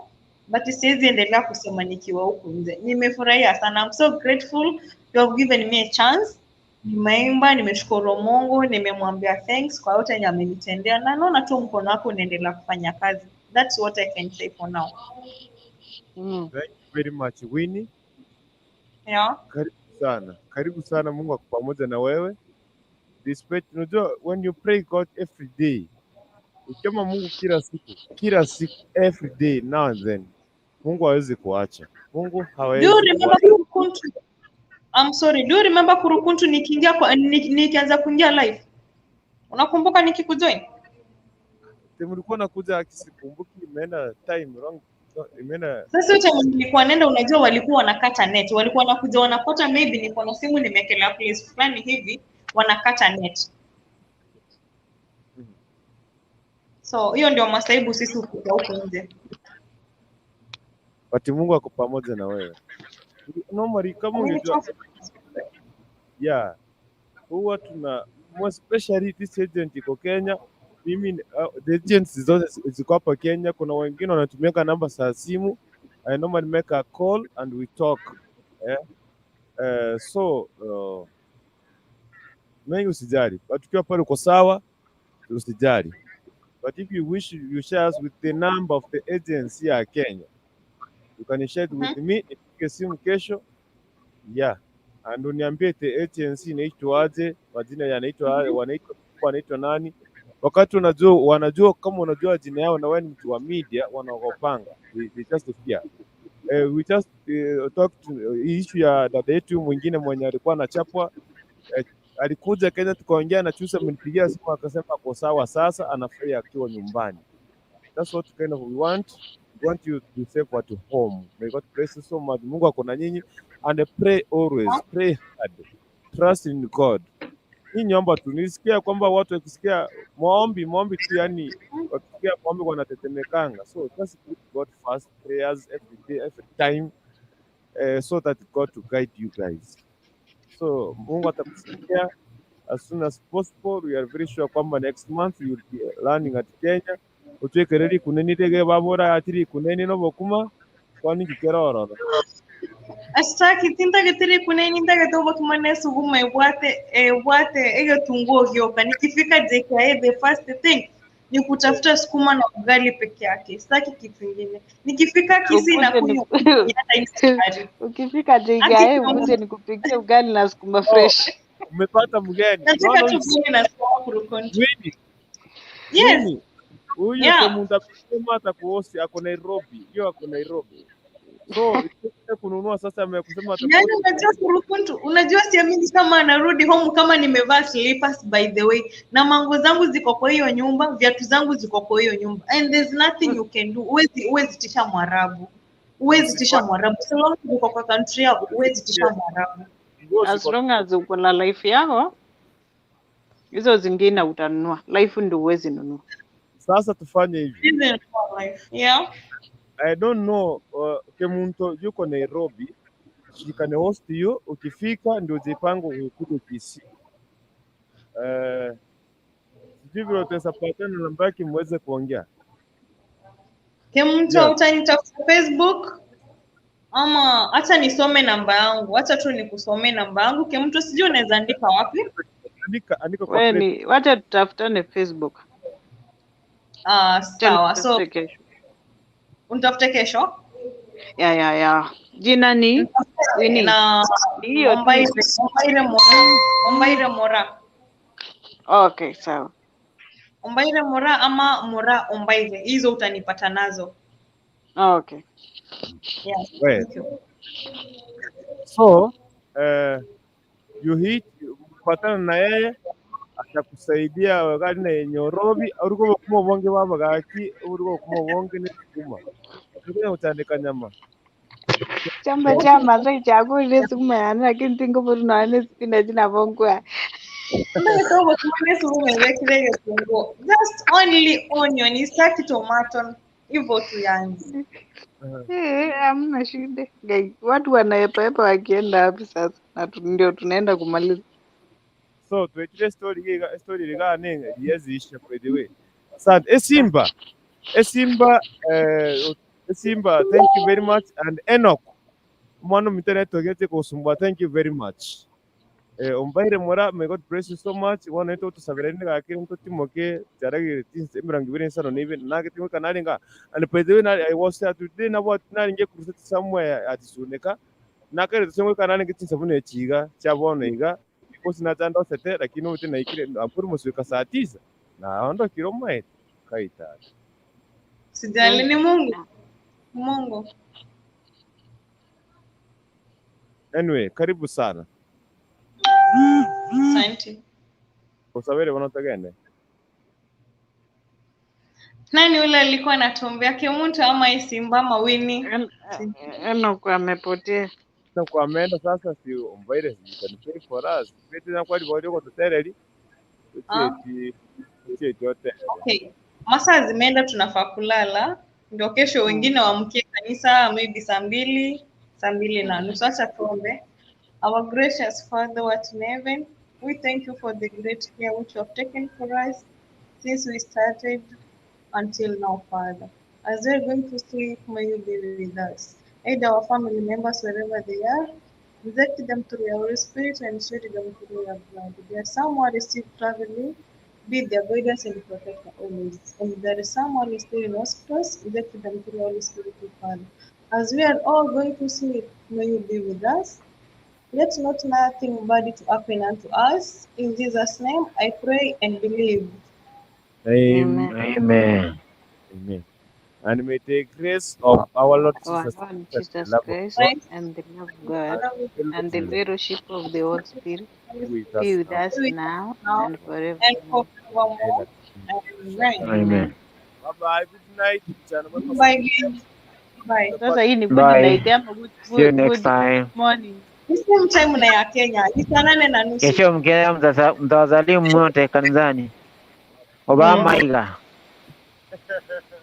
But siwezi endelea kusema nikiwa huku nje. Nimefurahia sana. I'm so grateful you have given me a chance. Nimeimba, nimeshukuru Mungu, nimemwambia thanks kwa yote yenye amenitendea na naona tu mkono wako unaendelea kufanya kazi. That's what I can say for now. Thank you very much, Winnie. Yeah. Karibu sana, karibu sana. Mungu ako pamoja na wewe. Despite, unajua when you pray God every day, ukiomba Mungu kila siku, kila siku, every day, now and then, Mungu hawezi kuacha. Mungu Do you hawezi remember kuacha. Kurukuntu? I'm sorry. Do you remember Kurukuntu nikiingia kwa nikianza kuingia live? Unakumbuka nikikujoin? Mlikuwa nakuja akisikumbuki, imeenda time wrong, imeenda. Sasa hiyo time nilikuwa nenda, unajua walikuwa wanakata net, walikuwa wanakuja wanapata, maybe niko na simu nimekelea place fulani hivi, wanakata net. So hiyo ndio masaibu sisi hupita huko nje. But Mungu ako pamoja na wewe. Normally kama ungejua, yeah, huwa tuna more especially this agent iko Kenya. Mimi the agents zote ziko hapa Kenya. Kuna wengine wanatumianga namba za simu. I normally make a call and we talk. Eh? So mengi usijali, but ukiwa pale uko sawa, usijali. But if you wish you share us with the number of the agency ya Kenya, you can share it with me. Nipige simu kesho, yeah, and uniambie the agency inaitwaje, majina yanaitwa, wanaitwa nani. Wakati unajua wanajua, kama unajua jina yao na wewe ni mtu wa media, wanaogopanga, they just fear. We just talk to issue ya dada yetu mwingine mwenye alikuwa anachapwa, alikuja Kenya tukaongea na Chusa, amenipigia simu akasema ako sawa sasa, anafurahia akiwa nyumbani. That's what kind of we want. We want you to be safe at home. May God bless you so much. Mungu ako na nyinyi and pray always, pray hard. Trust in God. Hii nyomba tu nilisikia kwamba watu wakisikia maombi, maombi tu, yani wakisikia maombi wanatetemekanga. So just put God first, prayers every day, every time, so that God to guide you guys. So Mungu atakusikia as soon as possible. We are very sure kwamba next month you will be landing at Kenya. Utwekereri kuneni tege babora atiri kuneni no bokuma kwani kikerororo. Asitaki tintagetiri kuneni ntagete obokima suguma ebwate ebwate egetunguo gioka. Nikifika JKIA, the first thing ni kutafuta sukuma na ugali peke yake, sitaki kitu kingine. Nikifika Kisii na Ukuje kunywa hata ina sukari. Ukifika Aki JKIA ukuje nikupikie ugali na sukuma Oh, fresh. umepata mgeni. Nataka Unaona tu huyu ugali na sukuma, Kurukuntu. Winnie, Yes. Winnie. Huyu Kemunta amesema atakuhost, ako Nairobi. Hiyo ako Nairobi. So ikifika kununua sasa amekusema Yaani atakuhost. unajua Kurukuntu, unajua siamini kama anarudi home kama nimevaa slippers, by the way, na mango zangu ziko kwa hiyo nyumba, viatu zangu ziko kwa hiyo nyumba, and there's nothing you can do. Huwezi tisha Mwarabu, huwezi tisha Mwarabu so long as uko kwa country yako, huwezi tisha Mwarabu. Nguo As ziko long as uko na life yako, hizo zingine utanunua. Life ndio huwezi nunua. Sasa tufanye hivi. This is life. Yeah. I don't know, Kemunto yuko Nairobi. She can host you. Ukifika ndio jipango ukuje Kisii. Sijui vile utaweza patana na namba yake muweze kuongea. Kemunto, utanitafuta Facebook ama acha nisome namba yangu, acha tu nikusomee namba yangu. Kemunto, sijui unaweza andika wapi? Andika, andika kwa Wewe plate. ni wacha tutafutane Facebook. Ah, Acha sawa. So nikutafute kesho. unitafute kesho. Ya. Jina ni Winnie. Na Ni hiyo tu. Ombaire, Ombaire Mora, Ombaire Mora, Okay, sawa. Ombaire Mora ama Mora Ombaire, hizo utanipata nazo. Okay. Yeah, Well, thank you. so you hit patana na yeye atakusaidia wakati na Nairobi uriko kuma bonge baba gaki uriko kuma bonge ni kuma uriko utandika nyama. Chamba cha Masai chakule sukuma yana lakini tingo na spinach na bongwa. Just only onion, isitaki tomato, hivyo tu yani. Eh, hamna shida. Guys, watu wanaepaepa wakienda wapi sasa? Na ndio tunaenda kumaliza. So tuwekile story story ligane yeziisha, by the way. Asante. Esimba. Esimba, Esimba, thank you very much, and Enoch. Mwana mitene togete kusumbua, thank you very much. Ombaire mora, may God bless you so much. Wana ito tusabira nini gakiri mtu timoke jaragi tinse 25 nage timoka nalinga. And by the way, I was there today na what nalinge crusade somewhere at Suneka. Nakare tusemwe kanani kitinsa bune chiga chabono iga because natanda sete lakini wote naikire ampuru muswika saa 9 na ondo kiroma kaita. Sijali, ni Mungu. Mungu. Anyway, karibu sana. Asante. Usawere wanatagende. Nani yule alikuwa anatuombea, Kimuntu ama Isimba ama Winnie? Enoch amepotea. Na kwa ameenda sasa, si umbaire, you can pray for us. Beti na kwa libo kwa tutereri. Utie yote. Okay. Masaa zimeenda, tunafaa kulala. Ndio kesho wengine waamkie kanisa maybe 2:00, 2:30. Acha tuombe. Our gracious Father who art in heaven, we thank you for the great care which you have taken for us since we started until now, Father. As we are going to sleep, may you be with us. Aid our family members wherever they are. Protect them through your Holy Spirit and shield them through your blood. If there are some who are still traveling, be their guidance and protector always. And if there is someone who is still in hospitals, protect them through your Holy Spirit, Father. As we are all going to sleep, may you be with us. Let not nothing bad to happen unto us. In Jesus' name, I pray and believe. Amen. Amen. Amen. And may the grace of our Lord Our Jesus Lord Christ, the Jesus love of Christ God, and the love of God and the fellowship of the Holy Spirit be with us be with now. us Be with now now and and forevermore. forevermore. Amen. Amen. Bye bye. Good night. Mchana mwema. Bye. Bye. Sasa hii ni good Bye. night ama good, See you good, next good time. morning. Ni same time na ya Kenya. Ni 8:30. Kesho mkienda mtawasalimu wote kanisani. Obama iga.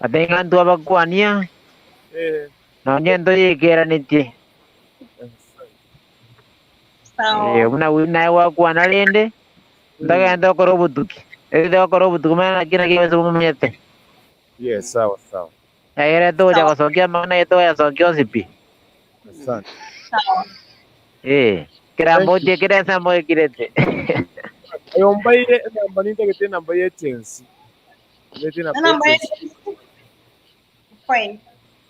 Atenga ntu abakwania na onye ndo yikeranĩtie. Sawa. Buna nawe wakwana rĩndĩ ndagenda okorwo obotuki ĩrĩte okorwo obotuki mana kina kiwese bumumenyete. Yes, sawa sawa. Egere tũgũcha Sawa. gũcokia mana gĩtũgacokia osipi. Asante. Sawa. Kĩra Thank you. mbotie kĩrĩa sambo ĩkirĩte. Ayo mbaire namba nindagete namba ya agency. Ndete Na namba ya namba agency. yetu fine.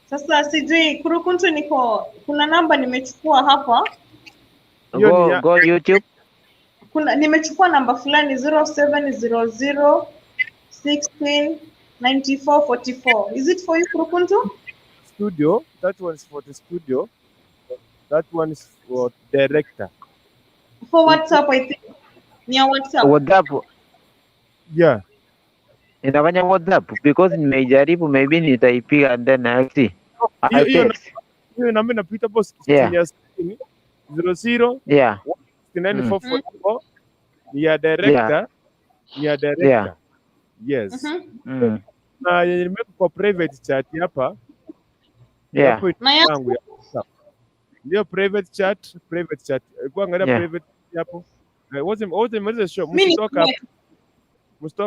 Sasa sijui Kurukuntu, niko kuna namba nimechukua hapa. Hiyo ni Go ya go YouTube. Kuna nimechukua namba fulani 0700 16 94 44. Is it for you, Kurukuntu? Studio. That one is for the studio. That one is for director. For WhatsApp, I think. Ni ya WhatsApp. WhatsApp Yeah. inafanya WhatsApp because nimeijaribu, maybe nitaipiga and then I'll see. Hiyo I'll hiyo text. hiyo namba inapita hapo Yeah. 16 ya 60 00 Yeah. 69 444 ni ya director, ni ya director. Yes. Na yenye nimeweka kwa private chat hapa. Yeah. Hapo Na ya yangu ya WhatsApp. Ndio private chat, private chat. Hebu angalia Yeah. private hapo. Wote wote maliza show. Mimi Msitoka hapo. Msitoka